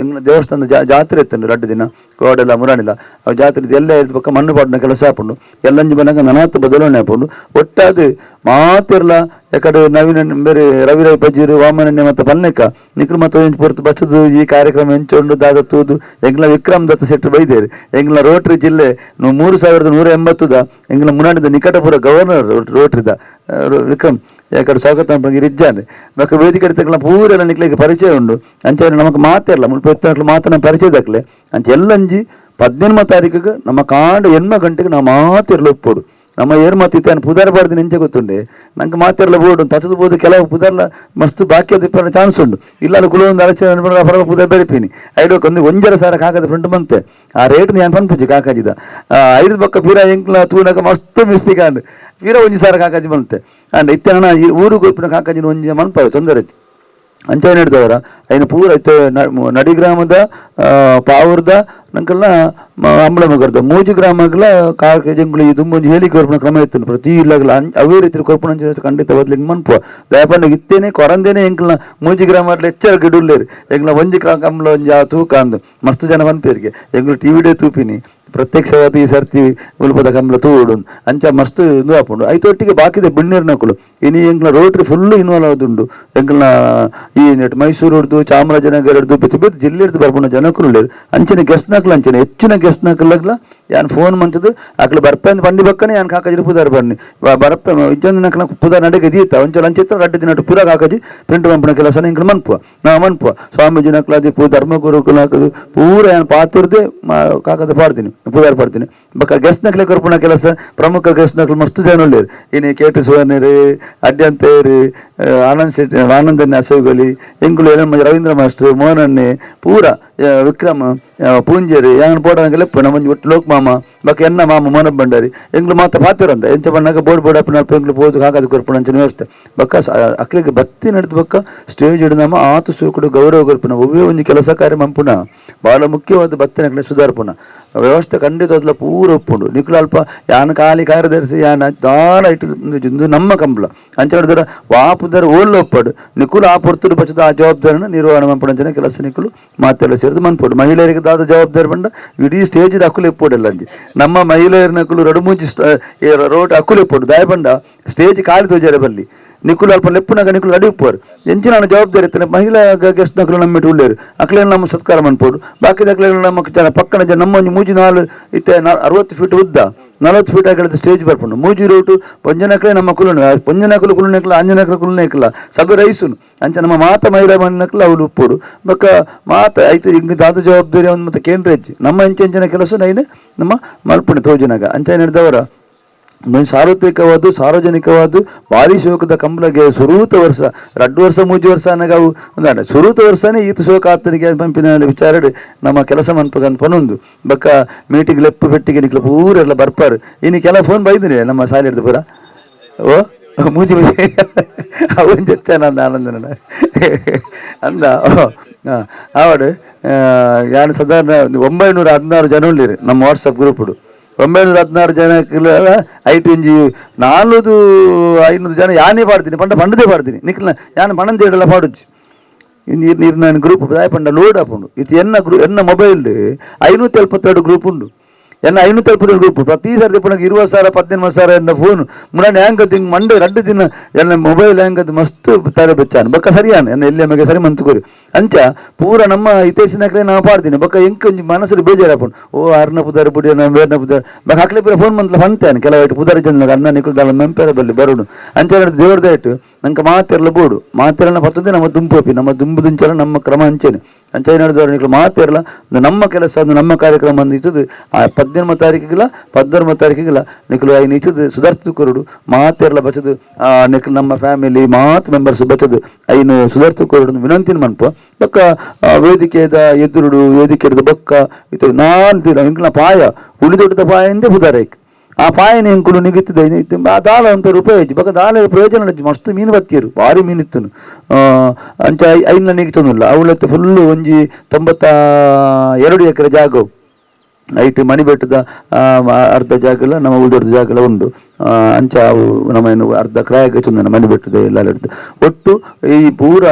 O: ದೇವಸ್ಥಾನದ ಜಾತ್ರೆ ಇತ್ತುಂಡು ರಡ್ಡು ದಿನ ಕೋಡೆಲ ಮುರಾಣಿಲ ಅವು ಜಾತ್ರೆ ಎಲ್ಲ ಇದ್ದ ಬೊಕ ಮಣ್ಣು ಪಾಡುನ ಕೆಲಸ ಆಪುಂಡು ಎಲ್ಲಂಜಿ ಬನ್ನಗ ನನಾತ್ ಬದಲಾವಣೆ ಆಪುಂಡು ಒಟ್ಟಾದ್ ಮಾತಿರ್ಲ ಯಾಕಡೆ ನವೀನ ಬೇರೆ ರವಿ ರವಿ ಪಜೀರು ವಾಮನನ್ಯ ಮತ್ತು ಪನ್ನೆಕ ನಿಕ್ಲು ಮತ್ತು ಎಂಚು ಪೊರ್ತು ಬಚ್ಚದು ಈ ಕಾರ್ಯಕ್ರಮ ಎಂಚುಂಡು ದಾದ ತೂದು ಎಂಗ್ಲ ವಿಕ್ರಮ್ ದತ್ತ ಶೆಟ್ರು ಬೈದೇರು ಎಂಗ್ಲ ರೋಟರಿ ಜಿಲ್ಲೆ 3180 ಎಂಗ್ಲ ಮುನಾಡಿದ ನಿಕಟಪುರ ಗವರ್ನರ್ ರೋಟರಿದ ವಿಕ್ರಮ್ ಯಾಕಡೆ ಸ್ವಾಗತ ಇಜ್ಜಾನೆ ಬೊಕ ವೇದಿಕೆ ತಕ್ಕಲ ಪೂರೆಲ್ಲ ನಿಕ್ಲೆಗ್ ಪರಿಚಯ ಉಂಡು ಅಂಚೆ ನಮಕ್ ಮಾತಿರಲ್ಲ ಮುಲ್ಪ ಇತ್ತಿನಕ್ಲು ಮಾತ್ರ ಪರಿಚಯ ದಕ್ಲೆ ಅಂಚೆ ಎಲ್ಲಂಜಿ 18 ತಾರೀಕಿಗೆ ನಮ್ಮ ಕಾಂಡ 8 ಗಂಟೆಗೆ ನಾವು ಮಾತಿರ್ಲ ಒಪ್ಪೋಡು ನಮ್ಮ ಏರ್ ಮಾತಿತ್ತು ಪುದಾರ ಬಾರ್ದು ನೆಂಚೆ ಗೊತ್ತುಂಡೆ ನಂಗೆ ಮಾತಿರಲ್ಲ ಬೋರ್ಡು ತಚದ ಬೋದು ಕೆಲವು ಪುದಾರ್ಲ ಮಸ್ತ್ ಬಾಕಿ ದಿಪ್ಪನ ಚಾನ್ಸ್ ಉಂಡು ಇಲ್ಲ ಕುಲೊಂದು ಅಲಚನೆ ಪರವ ಪುದಾರ್ ಬೆರಿಪೀನಿ ಐಡೋಕ್ ಒಂದು 1.5 ಸಾವಿರ ಕಾಕದ ಫ್ರಂಟ್ ಬಂತೆ ಆ ರೇಟ್ ನಾನು ಪನ್ಪುಜಿ ಕಾಕಾಜಿದ ಐದು ಪಕ್ಕ ಪೀರ ಎಂಕ್ಲ ತೂನಕ ಮಸ್ತ್ ಮಿಸ್ಟಿಕ್ ಅಂಡ್ ಪೀರ 1 ಸಾವಿರ ಕಾಕಾಜಿ ಬಂತೆ ಅಂಡ್ ಇತ್ತೆ ನನ್ನ ಈ ಊರು ಗೊಪ್ಪಿನ ಕಾಕಾಜಿನ ಒಂಜಿ ಮನ್ಪಾವೆ ತೊಂದರೆ ಅಂಚೆ ಹಿಡ್ದವರ ಐನು ಪೂರ ಇತ್ತೆ ನಡಿಗ್ರಾಮದ ಪಾವೂರ್ದ ನಂಕಲ್ನ ಅಂಬಳ ಮಗರ್ದ ಮೂಜಿ ಗ್ರಾಮಗಳ ಕಾಕಜಂಗುಳಿ ದುಂಬೊಂಜಿ ಹೇಳಿಕೆ ಕೊರ್ಪುನ ಕ್ರಮ ಇತ್ತು ಪ್ರತಿ ಇಲ್ಲಗಲ ಅವೇ ರೀತಿ ಕೊರ್ಪುನ ಖಂಡಿತ ಬದ್ಲಿಗೆ ಮನ್ಪು ದಯಪಂಡ ಇತ್ತೇನೆ ಕೊರಂದೇನೆ ಎಂಕಲ್ನ ಮೂಜಿ ಗ್ರಾಮ ಎಚ್ಚರ ಗಿಡುಲ್ಲೇರು ಎಂಗ್ಲ ಒಂಜಿ ಕಂಬಳ ಒಂಜಿ ಆ ತೂಕ ಅಂದು ಮಸ್ತ್ ಜನ ಪನ್ಪೇರಿಗೆ ಎಂಗ್ಲು ಟಿವಿ ಡೇ ತೂಪಿನಿ ಪ್ರತ್ಯಕ್ಷವಾದ ಈ ಸರ್ತಿ ಉಲ್ಪದ ಕಂಬಳ ತೂಡು ಅಂಚ ಮಸ್ತ್ ಇದು ಆಪುಂಡು ಐತೊಟ್ಟಿಗೆ ಬಾಕಿದೆ ಬಿಣ್ಣೀರ್ನಕುಲು ಇನಿ ಎಂಕ್ಲ rotary full involve ಆದುಂಡು ಎಂಕ್ಲ ಈ ನೆಟ್ ಮೈಸೂರು ಹಿಡ್ದು ಚಾಮರಾಜನಗರ ಹಿಡ್ದು ಬೇತೆ ಬೇತೆ ಜಿಲ್ಲೆ ಹಿಡ್ದು ಬರ್ಪುನ ಜನಕುಲು ಉಲ್ಲೆರ್ ಅಂಚನೆ ಗೆಸ್ಟ್ ನಕಲು ಅಂಚನೆ ಹೆಚ್ಚಿನ ಗೆಸ್ಟ್ ನಕಲಗ್ಲ ಯಾನ್ ಫೋನ್ ಮಂತದು ಅಕ್ಲು ಬರ್ಪೆಂದು ಬಂಡಿ ಬಕ್ಕನೆ ಯಾನ್ ಕಾಕಜಿ ಪುದಾರ್ ಬನ್ನಿ ಬರಪ್ಪೆ ಇಜ್ಜೊಂದು ನಕಲ ಪುದಾರ್ ನಡಿಗೆ ದೀತ ಒಂಚೂರು ಅಂಚಿತ್ತ ರಡ್ಡು ದಿನ ಪೂರ ಕಾಕಜಿ ಪ್ರಿಂಟ್ ಮಂಪುನ ಕೆಲಸ ಎಂಕ್ಲ ಮನ್ಪುವ ನಾ ಮನ್ಪುವ ಸ್ವಾಮೀಜಿ ನಕಲಾದಿ ಪೂ ಧರ್ಮಗುರುಕುಲ ಪೂರ ಯಾನ್ ಪಾತಿರ್ದೆ ಕಾಕದ ಪಾಡ್ತೀನಿ ಪುದಾರ್ ಪಾಡ್ತೀನಿ ಬಕ್ಕ ಗೆಸ್ಟ್ ನಕಲೆ ಕೊರ್ಪುನ ಕೆಲಸ ಪ್ರಮುಖ ಗೆಸ್ಟ್ ನಕಲು ಮಸ್ತ್ ಜನ ಉಲ್ಲೇರು ಇನಿ ಕೆ ಟಿ ಸುವರ್ಣರು ಅಡ್ಯಂತೇರು ಆನಂದ್ ಶೆಟ್ಟಿ ಆನಂದನ್ನೇ ಅಶೋಕಲಿ ಎಂಕುಲು ರವೀಂದ್ರ ಮಾಸ್ಟರ್ ಮೋಹನನ್ನೇ ಪೂರ ವಿಕ್ರಮ ಪೂಂಜೇರಿ ಯಾನ್ ಪೋಡಂಗೆ ಲೆಪ್ಪು ನಮ್ಮ ಒಟ್ಟು ಲೋಕ್ ಮಾಮ ಬಕ್ಕ ಎನ್ನ ಮಾಮ ಮೋನ ಭಂಡಾರಿ ಎಂಗ್ಲು ಮಾತ ಪಾತಿರಂತ ಎಂಚ ಬಣ್ಣಾಗ ಬೋರ್ಡ್ ಬೋರ್ಡ್ ಅಪ್ಪನ ಎಂಗ್ಲು ಪೋದು ಕಾಗದ ಕೊರ್ಪುನ ಅಂಚಿನ ವ್ಯವಸ್ಥೆ ಬಕ್ಕ ಅಕ್ಲಿಗೆ ಬತ್ತಿ ನಡೆದು ಬಕ್ಕ ಸ್ಟೇಜ್ ಹಿಡಿದು ನಮ್ಮ ಆತು ಸೂಕುಡು ಗೌರವ ಕೊರ್ಪುನ ಒವ್ವೇ ಒಂಜಿ ಕೆಲಸ ಕಾರ್ಯ ಮಂಪುನ ಬಹಳ ಮುಖ್ಯವಾದ ಬತ್ತಿನ ಸುಧಾರ್ಪುನ ವ್ಯವಸ್ಥೆ ಖಂಡಿತ ಪೂರ ಒಪ್ಪುಂಡು ನಿಕ್ಲು ಅಲ್ಪ ಯಾನ್ ಖಾಲಿ ಕಾರ್ಯದರ್ಶಿ ಯಾನ್ ದಾಲ ಇಟ್ಟು ನಮ್ಮ ಕಂಬಳ ಅಂಚ ಹಿಡಿದ್ರೆ ವಾಪುದರ ಓಲ್ ಒಪ್ಪಡು ನಿಕುಲು ಆ ಪೊರ್ತುಡು ಬಚ್ಚದ ಆ ಜವಾಬ್ದಾರಿನ ನಿರ್ವಹಣೆ ಮಂಪುನ ಕೆಲಸ ನಿಕುಲು ಮಾತೆಲ್ಲ ಸೇರಿದು ಮನ್ಪೋಡು ಮಹಿಳೆಯರಿಗೆ ದಾದ ಜವಾಬ್ದಾರಿ ಬಂಡ ಇಡೀ ಸ್ಟೇಜ್ ಅಕ್ಕುಲು ಎಪ್ಪೋಡಿಲ್ಲ ಅಂಜಿ ನಮ್ಮ ಮಹಿಳೆಯರ ನಕುಲು ರಡು ಮುಂಚಿ ರೋಡ್ ಅಕ್ಕುಲು ಎಪ್ಪೋಡು ದಾಯಬಂಡ ಸ್ಟೇಜ್ ಖಾಲಿ ತೋಜಾರೆ ಬಲ್ಲಿ ನಿಕುಲು ಅಲ್ಪ ಲೆಪ್ಪುನಾಗ ನಿಕುಲು ಅಡಿಪ್ಪೋರು ಎಂಚಿನ ಜವಾಬ್ದಾರಿ ಇತ್ತನೆ ಮಹಿಳಾ ಗೆಸ್ಟ್ ನಕಲು ನಮ್ಮಿಟ್ಟು ಉಳ್ಳೇರು ಅಕ್ಲೇನು ನಮ್ಮ ಸತ್ಕಾರ ಮನ್ಪೋಡು ಬಾಕಿದ ಅಕ್ಲೇನು ನಮ್ಮ ಜನ ಪಕ್ಕನ ಜನ ನಮ್ಮ ಒಂಜಿ ಮೂಜಿ ನಾಲು ಇತ್ತೆ 60 ಫೀಟ್ ಉದ್ದ 40 ಫೀಟ್ ಆಗಿರೋದು ಸ್ಟೇಜ್ ಬರ್ಪುಂಡು ಮೂಜಿ ರೋಟು ಪೊಂಜನಕ್ಲೆ ನಮ್ಮ ಕುಲುನು ಪೊಂಜನಕಲು ಕುಲುನೆಕ್ಲ ಅಂಜನಕಲು ಕುಲುನೆಕ್ಲ ಸಭೆ ರೈಸುನು ಅಂಚ ನಮ್ಮ ಮಾತ ಮಹಿಳಾ ಮನ್ನಕ್ಲ ಅವಳು ಉಪ್ಪೋಡು ಬಕ್ಕ ಮಾತ ಆಯ್ತು ಹಿಂಗೆ ದಾದ ಜವಾಬ್ದಾರಿ ಒಂದು ಮತ್ತೆ ಕೇಂದ್ರ ಹೆಚ್ಚು ನಮ್ಮ ಇಂಚೆಂಚಿನ ಕೆಲಸ ನೈನೆ ನಮ್ಮ ಮಲ್ಪುಣಿ ತೋಜನಾಗ ಅಂಚ ನಡೆದವರ ಸಾರ್ವತ್ರಿಕವಾದ ಸಾರ್ವಜನಿಕವಾದ ಭಾರಿ ಶೋಕದ ಕಂಬಳಗೆ ಸುರೂತ ವರ್ಷ 2 ವರ್ಷ 3 ವರ್ಷ ಅನ್ನಗಾವು ಒಂದಾಡ ಸುರೂತ ವರ್ಷನೇ ಈತ ಶೋಕ ಆತನಿಗೆ ಪಂಪಿನ ವಿಚಾರ ನಮ್ಮ ಕೆಲಸ ಮನ್ಪಗಂತ ಪನೊಂದು ಬಕ್ಕ ಮೀಟಿಂಗ್ ಲೆಪ್ಪು ಪೆಟ್ಟಿಗೆ ನಿಕ್ಲ ಪೂರೆಲ್ಲ ಬರ್ಪಾರು ಇನ್ನು ಕೆಲ ಫೋನ್ ಬೈದಿನಿ ನಮ್ಮ ಸಾಲಿ ಹಿಡ್ದು ಪೂರ ಓ ಮೂಜಿ ಮೂಜಿ ಅವನ್ ಚರ್ಚೆ ನಂದ ಆನಂದನ ಅಂದ ಆವಡು ಯಾನು ಸಾಧಾರಣ 916 ಜನ ಉಳ್ಳಿರಿ ನಮ್ಮ ವಾಟ್ಸಪ್ ಗ್ರೂಪ್ 916 ಜನಕ್ಕೆ ಐಟು ಇಂಜಿ 400-500 ಜನ ಯಾನೇ ಪಾಡ್ತೀನಿ ಪಂಡ ಪಂಡದೇ ಪಾಡ್ತೀನಿ ನಿಕ್ಲ ಯಾನು ಪಣಂದ ಇಡಲ್ಲ ಪಾಡುಜ್ಜಿ ನೀರು ನೀರು ನಾನು ಗ್ರೂಪ್ ಪಂಡ ಲೋಡ್ ಹಾಕೊಂಡು ಇದು ಎನ್ನ ಗ್ರೂ ಎನ್ನ ಮೊಬೈಲ್ 572 ಗ್ರೂಪ್ ಉಂಡು ಎನ್ನ 572 ಗ್ರೂಪ್ ಪ್ರತಿ ಸರ್ತಿ ಪುನಃ 20,000 15,000 ಎನ್ನ ಫೋನ್ ಮುನ್ನ ಹ್ಯಾಂಗದ್ದು ಹಿಂಗೆ ಮಂಡೆ 2 ದಿನ ಎನ್ನ ಮೊಬೈಲ್ ಹ್ಯಾಂಗದ್ದು ಮಸ್ತ್ ತಾರೆ ಬೆಚ್ಚಾನು ಬಕ್ಕ ಸರಿಯಾನ ಎನ್ನ ಎಲ್ಲಿ ಅಮ್ಮಗೆ ಸರಿ ಮಂತುಕೋರಿ ಅಂಚ ಪೂರ ನಮ್ಮ ಇತೇಶಿನಕ್ಲೆ ನಾವು ಪಾಡ್ತೀನಿ ಬಕ್ಕ ಎಂಕ್ ಒಂಜಿ ಮನಸ್ಸು ಬೇಜಾರಾಪುಂಡು ಓ ಅರ್ನ ಪುದಾರ ಪುಡಿ ಬೇರ್ನ ಪುದಾರ ಬಕ್ಕ ಹಾಕ್ಲೆ ಪೂರ ಫೋನ್ ಮಂತ್ಲ ಬಂತೇನೆ ಕೆಲವು ಇಟ್ಟು ಪುದಾರ ಜನ ಅನ್ನ ನಿಕುಲ್ದಾಳ ಮೆಂಪೇರ ಬಲ್ಲಿ ಬರೋಡು ಅಂಚ ದೇವ್ರದೇ ಇಟ್ಟು ನಂಗೆ ಮಾತಿರಲ್ಲ ಬೋಡು ಮಾತಿರಲ್ಲ ಬರ್ತದೆ ನಮ್ಮ ದುಂಪೋಪಿ ನಮ್ಮ ದುಂಬು ದುಂಚಲ ನಮ್ಮ ಕ್ರಮ ಅಂಚೇನೆ ಅಂಚ ನಡೆದವರು ನಿಕ್ಲು ಮಾತಿರಲ್ಲ ನಮ್ಮ ಕೆಲಸ ಅದು ನಮ್ಮ ಕಾರ್ಯಕ್ರಮ ಅಂದಿತ್ತದು ಆ 18 ತಾರೀಕಿಗಿಲ್ಲ 19 ತಾರೀಕಿಗಿಲ್ಲ ನಿಕ್ಲು ಐನು ಇತ್ತದು ಸುಧಾರ್ತು ಕೊರಡು ಮಾತಿರಲ್ಲ ಬಚದು ಆ ನಿಕ್ಲು ನಮ್ಮ ಫ್ಯಾಮಿಲಿ ಮಾತು ಮೆಂಬರ್ಸ್ ಬಚದು ಐನು ಸುಧಾರ್ತು ಕೊರಡು ವಿನಂತಿನ ಮನ್ಪು ಬಕ್ಕ ವೇದಿಕೆದ ಎದುರುಡು ವೇದಿಕೆದ ಬೊಕ್ಕ ಇತ್ತು ನಾಲ್ ದಿನ ಇಂಕ್ಲ ಪಾಯ ಉಳಿದೊಡ್ಡದ ಪಾಯ ಎಂದೇ ಬುಧಾರೈಕ್ ಆ ಪಾಯನ ಎಂಕುಲು ನಿಗಿತ್ತದೆ ಆ ದಾಲ ಅಂತ ರೂಪಾಯಿ ಬೊಕ್ಕ ದಾಲ ಪ್ರಯೋಜನ ಮಸ್ತ್ ಮೀನು ಬತ್ತೀರು ಭಾರಿ ಮೀನು ಇತ್ತನು ಅಂಚ ಐನ ನಿಗಿತೊಂದಿಲ್ಲ ಅವಳತ್ತು ಫುಲ್ಲು ಒಂಜಿ 92 ಎಕರೆ ಜಾಗವು ಐಟ್ ಮಣಿಬೆಟ್ಟದ ಅರ್ಧ ಜಾಗಲ್ಲ ನಮ್ಮ ಉಳಿದೊಡ್ಡ ಜಾಗಲ್ಲ ಉಂಡು ಅಂಚ ಅವು ನಮ್ಮ ಏನು ಅರ್ಧ ಕ್ರಾಯಕ್ಕೆ ಚಂದನ ಮಣಿಬೆಟ್ಟದ ಎಲ್ಲ ಒಟ್ಟು ಈ ಪೂರ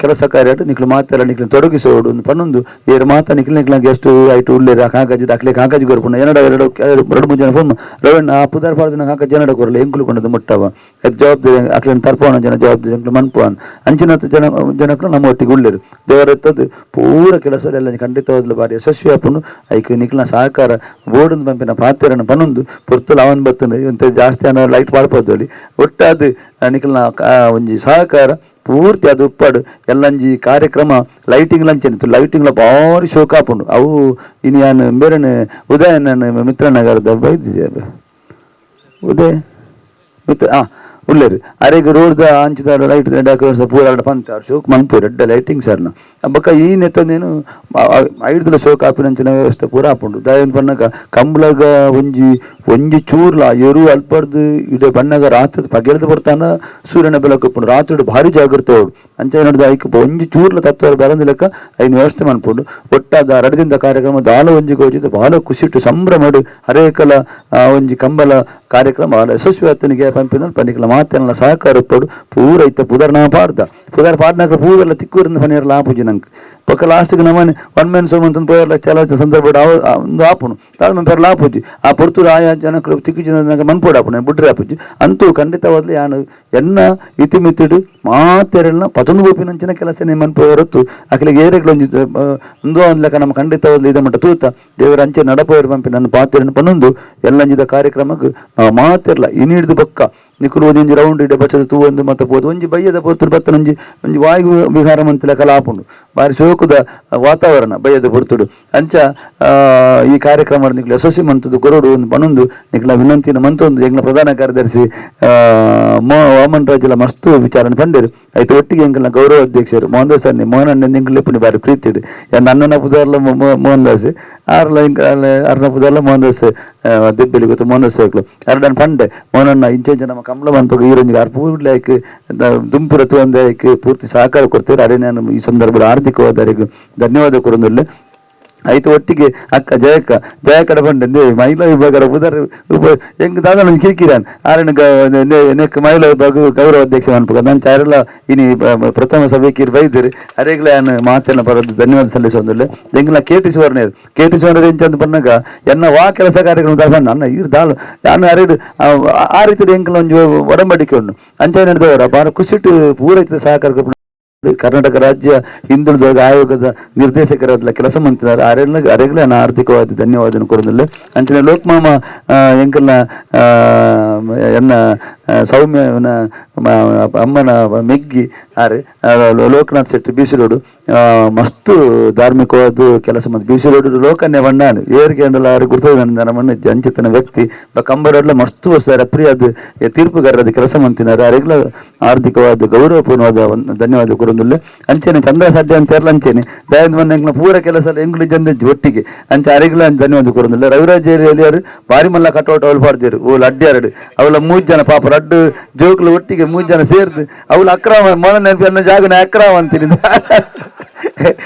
O: ಕೆಲಸ ಕಾರ್ಯ ನಿಕ್ಲು ಮಾತೆಲ್ಲ ನಿಕ್ಲು ತೊಡಗಿಸೋಡು ಒಂದು ಪನ್ನೊಂದು ಏರು ಮಾತ ನಿಕ್ಲು ನಿಕ್ಲ ಗೆಸ್ಟ್ ಐಟು ಉಳ್ಳೇರು ಕಾಕಾಜಿ ದಾಖಲೆ ಕಾಕಾಜಿ ಕೊರ್ಪುಂಡು ಎರಡು ಎರಡು ಎರಡು ಮೂರು ಜನ ಫೋನ್ ರವಣ್ಣ ಆ ಪುದಾರ್ ಪಾಡ್ದಿನ ಕಾಕಾಜಿ ಜನಡ ಕೊರಲೆ ಎಂಕುಲು ಕೊಂಡದ್ದು ಮುಟ್ಟವ ಅದು ಜವಾಬ್ದಾರಿ ಅಕ್ಲೇನು ತರ್ಪವನ ಜನ ಜವಾಬ್ದಾರಿ ಎಂಕ್ಲು ಮನ್ಪುವನ್ ಅಂಚಿನ ಜನ ಜನಕ್ಕೂ ನಮ್ಮ ಒಟ್ಟಿಗೆ ಉಳ್ಳೇರು ದೇವರತ್ತದ್ದು ಪೂರ ಕೆಲಸ ಎಲ್ಲ ಖಂಡಿತವಾಗ್ಲೂ ಭಾರಿ ಯಶಸ್ವಿ ಆಪುಂಡು ಐಕ್ ನಿಕ್ಲ ಸಹಕಾರ ಬೋರ್ಡ್ ಪಂಪಿನ ಪಾತ್ರನ ಪನ್ನೊಂದು ಪೊರ್ತುಲು ಅವನ್ ಬತ್ತುಂಡು ಇಂತ ಜಾಸ್ತಿ ಅನ್ನೋ ಲೈಟ್ ಪಾಡ್ಪೋದು ಒಟ್ಟಾದ ನಿಕ್ಲ ಒಂಜಿ ಸಹಕಾರ ಪೂರ್ತಿ ಅದು ಉಪ್ಪಾಡು ಎಲ್ಲಂಜಿ ಕಾರ್ಯಕ್ರಮ ಲೈಟಿಂಗ್ ಲಂಚನ್ ಲೈಟಿಂಗ್ಲ ಭಾರಿ ಶೋಕ ಆಪುಂಡು ಅವು ಇನ್ನು ಯಾನ್ ಬೇರೆನೆ ಉದಯ ನನ್ನ ಮಿತ್ರನಗರದ ಬೈದಿದೆ ಉದಯ ಮಿತ್ರ ಉಲ್ಲೇರು ಅರೆಗ್ ರೋಡ್ ದ ಅಂಚಿದ ಲೈಟ್ ಡೆಕೋರೇಷನ್ ಪೂರ ಪಂತ ಶೋಕ್ ಮನ್ಪುರು ಎಡ್ಡೆ ಲೈಟಿಂಗ್ ಸರ್ನ ಬೊಕ್ಕ ಈ ನೆತ್ತನೇನು ಐಡ್ದಲ ಶೋಕ್ ಆಪಿನಂಚಿನ ವ್ಯವಸ್ಥೆ ಪೂರ ಆಪುಂಡು ದಾಯೆಂದ್ ಪನ್ನಗ ಕಂಬಳಗ ಒಂಜಿ ಒಂಜಿ ಚೂರ್ಲ ಎರು ಅಲ್ಪರ್ದು ಇಡೆ ಬಣ್ಣಗ ರಾತ್ರಿ ಪಗೆಲ್ದ ಬರ್ತಾನ ಸೂರ್ಯನ ಬೆಳಕು ಉಪ್ಪುಂಡು ರಾತ್ರಿ ಭಾರಿ ಜಾಗೃತೆ ಅವಡು ಅಂಚ ನೋಡಿದ ಐಕ್ ಒಂಜಿ ಚೂರ್ಲ ತತ್ವ ಬರಂದಿ ಲೆಕ್ಕ ಐನ್ ವ್ಯವಸ್ಥೆ ಮನ್ಪುಂಡು ಒಟ್ಟಾದ ರಡದಿಂದ ಕಾರ್ಯಕ್ರಮ ದಾಲ ಒಂಜಿ ಗೋಜಿದ ಬಹಳ ಖುಷಿಟ್ಟು ಸಂಭ್ರಮಡು ಹರೇಕಲ ಒಂಜಿ ಕಂಬಳ ಕಾರ್ಯಕ್ರಮ ಬಹಳ ಯಶಸ್ವಿ ಆತನಿಗೆ ಪಂಪಿನ ಪನಿಕಲ ಮಾತೆಲ್ಲ ಸಹಕಾರ ಉಪ್ಪಡು ಪೂರ ಇತ್ತ ಪುದರ್ನ ಪಾಡ್ದ ಪುದರ್ ಪಾಡ್ನಾಕ ಪೂರೆಲ್ಲ ತಿಕ್ಕೂರಿಂದ ಪನಿಯರ್ಲ ಆಪುಜಿ ನಂಗೆ ಬೊಕ್ಕ ಲಾಸ್ಟ್ಗೆ ನಮ್ಮನೆ ಒನ್ ಮ್ಯಾನ್ ಸೋಮ್ ಅಂತ ಪೋಯರ್ಲ ಚಲ ಸಂದರ್ಭ ಒಂದು ಆಪುಣು ತಾಳ್ಮೆ ಪೆರ್ಲ ಆಪುಜಿ ಆ ಪೊರ್ತುಡು ಆಯಾ ಜನಕ್ಕಳು ತಿಕ್ಕು ಜನ ಮನ್ಪೋಡು ಆಪುಣೆ ಬುಡ್ರೆ ಆಪುಜಿ ಅಂತೂ ಖಂಡಿತವಾದ್ಲಿ ಯಾನು ಎನ್ನ ಇತಿಮಿತಿಡು ಮಾತೆರೆಲ್ಲ ಪತೊಂದು ಬೋಪಿನಂಚಿನ ಕೆಲಸ ಮನ್ಪೋ ಹೊರತು ಅಖಿಲಿಗೆ ಏರೆಗ್ಲೊಂಜಿ ಒಂದು ಒಂದು ಲೆಕ್ಕ ನಮ್ಮ ಖಂಡಿತವಾದ್ಲಿ ಇದೆ ಮಟ್ಟ ತೂತ ದೇವರ ಅಂಚೆ ನಡಪೋಯರ್ ಪಂಪಿ ನನ್ನ ಪಾತೆರನ್ನು ಪನ್ನೊಂದು ಎಲ್ಲಂಜಿದ ಕಾರ್ಯಕ್ರಮಕ್ಕೆ ನಾವು ಮಾತಿರ್ಲ ಇನಿಡ್ದು ಬೊಕ್ಕ ನಿಕುಲು ಒಂಜಿ ರೌಂಡ್ ಇಡೆ ಬಚ್ಚದ ತೂ ಒಂದು ಮತ್ತೆ ಪೋದು ಒಂಜಿ ಬಯ್ಯದ ಪೊರ್ತುಡು ಬತ್ತನ ಒಂಜಿ ಒಂಜಿ ವಾಯು ವಿಹಾರ ಮಂತಿಲ ಕಲಾಪುಂಡು ಬಾರಿ ಶೋಕದ ವಾತಾವರಣ ಬಯ್ಯದ ಪೊರ್ತುಡು ಅಂಚ ಈ ಕಾರ್ಯಕ್ರಮ ನಿಕ್ಲ ಯಶಸ್ವಿ ಮಂತದ್ದು ಕೊರಡು ಒಂದು ಪನೊಂದು ನಿಕ್ಲ ವಿನಂತಿನ ಮಂತೊಂದು ಎಂಗ್ಲ ಪ್ರಧಾನ ಕಾರ್ಯದರ್ಶಿ ವಾಮನ್ ರಾಜೆಲ ಮಸ್ತ್ ವಿಚಾರಣೆ ಪಂಡೇರು ಆಯ್ತು ಒಟ್ಟಿಗೆ ಎಂಕಲ್ನ ಗೌರವ ಅಧ್ಯಕ್ಷರು ಮೋಹನ್ ದಾಸ್ ಅನ್ನಿ ಮೋಹನ್ ಅಣ್ಣ ಎಂಕಲ್ ಲೆಪ್ಪುನಿ ಬಾರಿ ಪ್ರೀತಿ ನನ್ನ ಪುದಾರ್ಲ ಮೋಹನ್ ದಾಸ್ ಆರ್ಲ ಅರ್ನ ಪುದಾರ್ಲ ಮೋಹನ್ ದಾಸ್ ದೆಬ್ಬೆಲಿ ಗೊತ್ತು ಮೋಹನ್ ದಾಸ್ ಅರ್ಡನ್ ಪಂಡೆ ಮೋಹನಣ್ಣ ಇಂಚ ನಮ್ಮ ಕಮಲ ಮಂತೊಗ ಈರೊಂಜಿ ಆರ್ ಪೂರ್ಲೈಕ್ ದುಂಪುರ ತೂವಂದೆ ಪೂರ್ತಿ ಸಹಕಾರ ಕೊಡ್ತೀರಿ ಅರೆ ನಾನು ಈ ಸಂದರ್ಭದಲ್ಲಿ ಆರ್ಥಿಕವಾದ ಧನ್ಯವಾದ ಕೊರೊಂದುಲ್ಲೆ ಆಯ್ತು ಒಟ್ಟಿಗೆ ಅಕ್ಕ ಜಯಕ್ಕ ಜಯಕಡ ಬಂಡೆ ಮಹಿಳಾ ವಿಭಾಗದ ಪುದರ್ ಎಂಕ್ ದಾದ ನಂಗೆ ಕಿರಿಕಿರಾನ್ ಆರಣ ನೆಕ್ ಮಹಿಳಾ ವಿಭಾಗ ಗೌರವ ಅಧ್ಯಕ್ಷ ಅನ್ಪುಗ ನಾನು ಚಾರೆಲ್ಲ ಇನಿ ಪ್ರಥಮ ಸಭೆ ಕೀರ್ ಬೈದಿರಿ ಅರೆಗ್ಲ ಯಾನ್ ಮಾತೆಲ್ಲ ಬರೋದು ಧನ್ಯವಾದ ಸಲ್ಲಿಸೊಂದುಲ್ಲೆ ಎಂಕ್ಲ ಕೆ ಟಿ ಸುವರ್ಣೇರ್ ಕೆ ಟಿ ಸುವರ್ಣೇರ್ ಎಂಚಂದು ಪನ್ನಗ ಎನ್ನ ವಾ ಕೆಲಸ ಕಾರ್ಯಕ್ರಮ ದಾಸಣ್ಣ ಅನ್ನ ಇರ್ ದಾಲು ಯಾನ್ ಅರೆ ಆ ರೀತಿ ಎಂಕ್ಲ ಒಂಜಿ ಒಡಂಬಡಿಕೆ ಉಂಡು ಅಂಚ ನಡೆದವರ ಬಾರ ಖುಷಿಟ್ಟು ಪೂರೈತ ಸಹಕಾರ ಕರ್ನಾಟಕ ರಾಜ್ಯ ಹಿಂದುಳಿದ ಆಯೋಗದ ನಿರ್ದೇಶಕರಾದ ಕೆಲಸ ಮಂತಿದ್ದಾರೆ ಅರೆಗ್ಲ ನಾನು ಆರ್ಥಿಕವಾದ ಧನ್ಯವಾದ ಕೊರೊಂದುಲ್ಲೆ ಅಂಚನೆ ಲೋಕಮಾಮ ಎಂಕಲ್ನ ಎನ್ನ ಸೌಮ್ಯನ ಅಮ್ಮನ ಮೆಗ್ಗಿ ಆರೆ ಲೋಕನಾಥ್ ಶೆಟ್ಟಿ ಬಿಸಿ ರೋಡು ಮಸ್ತ್ ಧಾರ್ಮಿಕವಾದ ಕೆಲಸ ಮತ್ತು ಬಿಸಿ ರೋಡ್ ಲೋಕನ್ನೇ ಬಣ್ಣಾನು ಏರಿಗೆ ಅಂಡಲ ಆರು ಗುರ್ತದ ಮಣ್ಣ ಅಂಚಿತನ ವ್ಯಕ್ತಿ ಕಂಬರಡ್ಲ ಮಸ್ತ್ ವರ್ಷ ಪ್ರಿಯಾದ ತೀರ್ಪುಗಾರರ ಕೆಲಸ ಮಂತಿನಾರೆ ಅರೆಗ್ಲ ಆರ್ಥಿಕವಾದ ಗೌರವಪೂರ್ಣವಾದ ಧನ್ಯವಾದ ಕೊರೊಂದುಲ್ಲೆ ಅಂಚೆನೆ ಚಂದ್ರ ಸಾಧ್ಯ ಅಂತ ಹೇಳಲ್ಲ ಅಂಚೆನೆ ದಯಂದ ಬಂದ ಎಂಕ್ಲ ಪೂರ ಕೆಲಸ ಎಂಗ್ಲು ಜಂದ ಒಟ್ಟಿಗೆ ಅಂಚೆ ಅರೆಗ್ಲ ಧನ್ಯವಾದ ಕೊರೊಂದುಲ್ಲೆ ರವಿರಾಜ್ ಏರಿಯಲ್ಲಿ ಬಾರಿ ಮಲ್ಲ ಕಟೌಟ್ ಅವಳು ಪಾಡ್ದೇರು ಓ ಲಡ್ಡ್ಯಾರಡು ಅವಳ ಮೂರು ಜನ ಪಾಪ ರಡ್ಡು ಜೋಕ್ಲು ಒಟ್ಟಿಗೆ ಮೂರು ಜನ ಸೇರ್ದು ಅವಳು ಅಕ್ರಮ ಮೊದಲ ನೆನಪು ಜಾಗನ ಅಕ್ರಮ ಅಂತೀನಿ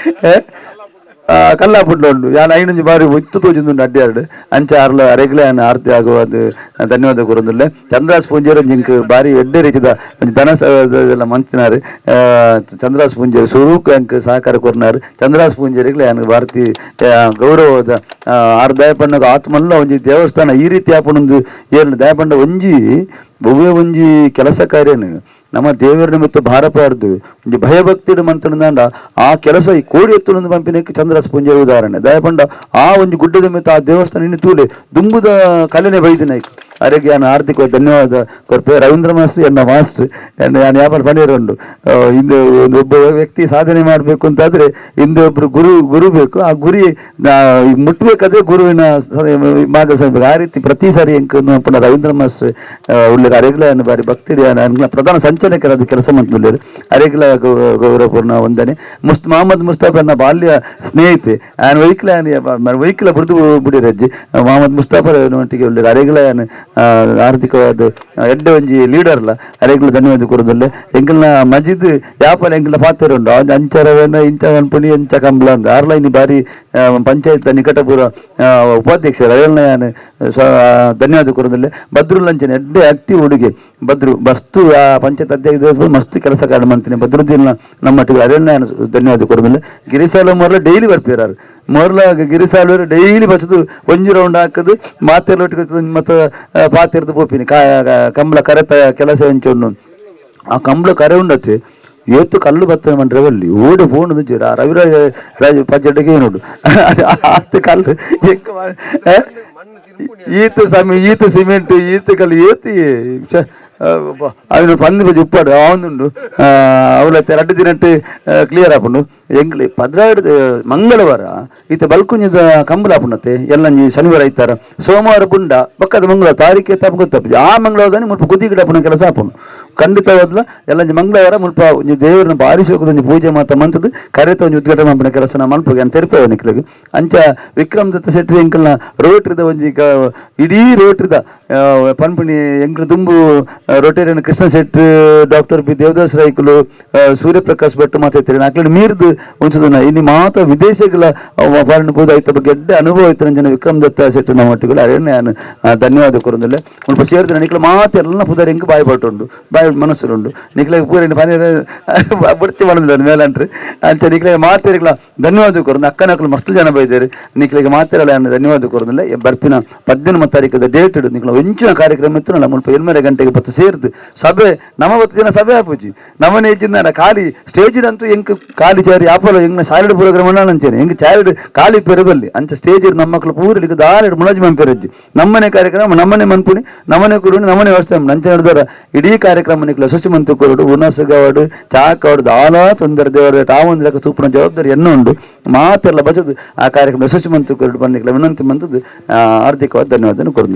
O: ಕಲ್ಲಾಪುಡ್ಲ ಉಂಡು ಯಾನ್ ಐನಂಜು ಬಾರಿ ಒತ್ತು ತೋಜೊಂದುಂಡು ಅಡ್ಡ್ಯಾರಡು ಅಂಚ ಆರ್ಲ ಅರೆಗ್ಲ ಯಾನ್ ಆರ್ತಿ ಆಗುವ ಧನ್ಯವಾದ ಕೊರೊಂದುಲ್ಲೆ ಚಂದ್ರಾಸ್ ಪೂಂಜೆರ್ ಒಂಜಿ ಬಾರಿ ಎಡ್ಡೆ ರೀತಿದ ಒಂಜಿ ಧನ ಎಲ್ಲ ಮಂತಿನಾರು ಚಂದ್ರಾಸ್ ಪೂಂಜೆರ್ ಸುರೂಕ್ ಅಂಕ್ ಸಹಕಾರ ಕೊರ್ನಾರು ಚಂದ್ರಾಸ್ ಪೂಂಜೆರಿಗ್ಲ ಯಾನ್ ಭಾರತಿ ಗೌರವದ ಆರ್ ದಯಪಣ್ಣಗ ಆತ್ಮಲ್ಲ ಒಂಜಿ ದೇವಸ್ಥಾನ ಈ ರೀತಿ ಆಪುನೊಂದು ಏನ್ ದಯಪಂಡ ಒಂಜಿ ಒವ್ವೇ ಒಂಜಿ ಕೆಲಸ ಕಾರ್ಯನು ನಮ್ಮ ದೇವರ ನಿಮಿತ್ತ ಭಾರ ಪಾರ್ದು ಒಂಜಿ ಭಯಭಕ್ತಿಡು ಮಂತನದಾಂಡ ಆ ಕೆಲಸ ಈ ಕೋಡಿ ಎತ್ತುನೊಂದು ಪಂಪಿನಕ್ಕೆ ಚಂದ್ರಾಸ್ ಪೂಂಜೆ ಉದಾಹರಣೆ ದಯಪಂಡ ಆ ಒಂಜಿ ಗುಡ್ಡದ ನಿಮಿತ್ತ ಆ ದೇವಸ್ಥಾನ ಇನ್ನು ತೂಲೆ ದುಂಬುದ ಕಲೆನೆ ಬೈದಿನ ಅರೆಗೆ ನಾನು ಆರ್ಥಿಕ ಧನ್ಯವಾದ ಕೊರ್ಪೆ ರವೀಂದ್ರ ಮಾಸ್ಟರ್ ಎನ್ನ ಮಾಸ್ಟರ್ ನಾನು ವ್ಯಾಪಾರ ಪನ್ನೀರುಂಡು ಹಿಂದೆ ಒಂದು ಒಬ್ಬ ವ್ಯಕ್ತಿ ಸಾಧನೆ ಮಾಡಬೇಕು ಅಂತಾದ್ರೆ ಹಿಂದೆ ಒಬ್ರು ಗುರು ಗುರು ಬೇಕು ಆ ಗುರಿ ಮುಟ್ಟಬೇಕಾದ್ರೆ ಗುರುವಿನ ಮಾರ್ಗದರ್ಶನ ಆ ರೀತಿ ಪ್ರತಿ ಸಾರಿ ಎಂಕ್ ಪುನಃ ರವೀಂದ್ರ ಮಾಸ್ಟರ್ ಉಳ್ಳೇರು ಅರೆಗ್ಲ ಬಾರಿ ಭಕ್ತಿ ಪ್ರಧಾನ ಸಂಚಾಲಕರಾದ ಕೆಲಸ ಮಂತ್ರಿ ಅರೆಗ್ಲ ಗೌರವಪೂರ್ಣ ವಂದನೆ ಮೊಹಮ್ಮದ್ ಮುಸ್ತಾಫ್ ಬಾಲ್ಯ ಸ್ನೇಹಿತೆ ಆನ್ ವೈಕ್ಲ ವೈಕ್ಲ ಬುರ್ದು ಬುಡಿರಜ್ಜಿ ಮೊಹಮ್ಮದ್ ಮುಸ್ತಾಫ್ ಒಟ್ಟಿಗೆ ಉಳ್ಳೇರು ಅರೆಗ್ಲ ಆರ್ಥಿಕವಾದ ಎಡ್ಡೆ ಒಂಜಿ ಲೀಡರ್ಲ ಅರೆಗ್ಲ ಧನ್ಯವಾದ ಕೊರೊಂದುಲ್ಲೆ ಎಂಕಲ್ನ ಮಜಿದ್ ಯಾಪಲ ಎಂಕಲ್ನ ಪಾತ್ರ ಉಂಡು ಅಂಚರವೇನ ಇಂಚ ಅನ್ಪುನಿ ಎಂಚ ಕಂಬ್ಲ ಅಂದ್ ಆರ್ಲ ಇನಿ ಬಾರಿ ಪಂಚಾಯತ್ ನಿಕಟಪುರ ಉಪಾಧ್ಯಕ್ಷರು ಅರೆಲ್ನ ಯಾನ್ ಧನ್ಯವಾದ ಕೊರೊಂದುಲ್ಲೆ ಬದ್ರುಲ್ ಅಂಚನೆ ಎಡ್ಡೆ ಆಕ್ಟಿವ್ ಹುಡುಗೆ ಬದ್ರು ಮಸ್ತು ಆ ಪಂಚಾಯತ್ ಅಧ್ಯಕ್ಷ ಮಸ್ತ್ ಕೆಲಸ ಕಾರ್ಯ ಮಂತಿನಿ ಬದ್ರುದ್ದೀನ್ ನಮ್ಮಟ್ಟಿಗೆ ಅರೆಲ್ನ ಯಾನ್ ಧನ್ಯವಾದ ಕೊರೊಂದುಲ್ಲೆ ಗಿರಿಸಾಲ ಮೊರಲ ಡೈಲಿ ಬರ್ಪಿರಾರು ಮೊರಲ ಗಿರಿಸಾಲೂರು ಡೈಲಿ ಬಚ್ಚದು ಒಂಜಿ ರೌಂಡ್ ಹಾಕದು ಮಾತೆಲ್ಲ ಒಟ್ಟಿಗೆ ಮತ್ತೆ ಪಾತಿರ್ದು ಪೋಪಿನಿ ಕಂಬಳ ಕರೆತ ಕೆಲಸ ಒಂಚೊಂಡು ಆ ಕಂಬಳ ಕರೆ ಉಂಡತ್ತೆ ಏತು ಕಲ್ಲು ಬತ್ತನೆ ಮಂಡ್ರೆ ಬಲ್ಲಿ ಓಡಿ ಫೋನ್ ರವಿರಾಜ ರಾಜ ಪಜ್ಜಡ್ಡಿಗೆ ನೋಡು ಆತ್ ಕಲ್ಲು ಈತ ಸಮಿ ಈತ ಸಿಮೆಂಟ್ ಈತ ಕಲ್ಲು ಏತು ಅವಿನ ಪಂದ್ ಬಜಿ ಉಪ್ಪಾಡು ಆವೊಂದುಂಡು. ಅವಲ ರಡ್ಡ್ ದಿನಟ್ ಕ್ಲಿಯರ್ ಆಪುಂಡು. ಎಂಕ್ಲೆ 12 ಮಂಗಳವಾರ ಇತ್ತೆ ಬಲ್ಕುಂಜದ ಕಂಬಳ ಆಪುಂಡತ್ತೆ. ಎಲ್ಲಂಜಿ ಶನಿವಾರ ಐತಾರ ಸೋಮವಾರ ಬುಂಡ ಬೊಕ್ಕದ ಮಂಗಳವಾರ ತಾರೀಖೆ ತಪ್ಪು ಗೊತ್ತಪ್ಪು. ಆ ಮಂಗಳವಾರದಾನಿ ಮುಲ್ಪ ಗುದ್ದಿ ಗಿಡ ಆಪುನ ಕೆಲಸ ಆಪುಂಡು ಖಂಡಿತವಾದ್ಲ. ಎಲ್ಲಂಜಿ ಮಂಗಳವಾರ ಮುಲ್ಪ ಒಂಜಿ ದೇವರನ್ನ ಬಾರಿ ಶೋಕದ ಒಂಜಿ ಪೂಜೆ ಮಾತ ಮಂತದ್ದು ಕರೆತ ಒಂಜಿ ಉದ್ಘಾಟನೆ ಮಲ್ಪುನ ಕೆಲಸ ನಾ ಮಲ್ಪುಗೆ ಅಂತ ತೆರಿಪಾವೆ ನಿಕ್ಲೆಗ್. ಅಂಚ ವಿಕ್ರಮ್ ದತ್ತ ಶೆಟ್ಟಿ ಎಂಕಲ್ನ ರೋಟ್ರಿದ ಒಂಜಿ ಇಡೀ ರೋಟ್ರಿದ ಪನ್ಪಿಣಿ ಎಂಕ್ಲ ದುಂಬು Rotarian Krishna Shetty, doctor B Devadas ರೈಕುಲು, ಸೂರ್ಯಪ್ರಕಾಶ್ ಭಟ್ ಮಾತಾಡ್ತಾರೆ. ಅಕ್ಲೆನ ಮೀರ್ದು ಒಂಚುದನ ಇನ್ನು ಮಾತ ವಿದೇಶಗಳ ಫಾರಿನ್ ಪೋದು ಐತ ಬಗ್ಗೆ ಎಡ್ಡೆ ಅನುಭವ ಇತ್ತು ಜನ ವಿಕ್ರಮ್ ದತ್ತ ಶೆಟ್ಟಿ ನಮ್ಮ ಒಟ್ಟಿಗೆ. ಅರೇನೆ ನಾನು ಧನ್ಯವಾದ ಕೊರೊಂದುಲ್ಲೆ. ಮುಲ್ಪ ಸೇರ್ದು ನಿಕ್ಲ ಮಾತ ಎಲ್ಲ ಪುದರ್ ಎಂಕ್ ಬಾಯಿ ಪಟ್ಟುಂಡು, ಬಾಯಿ ಮನಸ್ಸುಂಡು. ನಿಕ್ಲೆ ಪೂರ ಪನಿ ಬುಡ್ಚಿ ಮಾಡೊಂದುಲ್ಲ ಮೇಲಂಟ್ರಿ. ಅಂಚ ನಿಕ್ಲೆ ಮಾತೆರ್ಗ್ಲ ಧನ್ಯವಾದ ಕೊರೊಂದು. ಅಕ್ಕನಕುಲು ಮಸ್ತ್ ಜನ ಬೈದೇರು. ನಿಕ್ಲೆಗ್ ಮಾತೆರ್ಲ ಯಾನ್ ಧನ್ಯವಾದ ಕೊರೊಂದುಲ್ಲೆ. ಬರ್ಪಿನ 18 ತಾರೀಕದ ಡೇಟ್ ನಿಕ್ಲ ಒಂಚಿನ ಕಾರ್ಯಕ್ರಮ ಇತ್ತು. ಮುಲ್ಪ 8:30 ಗಂಟೆಗೆ ಬತ್ತು ಸೇರ್ದು ಸಭೆ ನಮ ಬತ್ತು ಜನ ಸಭೆ ಆಪುಜಿ ನಮನೆ ಇಜ್ಜಿಂದ ಖಾಲಿ ಸ್ಟೇಜ್ ಅಂತೂ ಎಂಕ್ ಖಾಲಿ ಚೇರ್ ಯಾಪಲ ಎಂಗ್ನ ಸಾಲಿಡ್ ಪ್ರೋಗ್ರಾಮ್ ಅಂಚೇನೆ ಎಂಕ್ ಚಾರಿಡ್ ಖಾಲಿ ಪೆರಬಲ್ಲಿ. ಅಂಚ ಸ್ಟೇಜ್ ನಮ್ಮಕ್ಳು ಪೂರಲಿಕ್ಕೆ ದಾರಿ ಮುಳಜಿ ಮಂಪೆರಜ್ಜಿ. ನಮ್ಮನೆ ಕಾರ್ಯಕ್ರಮ ನಮ್ಮನೆ ಮನ್ಪುನಿ, ನಮ್ಮನೆ ಕುರುಣಿ, ನಮ್ಮನೆ ವ್ಯವಸ್ಥೆ ಅಂಚ ನಡೆದಾರ. ಇಡೀ ಕಾರ್ಯಕ್ರಮ ನಿಕ್ಲ ಯಶಸ್ವಿ ಮಂತು ಕೊರಡು. ಉನಸುಗವಾಡು ಚಾಕವಾಡು ದಾಲ ತೊಂದರೆ ದೇವರ ತಾವೊಂದು ಲೆಕ್ಕ ತೂಪುನ ಜವಾಬ್ದಾರಿ ಎನ್ನ ಉಂಡು. ಮಾತೆಲ್ಲ ಬಚದು ಆ ಕಾರ್ಯಕ್ರಮ ಯಶಸ್ವಿ ಮಂತು ಕೊರಡು ಬಂದಿಕ್ಲ ವಿನಂತಿ ಮಂತದ್ದು ಹಾರ್ದಿಕವಾದ ಧನ್ಯವಾದ ಕೊರದು.